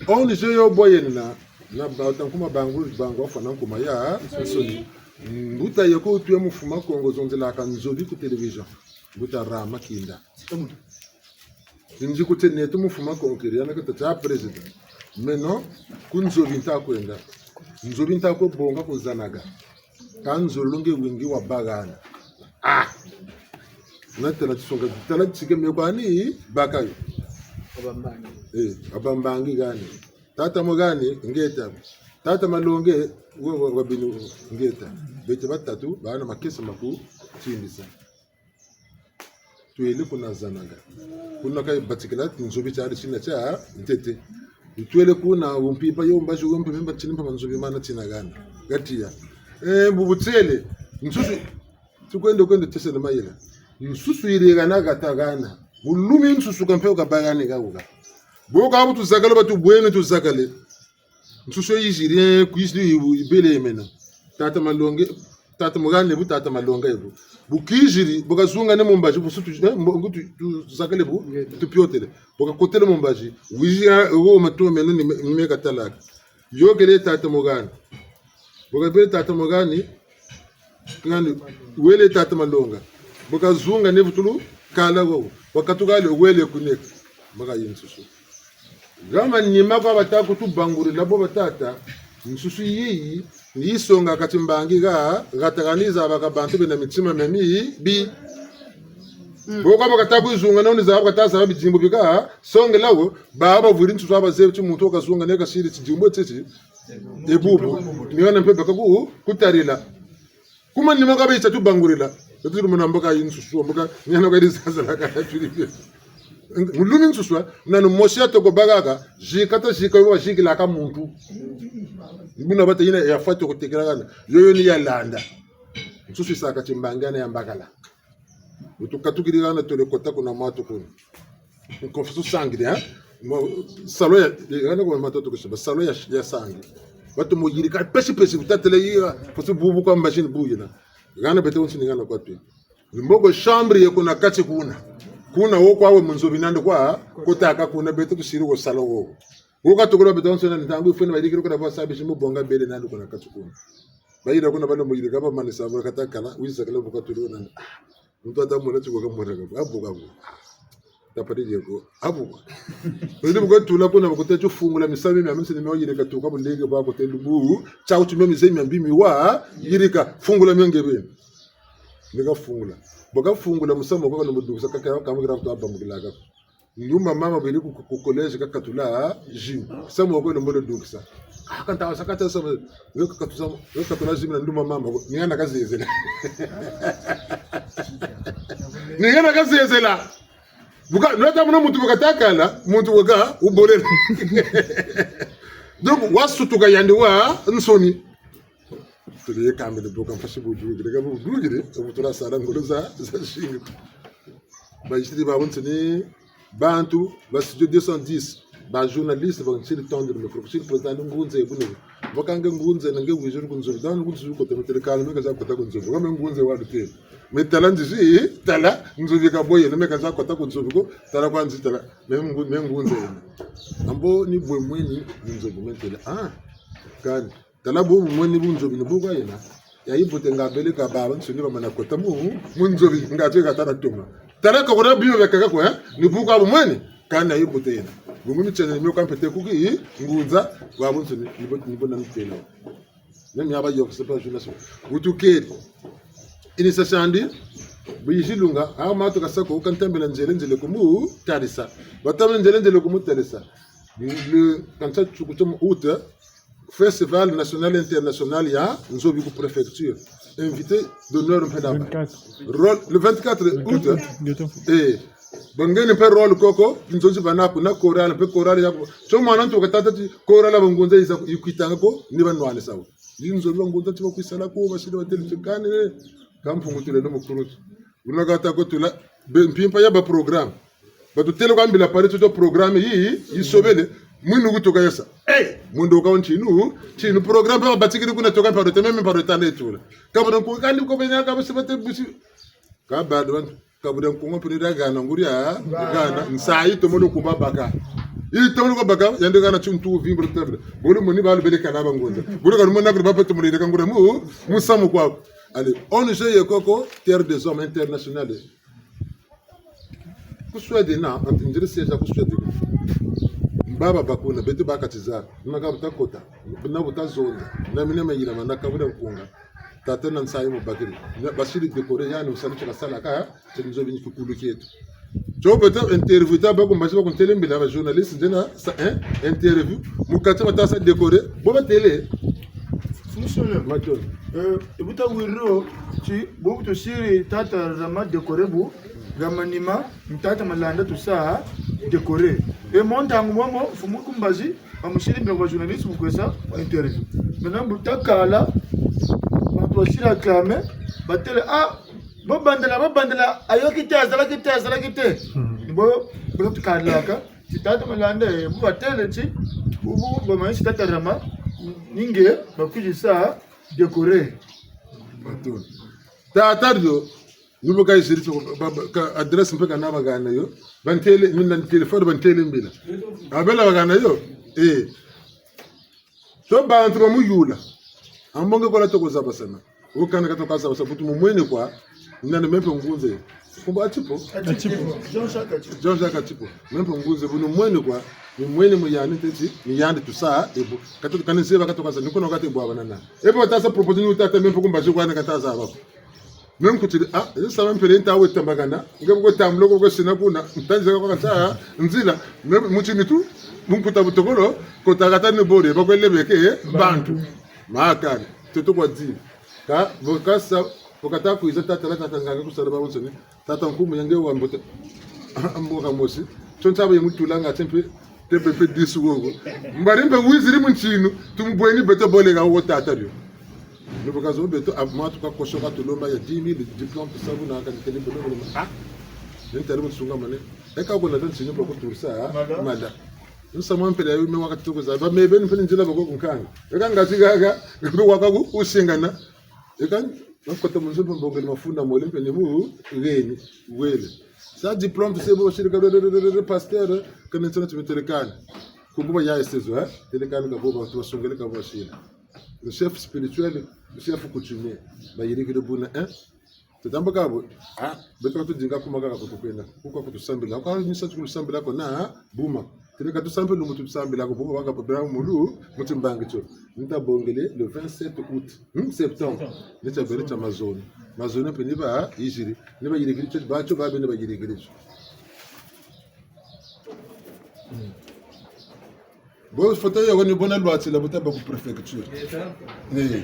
O ni nge yo bo yena. Na ba ta nkuma bangu, bangu wafwana nkuma ya nsoni. Mbuta yeko wutuya mu Mfuma Kongo zonzelaka nzobi ku télévision. Mbuta Rama Kinda. Ndi kutêle neto mu Mfuma Kongo keri, yana kata tia président. Meno, ku nzobi nta kwenda. Nzobi nta kwe bonga ku Zanaga. Kâ nzololo nge wingi wa bahana. Ah! Na tala tisonga, tala tike me kwani baka yo. Abambangi. Eh, abambangi gani. Tata mo gani, ngeta. Tata Malonge, we, we, wa bini, ngeta. Beto batatu, bahana makesa ma ku timbisa. Twele kuna Zanaga. Kuna ka batikila nzobi tiari tina tia ntete. Twele kuna wu mpimpa yo mbazi wo mpimpa tina mpimpa nzobi mana tina hana. Gatiya. Eh, bu butêle. Nsusu. Tukwende kwende tese na mayela. Nsusu yiri hana hata hana. Bulumi nsusu ka mpe ka bahani ka wuka. Bo ka bu tuzakale batu bwene tuzakale. Nsusu yiziri, eh, kwiziri yi-, yibele mena. Tata Malonge, tata Mugane bu, tata Malonga yi bu. Bu kiziri, bu kazungane mu mbazi, bu sutu, eh, mbo-, ngu tu, tu zakale bu, tupiotele. Bu kakotele mu mbazi, wizi ya, wo matu meno ni me, ni me katalaka. Yokele tata Mugane. Bu kabele tata Mugane, ngani, wele tata Malonga. Bu kazungane vutulu, kala wo. Bu katukale, wele kuneka. Maka yi nsusu. Hama nima kwa bata kutubangulila bo batata, nsusu yiyi, ni yisonga kati mbangi ha, hata hani zabaka bantu bena mitima mia mibi. Bo kwa bakata kuyizunga na wo ni zaba kata zaba bidimbu bika, songela wo, baba bavwiri nsusu aba zebi ti muntu wo kazunga ne kasiri tidimbu titi, e bubu, ni hana mpe baka ku, kutarila. Kuma nima ka bayisa tubangulila. Beto tuli mona mboka yi nsusu, mboka ni hana kwa yiri zazala kata tuli bie. Mulumi nsusu, nani mosi ya toko bakaka, zikata zika yo zikilaka muntu. Buna bata yina ya fwa toko tekela hana. Yoyo ni ya landa. Nsusu yisaka timbangi hana ya mbakala. Bu tukatukiri hana twele kota kuna mwatu kuna. Konfusu sangiri, hein? Mo, salon ya, ya, hana kwa matoto kusiba, salon ya, ya sangi. Batomo yirika pesi pesi kutatele yira, fosi bubu kwa machine bu yina. Hana beto wonso ni hana kwa twe. Ni mboko chambre ye kuna kati kuna. Kuna wo kwa we mu nzobi nandi kwa, kotaka kuna beto tusiri wo salon wo. Wo katukola beto wonso nandi ntangu yifweni bayirikiri kuna basa bisi mu bonga bele nandi kuna kati kuna. Bayira kuna bana mu yirika bamanisa, bakatakala, wiza kala bu katuli nandi. Ah. Muntu ata mona ti kwa kamona ka, abu ka bu. Tapari dieko. Abu. Beri bu kwe tula kuna, bu kwe tâ ti fungula misamu mia minsi ni mio yirika tuka buleke bwa kwe têle bu. Tia kuti mio mizeyi mia mbi mi wa yirika. Fungula mio nge beni. Ni kafungula. Bu kafungula musamu wo kwe lomba dukisa kaka, kama kira kutu abambukila kaka. Ndumba mama beri ku, ku, ku collège kakatula gym. Musamu wo kwe lomba dukisa. Ah, kanta wasa kata sama. Yo kakatusa, yo katula gym na ndumba mama. Ni hana kazezela. Ni hana kazezela. Bu ka, nata muna muntu bu katakala, muntu waka, wubolela. Donc, wasutuka yandi wansoni. Tuli ye kambele bu ka mpasi bu dukiri, ka bu dukiri, bu tula sala ngolo za, za zingi. Bayisiri babansoni, bantu, ba studio deux cent dix, ba journaliste, bansiri tondre micro, nsiri président ni ngunza ye bu nene. Bakanga ngunza na nge wiziri ku nzobi, donc ngunza ku teme têle kala, me kaza kota ku nzobi, kama ngunza wa lutêle. Mais tala nzizi, tala, nzobi ka boye, me kaza kota ku nzobi ko, tala kwa nzi tala, me ngu-, me ngunza yena. Ambo ni bwe mweni, ni nzobi me têle. Ah, kani. Tala bu mweni bu nzobi ni bu kwa yena. Ya yibote nga bele ka babansoni bamana kota mu, mu nzobi, nga twe ka tala toma. Tala ka kuna bio beka ka kwa, eh? Ni bu kwa bu mweni, kani ya yibote yena. Bungu mitieno ni mio ka mpete kuki, ngunza, babansoni, ni bo, ni bo na mitêle. Même ya ba yôkese pa journée so. Wutukeri. Initiation andi, bu yizi lunga, a matu kasa ko, kantambila nzele nzele ku mu tarisa. Batambila nzele nzele ku mu tarisa. Le, le, kansa tsuku tsomo août, Festival National International ya Nzobi ku préfecture. Invité d'honneur mpe naba. Vingt-quatre. Rôle, le vingt-quatre août. Vingt-quatre août, ngeto. Eh, bangeni mpe rôle koko, nzonzi bana kuna chorale, mpe chorale ya ko. Tso mwana ntu katâ ti chorale bangunza yiza, yikwitanga ko, ni banwanisa wo. Ni nzo bangunza ti bakwisala ko, basiri batêle ti kani, eh, ka Mpungu tulendo mukulutu. Buna kata ko tula, be, mpimpa ya ba programme. Batutêle kwa mbila pari tuto programme yi, yisobele, mwini kutoka yasa. Eh, mwini wuka wo ntinu, ntinu programme pa batikiri kuna toka mparo teme, mparo tane tula. Ka buna nkunga kandi ko bena ka basi bate busi. Ka bado bantu. Ka buna nkunga mpe ni da hana nguria, hana, nsayi tomo lo kubabaka. Yi tomo lo kubabaka, yandi hana tsuntu vimbro table. Bolo moni balu bele kana bangunza. Bolo kanu mona kuri bapa tomo lo yirika nguria mu, musamu kwa. Allez, O N G ye koko, Terre des Hommes International. Ku Suède na, anti ndiri siège ku Suède. Mbaba bakuna, beto bakatiza, na ka buta kota, na buta zonza, na mina mayila mana ka buna nkunga. Tata na nsayi mu bakiri. Na basiri décorer, yandi musalu ti kasala ka, ti nzo bini kikulu kieto. Tio beto interview ta baku mbazi baku ntêle mbila ba journaliste, nzena sa, hein, interview, mu kati bata sa décorer, bo batêle. Fonctionnaire. Matoni. Euh, e buta wiri wo, ti, bo bu tusiri tata Rama décorer bu, ha manima, tata Malanda tusa décorer. E mo ntangu momo, mfumu ku mbazi, bamusiri mbila ba journaliste bu kwe sa interview. Maintenant, bu takala, bantu basiri acclamer, batêle, ah, bo bandela, bo bandela, ayo kite, azala kite, azala kite. Hmm. Ni bo, bo tukalaka, ti tata Malanda, eh, bu batêle ti, bu, bu, bamanisi tata Rama, ni nge, bakwizi sa décorer. Matoni. Tata dio, ni bo kayisiri tio, ba, ba, ka adresse mpe kana bahana yo, bantêle, mina téléphone bantêle mbila. Abela bahana yo, eh. Tio bantu bamuyula. Ambo nge kola toko zabasana. Wo kana ka toko zabasa, bu tumumweni kwa, nani me mpe ngunza. Nkumbu Atipo? Atipo. Jean-Jacques Atipo. Jean-Jacques Atipo. Me mpe ngunza, bu numweni kwa, ni mweni mu yandi ntete, ni yandi tusa, e bu. Ka toko, kani nzeba ka toko sa, ni kono kate bwa banana. E bu tasa proposer ni tata, me mpe ku mbazi kwa na kata zaba ko. Me nkutiri, ah, e sama mpele nta we tambakana, nge bu kwe tambula ko kwe sina kuna, ntanzi ka kwa kasa, nzila, me muti nitu, bu nkuta butokolo, kota kata ni bole, bakwe lebeke, bantu. Makani, toto kwa di. Ka, bu kasa, bu kata kwiza tata la tata nganga kusala babansoni, tata nkumbu ya nge wa mbote, mboka mosi, tio nta ba ye mutulanga ti mpe, Tebe mpe disu wowo. Mbari mpe wiziri mu ntinu, tumubweni beto bole ha wo tata dio. Ni bu kazo beto, a, matu ka koso ka tulomba ya dix mille diplôme tusa buna ka ntele bole bole. Ah, ni ntele mu sunga mane. E ka ko na ta ntinu pa kuturisa, ah, mada. Mada. Nsa mwa mpele ya me waka tuko za, ba me beni mpele nzila bako kunkanga. E ka ngati gaga, mpe waka ku, usingana. E ka, nakota mu nzo mpe mbongele mafunda mole mpe ni mu, geni, wele. Sa diplôme, tu sais, bo, siri ka, pasteur, ka nensana tu me telekani. Ku buba ya estezo, eh? Telekani ka buba, tu basongele ka buba sila. Le chef spirituel, le chef coutumier. Bayirikiri buna, eh? Tutamba kabo, ah, beto ka tudinga kuma kaka kutu kwenda. Kuko kutu sambila. Kwa misa tukulu sambila ko na buma. Tele ka tusambila lumbu tu sambila ko buma waka pa bira mulu, mu timbangi tio. Nita bongele le vingt-sept août, hmm, septembre. Nita bele tia mazono. Mazono mpe ni bayiziri. Ni bayirikiri tio, batio babe ni bayirikiri tio. Bo photo yo ni bo na lwatila bu ta bâ ku préfecture. Eh.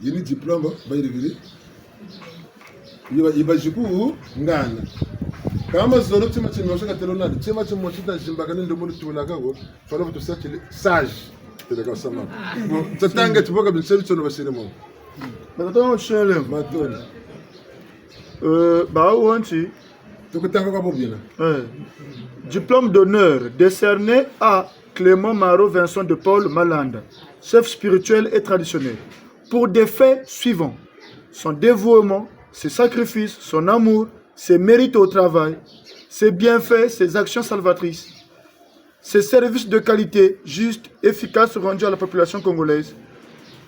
Yi ni diplôme bayirikiri. Yiba, yiba ziku ngana. Kâ mazono tima timosi ka telo nani. Tima timosi ta zimbakane ndombo lutulaka ko. Fala vutu sa tele sage. Tele ka sama. Bon, tatanga tiboka binsebi tsono basiri mo. Matondo. Matondo. Euh, ba wanti. Tukutanga kwa bobina. Euh, diplôme d'honneur décerné à Clément Marot Vincent de Paul Malanda, chef spirituel et traditionnel, pour des faits suivants: son dévouement, ses sacrifices, son amour, ses mérites au travail, ses bienfaits, ses actions salvatrices, ses services de qualité, justes, efficaces, rendus à la population congolaise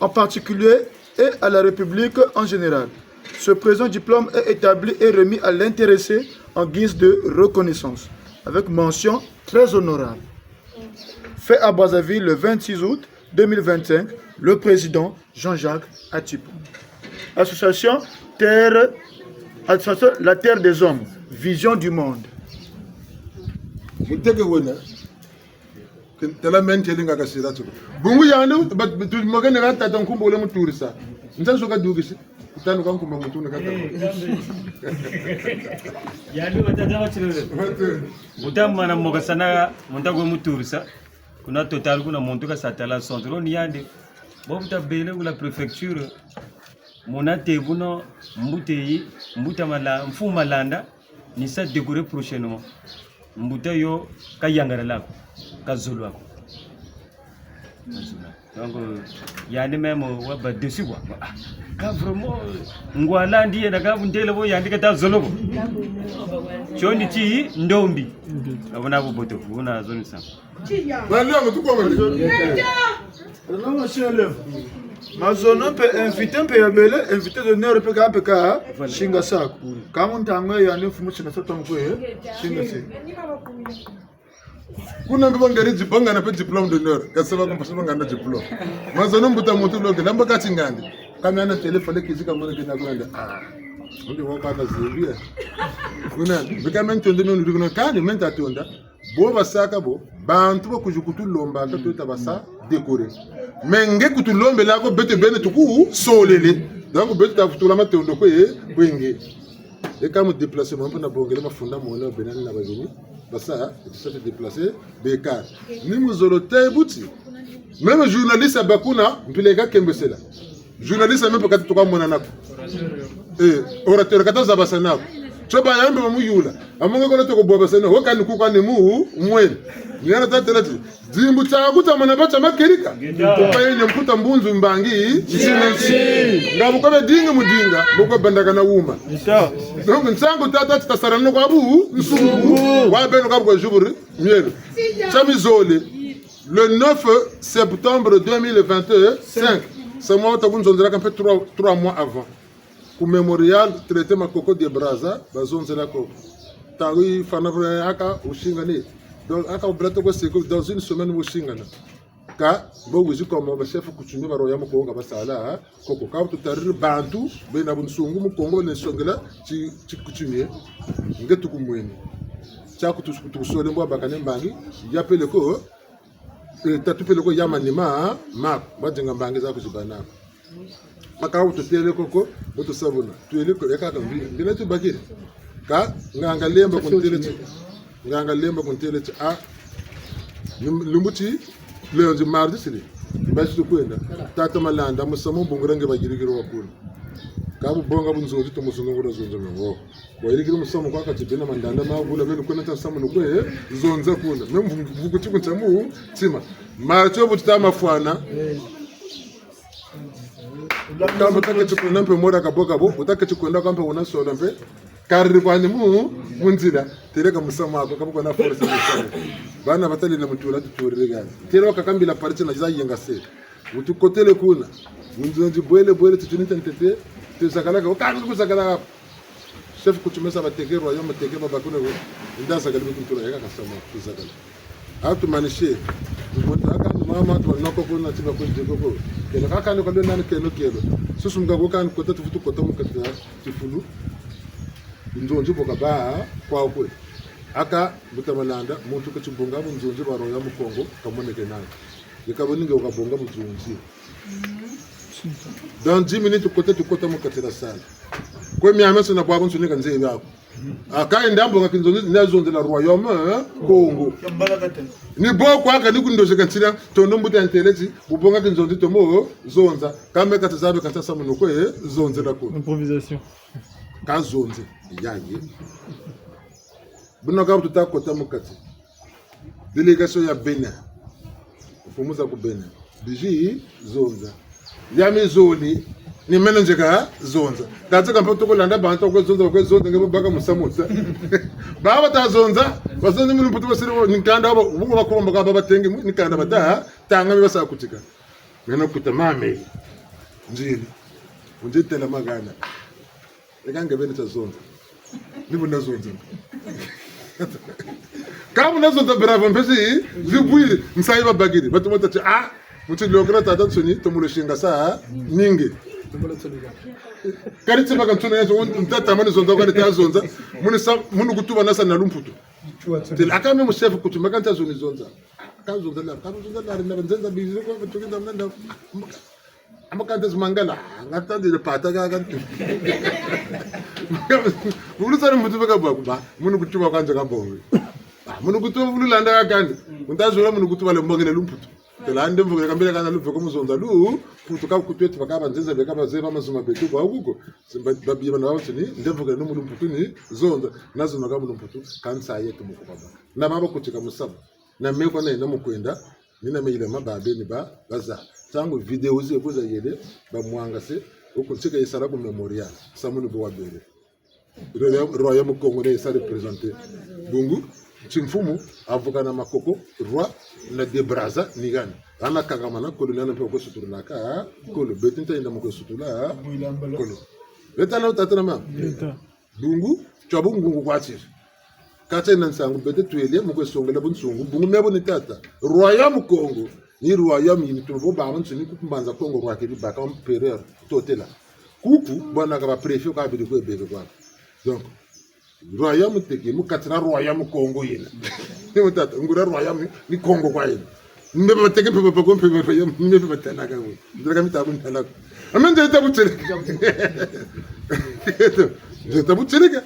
en particulier et à la République en général. Ce présent diplôme est établi et remis à l'intéressé en guise de reconnaissance, avec mention très honorable. Fait à Brazzaville le vingt-six août deux mille vingt-cinq, le président Jean-Jacques Atipo. Association Terre, Association La Terre des Hommes, vision du monde. Muteke wena. Tala meno tele nga kasira tu. Bungu yandi, ba, tu, mokene ka tata nkumbu wule muturisa. Nza zo kadukisi. Tanu ka nkumbu muntu na kata. Yandi batata batsilele. Muta mana mokasana, muta kwe muturisa. Kuna Total, kuna muntu kasa tala centre, ni yandi. Bo bu tabele ku la préfecture. Muna te buno, mbuta yi, mbuta Mala-, Mfumu Malanda, ni sa décorer prochainement. Mbuta yo, kayangalala ko, kazolwa ko. Kazolwa. Donc, euh, yandi même, euh, wa ba déçu quoi. Ah, ka vraiment, euh, ngwala ndi yena ka bu ntele bo yandi kata zolo ko. Tio ni ti ndombi. Abona buboto, buna zoni sa. Mazono mpe invité mpe yabele, invité d'honneur mpe ka mpe ka singasa ko. Kâ mu ntangu yandi mfumu singasa to mukwe, singasa. Kuna mpe bangari di-, bangana mpe diplôme d'honneur. Kasa ba kumpasa bangana diplôme. Mazono mbuta muntu loke, lamba kati ngandi. Kâ mi ana tele fale kizi ka mwana kena kwenda. Ah. Ndi waka na zimbi. Kuna, bika meno tonda meno ndi kuna kani meno ta tonda. Bo basaka bo, bantu ba kwizi kutulomba ka tweta basa décorer. Mais nge kutulombela ko beto bene tukusolele. Donc beto ta vutula matondo kwe, kwe nge. E ka mu déplacement mpe na bongele mafunda mona bena na bazini. Basa, e tusa te déplacer, bekari. Ni mu zolo te buti. Même journaliste ba kuna, mpila ka kembesela. Journaliste même kati tuka mona nako. Eh, orateur kata zaba sa nako. Tio bayambi bamuyula. Amonge kola toko bwabasana, wo kani kukwa ni mu, mwene. Ni ana tatela ti, dimbu tia kuta mana ba tia makerika. Kupa yene mputa mbunzu mbangi, nsina nsi. Nga bu ko bedinga mudinga, bu ko bandakana wuma. Donc, nsangu tata ti tasarana kwa bu, nsungu. Wa beno kwa bu kwa ziburi, mielo. Tia mizole. Le neuf septembre deux mille vingt-cinq, c'est moi, ta kunzonzelaka mpe trois, trois mois avant. Ku Mémorial, traité Makoko de Brazza, bazonzela ko. Ntangu yifwana vre aka usingane. Donc, aka oblato ko seko, dans une semaine, usingana. Kâ, bo wizi comme ba chef coutumier ba royaume Kongo basala, hein? Koko, kâ bu tutariri bantu, bena bunsungu mu Kongo, bena songela, ti, ti coutumier. Nge tukumweni. Tia kutu-, kutusole mbwa bakane mbangi, ya peleko, eh, tatu peleko ya manima, ma, badinga mbangi za kuzibana. Maka bu tutele koko, bu tusa buna. Twele ko, ya kaka mbi, mbila tubakiri. Kâ, nganga lemba kuntele ti. Nganga lemba kuntele ti, ah, lumbu ti, lundi, mardi sili. Basi tukwenda. Tata Malanda, musamu bungura nge bayirikiri wa kuna. Kâ bu bonga bunzonzi, tumusungula zonza mengo. Wayirikiri musamu kwa kati bena mandanda ma bula beno kwenda ta samu nukwe, zonza kuna. Me mvu-, mvukuti kuntamu, tima. Mardi yo bu tuta mafwana. Kamba utaketi kwenda mpe mora kabo kabo, utaketi kwenda kwa mpe wuna sola mpe. Kariri kwandi mu, mu nzila. Tele ka musamu ako, kabo kwa na force musamu. Bana batali na mutula tuturiri gani. Tele wakakambila parti na za yenga se. Utukotele kuna. Mu nzila nzi bwele bwele tutunita ntete. Tuzakalaka, o kani kuzakalaka. Chef coutumier sa bateke, royaume teke, babakuna ko. Nda zakali bi kuntula, yaka kasama, tuzakala. A tumanishe. Muntu aka ni mama, tumanoko kuna, tiba kwe diko ko. Kelo, aka ni kwa nani kelo, kelo. Susu mga ko kani kota, tuvutu kota mu kati na tifulu. Nzonzi bo kabâ kwa kwe. Aka, mbuta Malanda, muntu keti bonga mu nzonzi lwa royaume Kongo, kamoneke nani. Yeka bo ninge wakabonga mu nzonzi. Dans dix minutes, kota, tukota mu kati la salle. Kwe miamiansoni na bwabunsoni ka nzebi ako. Aka enda mbonga kinzonzi, na zonzela royaume, eh, Kongo. Ni bo kwa ka ni kundoze ka ntila, tono mbuta ntêle ti, bu bonga kinzonzi tomo, zonza. Ka me ka tizabe ka nsa samu no kwe, eh, zonzela ko. Improvisation. Ka zonze, ya ye. Buna ka bu tuta kota mu kati. Délégation ya Bénin. Mfumu za ku Bénin. Bizi zonza. Ya mi zoli. Ni meno nze ka zonza. Kati ka mpe tuko landa bantu kwe zonza, kwe zonza, nge babaka musamu ta. Baba ta zonza, bazonzi mu lumputu basiri wo, ni kanda ba, bu bakomba ka baba tengi mu, ni kanda bata, tanga mi basa kutika. Meno kuta mame. Nzili. Unzi tela magana. Eka nge beni ta zonza. Ni bu na zonza. Ka bu na zonza bravo, mpesi, zibwiri, nsayi babakiri. Batu mota ti, ah, muti lokela tata nsoni, tomulo singasa, ninge. Kari ti baka nsoni yaso, nta tamani zonza, kani ta zonza. Muni sa, muni kutuba nasa na lumputu. Têle, aka me mu chef coutumier, ka nta zoni zonza. Ka zonza la, ka zonza la, rina banzenza bizi, kwa batuki nda mnanda. Ama kante zi mangala, nga tandi le pata ka kante. Bulu sani mutu beka bwa kuba, munu kutuba kwa nze ka bonge. Ah, munu kutuba bulu landa ka kante. Kunta zola munu kutuba le mbongele lumputu. Têle nde mvukile kambele kana lumputu ko mu zonza lumputu ka kutu eti baka banzenza beka bazeba mazuma beto kwa kuko. Simba babiye bana babansoni, nde mvukile no mu lumputu ni zonza, na zonza ka mu lumputu, ka nsayi yeto mu kubaba. Na maba kutika musamu. Na me kwa na yena mu kwenda, ni na me yile ma babeni ba, baza. Ntangu vidéo zi kwe zayele, bamwangase, o ku ntsika yisala ku Mémorial, samu ni bo wabele. Royaume, Royaume Kongo ne yisa représenter. Bungu, timfumu, avukana makoko, roi, na de Brazza, ni hani. Hana kangamana, kolo ni hana mpe kwe suturilaka, kolo, beto nta yenda mu kwe sutula, kolo. Beto na tata na mama. Beto. Bungu, twa bungungu kwa tiri. Kati na nsangu beto twele, mu kwe songela bunsungu, bungu mebo ni tata. Royaume Kongo, ni royaume yini tubo babansoni ku Mbanza Kongo roi keri baka empereur totela. Kuku, bwana ka ba préfet kwa biri kwe beke kwa. Donc, royaume Teke, mu kati na royaume Kongo yena. Ni mu tata, nguria royaume ni Kongo kwa yena. Mbe bateke mpe bapako mpe bapaya, mbe batalaka we. Ndalaka mita ku ntalaka. Ame nze ta buteleke. Nze ta buteleke.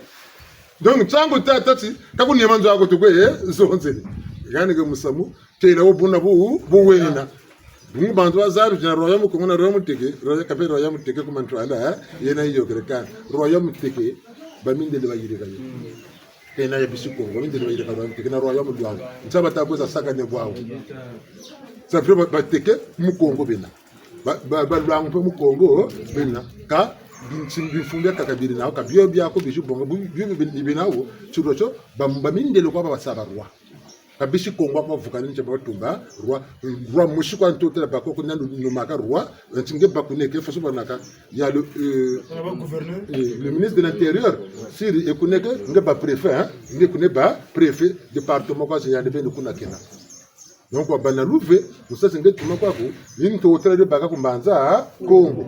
Donc, ntangu tata ti, ka ku niema nzo ako tukwe, eh, zonzele. Yani ke musamu, têla wo buna bu, bu wena. Bungu bantu bazabi, tina royaume Kongo na royaume Teke, royaume kape royaume Teke ku mantwala, eh, yena yiyôkele kani. Royaume Teke, bamindele bayirika yo. Kena ya bisi Kongo, mindele bayirika Luangu, kena Luangu. Nsa bata kwe za sakane bwawu. Ça fait ba, bateke mu Kongo bena. Ba, ba, ba Luangu mpe mu Kongo bena. Ka, binsi, bimfumu bia kaka biri nawu, ka bio biaku bizi bonga, bu, bio bi, bi, bena wo, tiro tio, ba, bamindele kwa ba, basaba roi. Ka bisi Kongo kwa vukani ntia batumba, roi, roi mosi kwa ntotela bako kuna nu, numaka roi, nti nge bakuneke, façon banaka, Il y a le, euh, euh, le ministre de l'Intérieur, siri ekuneke, nge ba préfet, hein, nge kune ba préfet département kwa ziyande beni kuna kena. Donc, wa bana luve, musasi nge tuma kwaku, ni ntotela de baka ku Mbanza Kongo.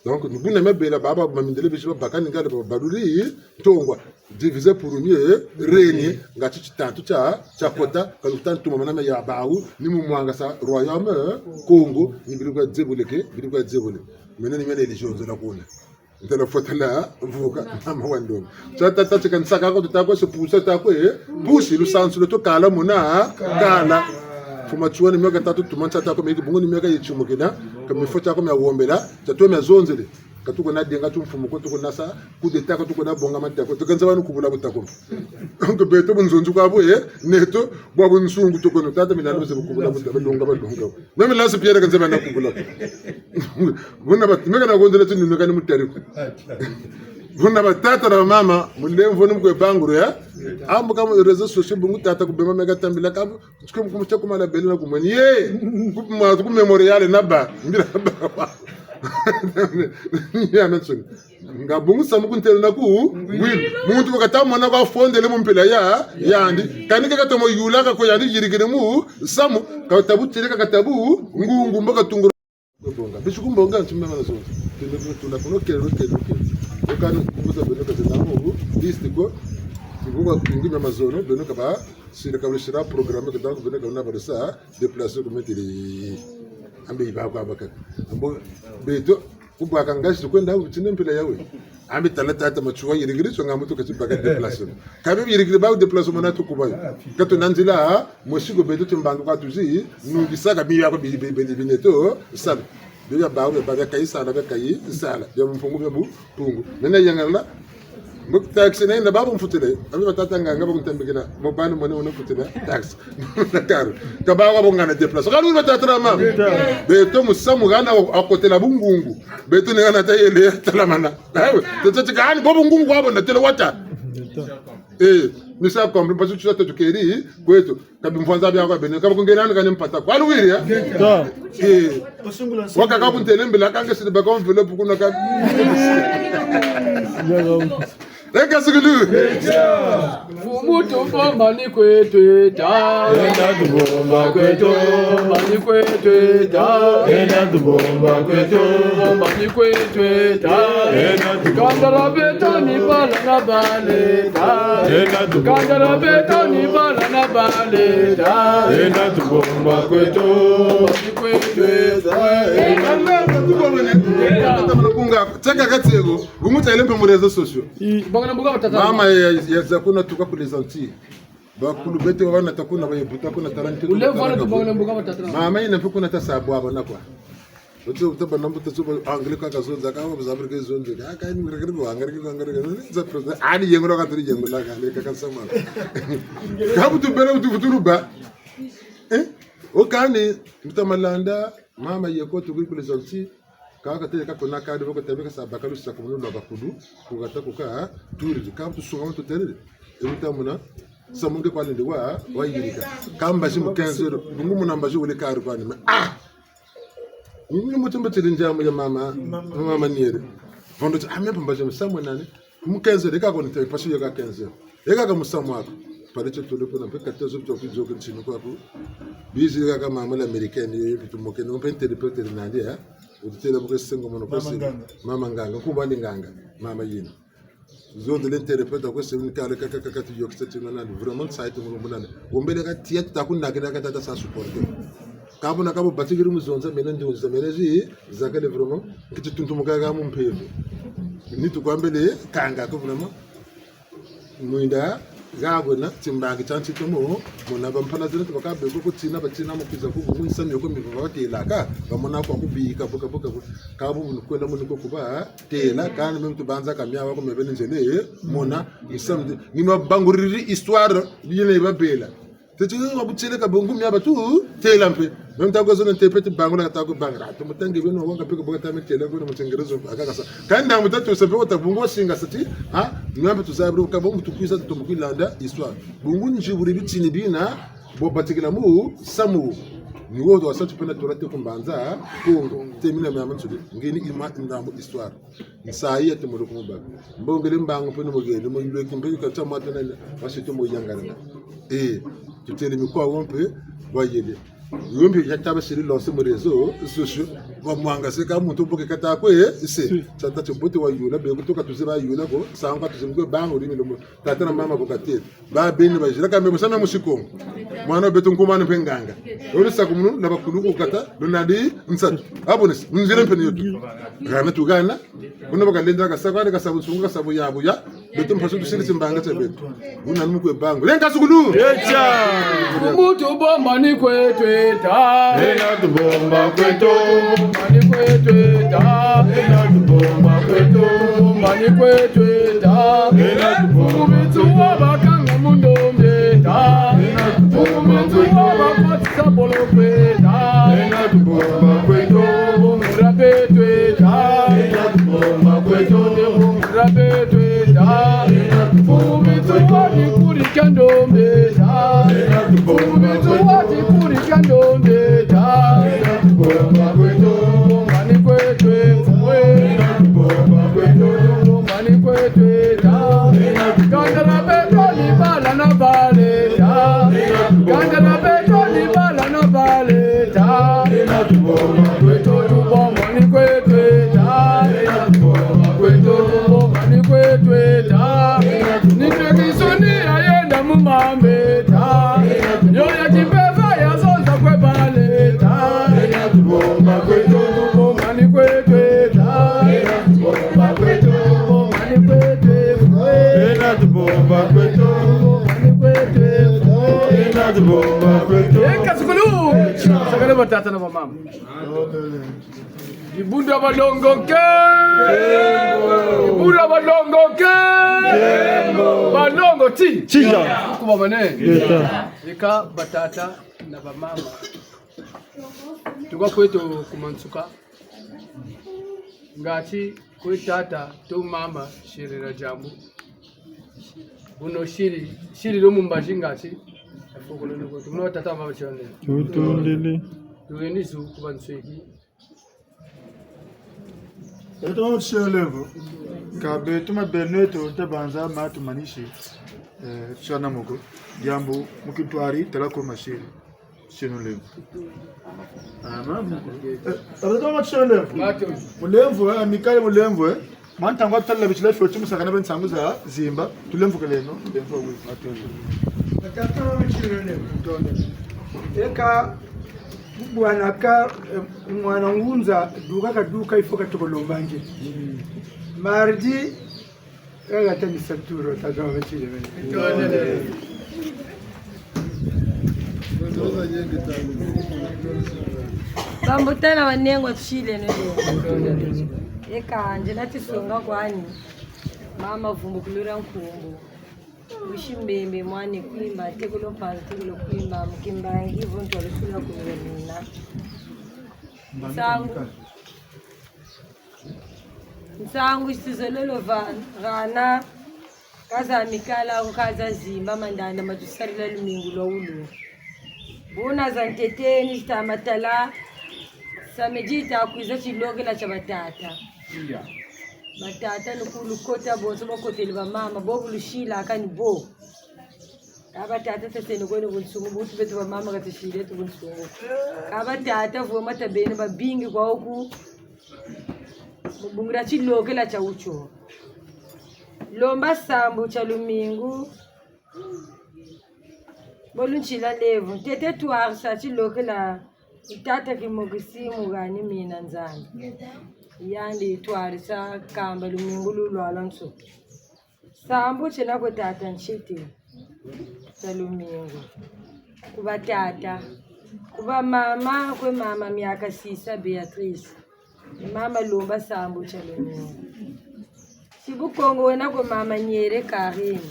Donc, ni buna mabela baba, mamindele bisi babaka ni ngale babaluri, ntongwa, diviser pour mieux régner, nga ti titantu tia, tia kota, ka lukuta ntuma mana me ya bawu, ni mu mwangasa royaume, Kongo, ni biri kwa dzebuleke, biri kwa dzebule. Mene ni mene ilizonzela kuna. Ntela fotela vuka, mama wa ndombe. Tia tata tika nsaka ko tuta kwe se pusa ta kwe, eh? Pusi lusansu lweto kala muna, kala. Fuma tiwa ni miaka tatu tuma nsa ta ko meki bungu ni miaka yitimukina, ka mifo tia ko mia wombela, tia to mia zonzele. Ka tuko na denga tumfumu ko tuko na sa, coup d'État ko tuko na bonga mata ko, tuka nza banu kubula buta ko. Donc beto bunzonzi kwa bu, eh? Neto, bwa bunsungu tuko no tata milano ze kubula buta, balonga, balonga. Meme lance pierre ka nzeba na kubula. Buna ba, meka na gondela ti nuneka ni mutari ko. Buna batata na bamama, mulemvo ni mu kwe banguru ya. Ambu ka mu réseaux sociaux, bungu tata ku Bemba meka tambila ka bu, tike mu kumutia ku mala bele na kumweni. Ye, ku ma, ku Mémorial na ba, mbila ba. Ya mensoni. Nga bungu samu ku ntelo na ku ngwilu. Muntu bu kata mona kwa fondele mu mpila ya yandi. Kani ka katomo yulaka ko yandi yirikiri mu samu. Kata bu tieleka kata bungungu mbo katungula. Bonga. Bisi ku mbonga nti mama na zonza. Tuna kuno kelo, kelo, kelo. Okani kubuza beno kazena mu liste ko. Kubuka kungi mama zono, beno kaba sila kabisila programme ke donc beno kabona balisa déplacer ku mettre. Ambe iba kwa baka. Ambo beto kubaka ngasi kwenda ku tine mpila yawe. Ambe tala tata Matsoua yirikiri so nga muntu kati baka déplacer. Kabi yirikiri ba déplacer mona tukubayo. Kato nanzila ha, mosi ko beto timbangi kwa tuzi, nungisaka biya ko bi, bi, bi, bineto, sala. Biya bawu, biya kayi sala, biya kayi sala. Biya mpungu, biya bu, mpungu. Nene yangala, mbo taxi na yenda babu mfutile. Ambe batata nganga bakuntambikila. Mbo bani mone wuna mfutile. Taxi. Na karu. Kabawa bo ngana déplacer. Kalu batata na mama. Beto musamu hana akotela bungungu. Beto ni hana tayele talamana. Awe, tete tikani bobo ngungu wabo na tele wata. Eh, misa kombe pasu tusa tukeri kweto. Kabi mfwanza bia kwa bene. Kabi kungena kani mpata. Kwa luwiri ya? Eh. Waka kabu ntele mbila kanga sidi baka enveloppe kuna kabi. Eka sikulu. Mfumu tubomba ni kweto eta. Enda tubomba kweto. Bomba ni kweto eta. Enda tubomba kweto. Bomba ni kweto eta. Enda tubomba. Kandala beto ni bala na baleta. Enda tubomba. Kandala beto ni bala na baleta. Enda tubomba kweto. Bomba ni kweto eta. Enda tubomba ni kweto eta. Kunga, tsaka katsego. Bungu tayele mpe mu réseaux sociaux. I, bangana mbuka batata. Mama ya, ya, ya za kuna tuka ku les Antilles. Bakulu beto bana ta kuna baye buta kuna talenti. Ule vana tu bangana mbuka batata. Mama yina mpe kuna ta sabu abana kwa. Ote uta bana mbuta zo ba anglais kaka zonza ka ba zabri ke zonza. Ka ka ni ngere ba ngere ke ngere ke. Za proza. Ani yengo ka turi yengo la ka le kaka sama. Ka butu bela butu butu ruba. Eh? Okani mbuta Malanda, mama yeko tukuri ku les Antilles. Kaka tele ka kona kadi boko tabe ka sa baka lusa ku munu lwa bakulu, ku kata ku ka, turiri, ka tusunga mu tuteriri. E muta muna, samu nge kwa lendi wa, wayirika. Ka mbazi mu quinze heures, bungu muna mbazi wele kari kwani, mais ah! Ni mutu mbatiri ndiamu ya mama, mama Niere. Vendredi, ah, mais mbazi mu samu nani? Mu quinze heures, eka ko ni te, parce que yeka quinze heures. Eka ka musamu aku. Pale tio tole kuna, mpe quatorze heures tio kwizo ke ntinu kwaku. Bizi eka ka mama l'américaine, yo, yo, bitu mokene, mpe interprète nandi, eh? Ututela buke sengo mono. Mama kwesi. Nganga. Mama Nganga, nkumbu andi Nganga, mama yina. Zonde l'interprète, kwesi, ni kale, kaka, kaka, tu yokisa tina nandi. Vraiment, ça a été mon bonheur. Wombele ka tiya, tuta kuna, kina, ka tata sa supporter. Ka buna ka bo batikiri mu zonza, mena nzonza, mena zi, zakale vraiment, kiti tuntumuka ka mu mpeve. Nitu kwambele, kanga ko vraiment. Mwinda, gabona, timbangi tia ntito mo, mona bampana zina tubaka beko ko tina, batina mo kwiza ko, mu nsa mioko mi baba telaka, bamona kwa kubika, buka, buka, buka. Ka bu kwenda mu niko kuba, tela, kana meme tubanza ka miawa ko mebene nzele, mona, ni samedi. Ni mabanguriri histoire, yene babela. Teti wa butiele ka bungu mia batu, tela mpe. Même ta ko zona te peti bangu na ta ko banga. Ra, to mutangi beno wanga pe ko boka ta me tela ko na mutengere zo, aka kasa. Kanda mutatu sa pe wata bungu singa sati, ha? Mia batu za bro, ka bungu tukwiza to mukwi landa, histoire. Bungu nziburi bitini bina, bo batikila mu, samu. Ni wo do sa tu pena tola te kumbanza, Kongo. Te mina mia mansudi, ngeni ima ndambu histoire. Nsayi ya te mulu kumubaka. Mbongele mbangu mpe ni mugeni, mu lweki mpe ka tia mwata na, wasi te muyangalana. Eh, tutele mikwa wo mpe, wayele. Yo mpe ya taba siri lancer mu réseaux sociaux, wa mwanga se ka muntu mboke kata kwe, eh, se. Si. Tia tati mbote wayula, be kutoka tuze bayula ko, sanga tuze mkwe bangu, limi lomo. Tata na mama bo katele. Ba beni bazila ka mbe musamu musi Kongo. Mwana beto nkumani mpe nganga. Olu sakumunu na bakulu ku kata, lunadi nsatu. Abonesi, nzila mpe ni yotu. Gana tugana. Buna bakalenda kasa kwa, kasa bunsungu, kasa buyabuya. Beto mpasi tusiri timbanga tia beto. Buna ni mukwe bangu. Lenga sukulu. Echa. Mbutu bomba ni kweto eta. Ena tubomba kweto. Bomba ni kweto eta. Ena tubomba kweto. Bomba ni kweto eta. Ena tubomba. Kubitu wa bakanga mu ndombe eta. Ena tubomba kweto. Kubitu wa bakotisa boloko eta. Ena tubomba kweto. Bongela beto eta. Ena tubomba kweto. Bongela beto eta. Ena tubomba kweto. Kubitu wa dikuri kia ndombe eta. Ena tubomba kweto. Kubitu wa dikuri kia ndombe eta. Ena tubomba kweto. Bomba ni kweto eta. Ena tubomba kweto. Tubomba kweto, tubomba ni kweto eta. Tubomba kweto, tubomba ni kweto eta. Ni tradition ya yenda mu mambeta. Yo ya kimpeve ya zonza kwe baleta. Tubomba kweto, tubomba ni kweto eta. Tubomba kweto, tubomba ni kweto eta. Ena tubomba kweto. Tubomba ni kweto eta. Ena tubomba kweto. Eka sukulu. Sakale batata na bamama. Dibundu dia balongo ke. Dibundu dia balongo ke. Balongo ti. Tija. Kuba mane. Yeta. Eka batata na bamama. Tuka kweto ku mansuka. Ngati kwe tata to mama sirila diambu. Buno siri, siri lo mu mbazi ngati. Afokolo no kweto. Muna batata na bamama tionde. Tutondele. Tuweni zu ku bansweki. Beto mama tusiele lemvo. Ka beto ma beno eto tabanza ma tumanisi. Eh, tiana moko. Diambu mu kintwari tala ko masiri. Tieno lemvo. Ah, mama. Eh, beto mama tusiele lemvo. Mulemvo, eh, Amicale mulemvo, eh. Mwa ntangu tala bitila fioti mu sakana be nsangu za zimba. Tulemvokeleno. Lemvo wi. Batata mama tusiele lemvo. Eka, bwana ka, eh, mwana ngunza, duka kaduka, il faut katuka lomba nge. Mardi, eh, ata ni saturo, tata wa batile mene. Bambuta na banengwa tusiele ne. Eka, nge na tisonga kwani. Mama vumbukulura nkumbu. Wisi Mbembe mwana Kwimba, tekolo Mpanzu, tekolo Kwimba, mu Kimbangi, vo ntwalusula ku mina. Nsangu. Nsangu tuzololo va-, vana, ka za Amicale, ka za zimba, mandanda ma tusarila lumingu lwa wulu. Buna za ntete ni zita matala, samedi ta kwiza tilokela tia batata. Batata ni ku lukota bonso bakotele bamama, bo bu lusila kani bo. Ka batata taseno kweno bunsungu, butu beto bamama ka tusile tu bunsungu. Ka batata vwe mata beno babingi kwa oku. Mu bungu dia tilokela tia wutio. Lomba sambu tia lumingu. Bo luntila levu. Ntete twarisa tilokela tata Kimokisi mu gani mina Nzambi. Yandi twarisa kamba lumingu lulwalwansoni. Sambu tiena kwe tata Ntete tia lumingu. Ku batata. Ku bamama, kwe mama Miakasisa Beatrice. Mama lomba sambu tia lumingu. Ti Bukongo wena kwe mama Nyere Karine.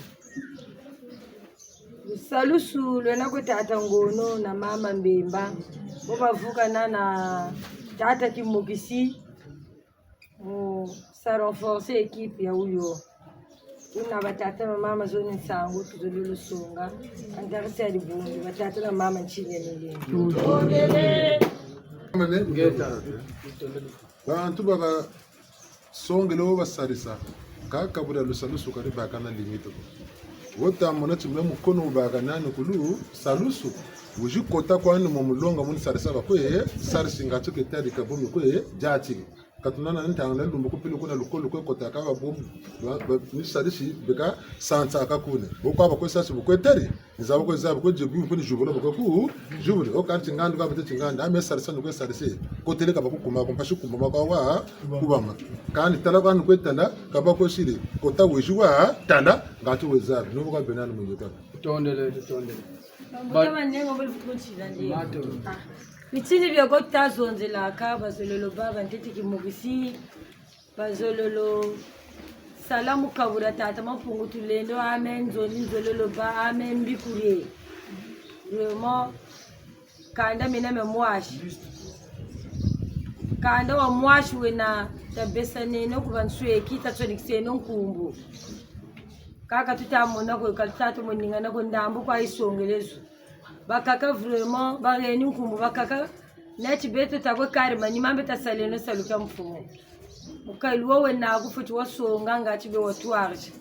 Lusalusu lwena kwe tata Ngono na mama Mbemba. Bo bavukana na tata Kimokisi. Mu sa renforcer équipe ya wuyo. Buna batata na mama zoni nsangu, tuzololo songa. Antarisi ya dibundu, batata na mama ntile nile. Ngeta. Bantu baka songele wo basarisa. Kaka bula lusalusu kadi baka na limite ko. Wo ta mona ti me mukono wubaka nani ku lusalusu. Wizi kota kwani mu mulonga muni sarisa bakwe, sarisi ngatu ke tadi ka bo mi kwe, diatiki. Ka tuna na ntangu na lumbu ku pilu kuna lukolo kwe kota ka ba bo, ba, ba, ni sarisi beka sansa ka kune. Bo kwa bakwe sarisi bakwe teri, ni za bakwe za bakwe jebu, bakwe ni jubula bakwe ku, jubula. O kani tingandi kwa bete tingandi, ame sarisa ni kwe sarisi. Kotele ka baku kuma, ku mpasi kuma ma kwa wa, kubama. Kani tala kwani kwe tala, ka bakwe siri, kota wizi wa, tala, ngatu weza, no kwa bena ni mwenye kwa. Tutondele, tutondele. Mbuta manengo bali fuko ntila nde. Mato. Ah. Bitini bia ko tazonzelaka, bazololo baba Ntete Kimokisi, bazololo sala mu kabula tata Mampungu Tulendo, amen, nzoni nzololo ba, amen, mbikurie. Vraiment, kanda mina me mwasi. Kanda wa mwasi wena tabesaneno ku bansweki, tatsodikiseno nkumbu. Kaka tuta mona ko, ka tuta tu moninga na ko ndambu kwa yisongelezo. Bakaka vraiment, baheni nkumbu, bakaka neti beto ta kwe kari manima mbe tasaleno salu kia mfumu. Mukali wo wena ku fweti wasonga ngati be watwarisi.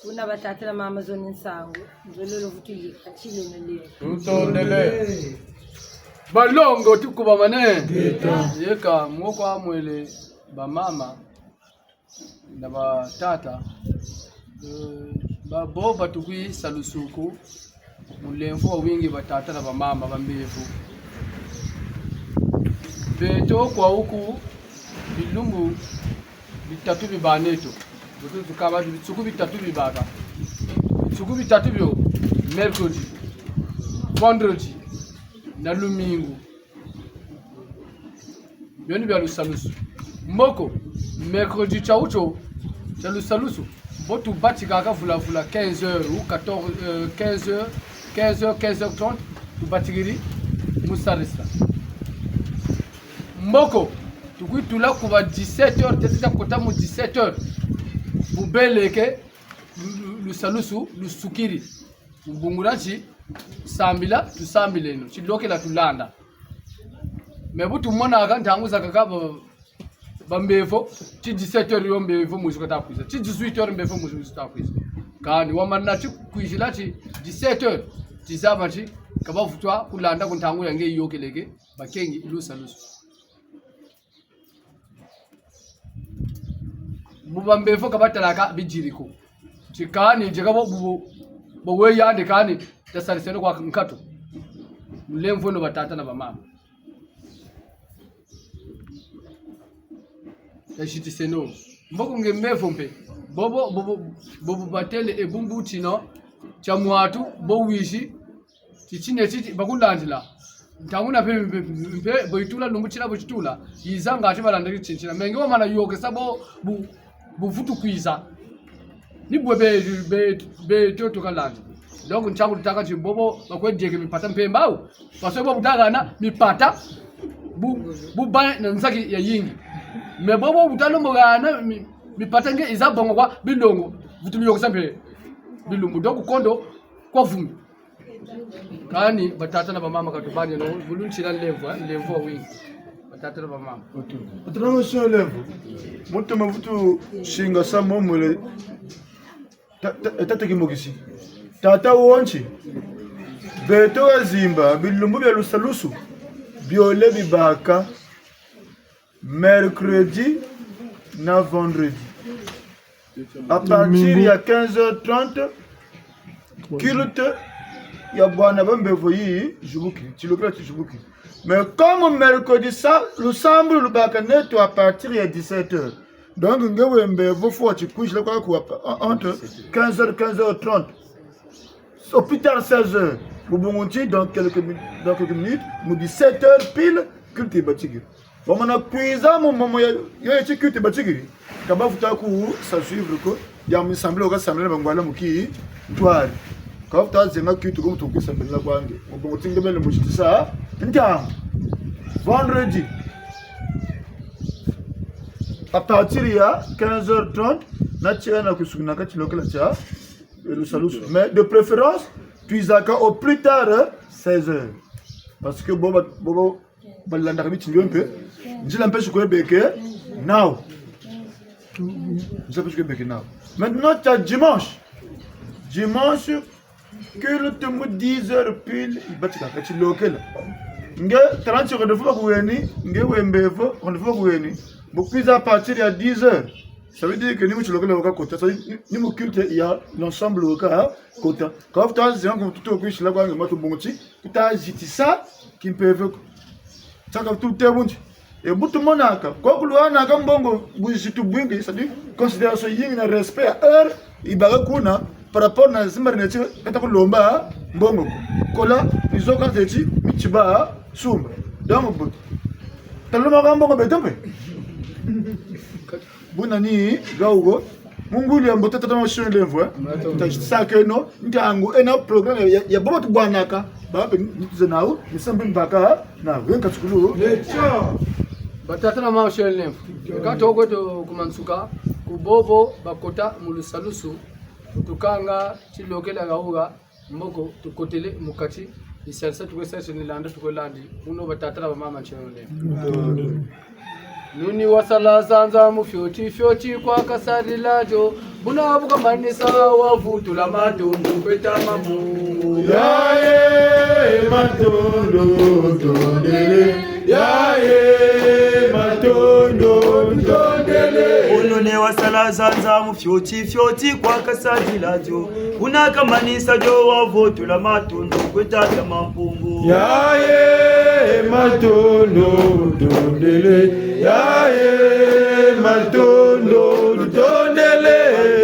Buna batata na mama zoni nsangu. Nzololo vutu yika, tileno lelo. Tutondele. Balongo, tukubamane. Ngeta. Yeka, moko amwele bamama na batata. Eh, babo batukwi salusuku. Mulemvo wa wingi batata na bamama bambevo. Beto kwa wuku bilumbu bitatu bibâ neto. Beto tukaba bitsuku bitatu bibâka. Bitsuku bitatu bio, mercredi, vendredi, na lumingu. Bio ni bia lusalusu. Mboko, mercredi tiawutio tia lusalusu, bo tubatikaka vula-vula quinze heures ou quatorze, euh, quinze heures, quinze heures, quinze heures trente, tubatikiri mu salle resta. Mboko, tukwiza tula ku ba dix-sept heures, tete tia kota mu dix-sept heures. Bu beleke, lu-, lu-, lusalusu lusukiri. Mu bungu dia ti, sambila, tusambileno. Tilokela tulanda. Mais bu tumonaka ntangu zakaka ba, bambevo, ti dix-sept heures yo mbevo mwizi kata kwiza. Ti dix-huit heures mbevo mwizi, mwizi kata kwiza. Kani wamana ti kwizila ti dix-sept heures, tizaba ti ka bavutu kulanda ko ntangu ya nge yokeleke, bakengi lusalusu. Bu bambevo ka batalaka bidiri ko. Ti kani, dieka bo, bo, bo, bo we yandi kani, tasariseno kwa nkatu. Mulemvo no batata na bamama. Tasitiseno. Mboko nge mbevo mpe. Bobo, bobo, bobo batele e bumbu tino, tia mwatu, bo wizi, titine titi, bakulandila. Ntangu na mpe, mpe, mpe, bo yitula, lumbu tina bo titula, yiza ngati balandaki tintina. Mais nge wamana yokesa bo, bu, buvutu kwiza. Ni bwe be, be, be, to, to kalandi. Donc, ntangu tutâka ti bobo, bakwe dieke mipata mpe mbawu. Parce que bo bu tahana mipata, bu, bu bâ na nzaki ya yingi. Mais bobo bu talo mbo hana mi, mipata nge yiza bongo kwa bilongo. Vutu yokesa mpe bilumbu. Donc, kondo kwa vumi. Kani, batata na bamama ka tubani no, bulu ntila nlemvo, eh, nlemvo wa wingi. Batata na bamama. Batata na bamama nlemvo. Muntu mavutu singa sa momole. Ta-, ta-, tata Kimokisi. Tata Wonchi. Beto wa zimba, bilumbu bia lusalusu. Biole bibâka. Mercredi na vendredi. À partir ya quinze heures trente, culte ya bwana bambevo yi zibuki, tilokela tizibuki. Mais comme mercredi sa, lusambulu lubâka neto à partir ya dix-sept heures. Donc, nge we mbevo fweti kwizila kwaku entre quinze heures, quinze heures trente. Au plus tard seize heures. Mu bungu ti, dans quelques mi-, dans quelques minutes, mu dix-sept heures pile, culte yibatikiri. Wamana kwiza mu momo ya, yo yeti culte yibatikiri. Ka bavutu ku sa suivre ko, ya mu sambila wuka sambila na bangwala mu kintwari. Ka bavutu zenga culte ko muntu kwiza sambila kwa nge. Mu bungu ti nge bele mu zitisa ntangu. Vendredi. À partir ya quinze heures trente, na tiena ku suku na ka tilokela tia lusalusu. Mais de préférence, twizaka au plus tard, euh, seize heures. Parce que bobo, bobo, balandaka bitini bio mpe. Nzila mpe si kwe beke nawu. Nzila mpe si kwe beke nawu. Maintenant, tia dimanche. Dimanche, culte mu dix heures pile, yibatikaka tilokela. Nge, trente rendez-vous bakuheni, nge we mbevo, rendez-vous bakuheni. Mu kwiza à partir ya dix heures. Ça veut dire que ni mu tilokela wuka kota, ça veut dire ni, ni mu culte ya l'ensemble wuka kota. Ka bavutu zenga ko tuto kwisila kwa nge matu bungu ti, kuta zitisa kimpeve ko. Saka tutebundi. E bu tumonaka, kwa ku luhanaka mbongo buzitu bwingi, c'est-à-dire considération yingi na respect ya heure, yibâka kuna, par rapport na zimba rineti, kata kulomba mbongo ko. Kola, ni zo ka zeti, mi tibâ sumba. Donc, bu, talombaka mbongo beto mpe. Buna ni, gawo, mu nguli ya mbote tata mama Sion Lemvo, eh. Tazitisa keno, ntangu, ena programme ya, ya bobo tubwanaka, ba mpe ni tuze nawu, ni sambi mbaka, na wenka tukulu. Batata na mama Sion Lemvo. Ka toko kweto ku mansuka, ku bobo bakota mu lusalusu, tukanga tilokela gawo, mboko, tukotele mu kati, yi salisa tukwe salisa ni landa tukwe landi, muno batata na bamama ntieno ne. Nuni wasala zanza mu fioti fioti kwa kasadila dio. Buna bu kamanisa wavutula matondo kwe tata Mampungu. Yaye matondo tondele. Yaye matondo tondele. Nuni wasala zanza mu fioti fioti kwa kasadila dio. Buna kamanisa dio wavutula matondo kwe tata Mampungu. Yaye matondo tondele. Yaye matondo tondele.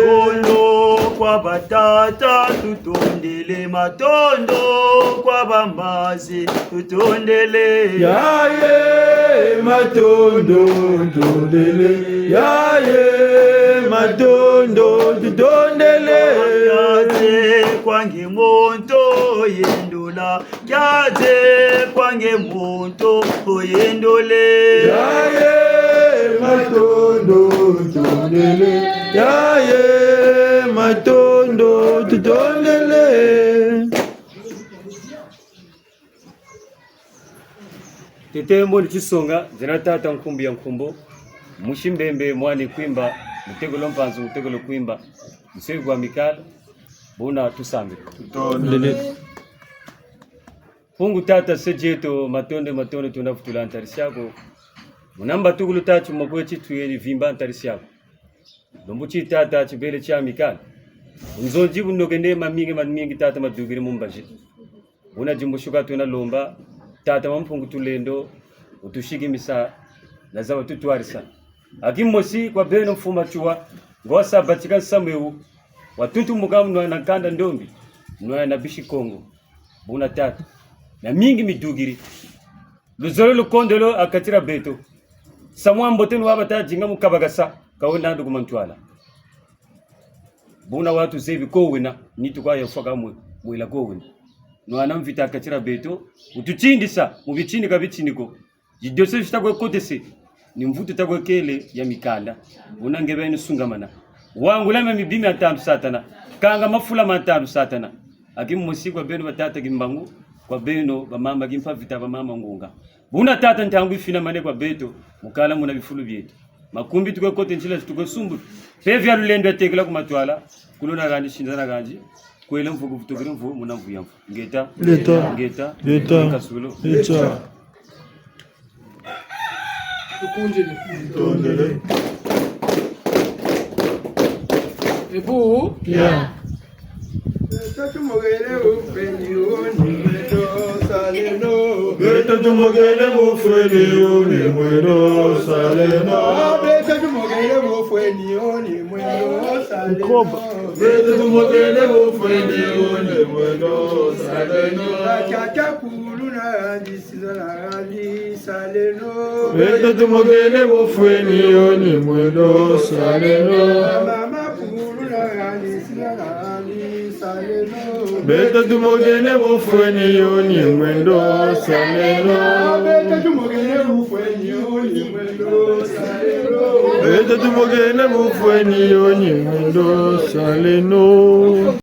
Matondo kwa batata tutondele. Matondo kwa bamazi tutondele. Yaye matondo tondele. Yaye matondo tutondele. Kiadi kwa nge muntu yendula. Kiadi kwa nge muntu oyendole. Yaye matondo tondele. Yaye matondo tutondele. Tete mbo ni tisonga, nzena tata nkumbu ya nkumbu, musi Mbembe, mwana Kwimba, mutekolo Mpanzu, mutekolo Kwimba, musebi kwa Amicale, buna tusambila. Tutondele. Mpungu tata se dieto, matondo, matondo, tuna vutula ntadisi aku. Muna mbatukulu tata, mu makweti tuyeni vimba ntadisi aku. Lumbu ti tata tibele tia Amicale. Bunzonzi bunokene mamingi, mamingi tata madukiri mu mbazi. Buna dimbusuka tuna lomba, tata Mampungu Tulendo, utusikimisa na zaba tutwarisa. Aki mosi kwa beno mfumu Matsoua, ngo wasa batika nsamu ewu, watuntumuka mu nwana nkanda ndombi, nwana bisi Kongo. Buna tata, na mingi midukiri. Luzolo lukondolo ha kati dia beto. Samu wa mbote ni wa bata dinga mu kabakasa, ka wena ndu ku mantwala. Buna watuzebi ko wena, nitu kwa yafwa ka mwe, mwela ko wena. Nwana mvita ha kati dia beto, ututindisa, mu bitini ka bitini ko. Didose zita kwe kotese, ni mvutu ta kwe kele ya mikanda. Buna nge beni sungamana. Wangula mia mibi mia ntandu Satana. Kanga mafula ma ntandu Satana. Aki mosi kwa beno batata Kimbangu, kwa beno bamama Kimpa Vita, bamama Ngunga. Buna tata ntangu yifinamane kwa beto, mu kala muna bifulu bieto. Makumbi tukwe kote nzila tukwe sumbu. Mpeve ya lulendo yatekela ku matwala, kuluna handi sinzana handi, kwela mvu ku vutukiri mvu, muna mvu ya mvu. Ngeta. Ngeta. Ngeta. Ngeta. Nkasulu. Ngeta. Tukundile. Tondele. Ebu. Ya. Beto tumokele bufweni oni mwendo saleno. Beto tumokele bufweni oni mwendo saleno. Beto tumokele bufweni oni mwendo saleno. Beto tumokele bufweni oni mwendo saleno. Tata kulu na handi sinzana handi saleno. Beto tumokele bufweni oni mwendo saleno. Mama kulu na handi sinzana handi saleno. Beto tumokele bufweni oni mwendo saleno. Beto tumokele bufweni oni mwendo saleno. Beto tumokele bufweni oni mwendo saleno.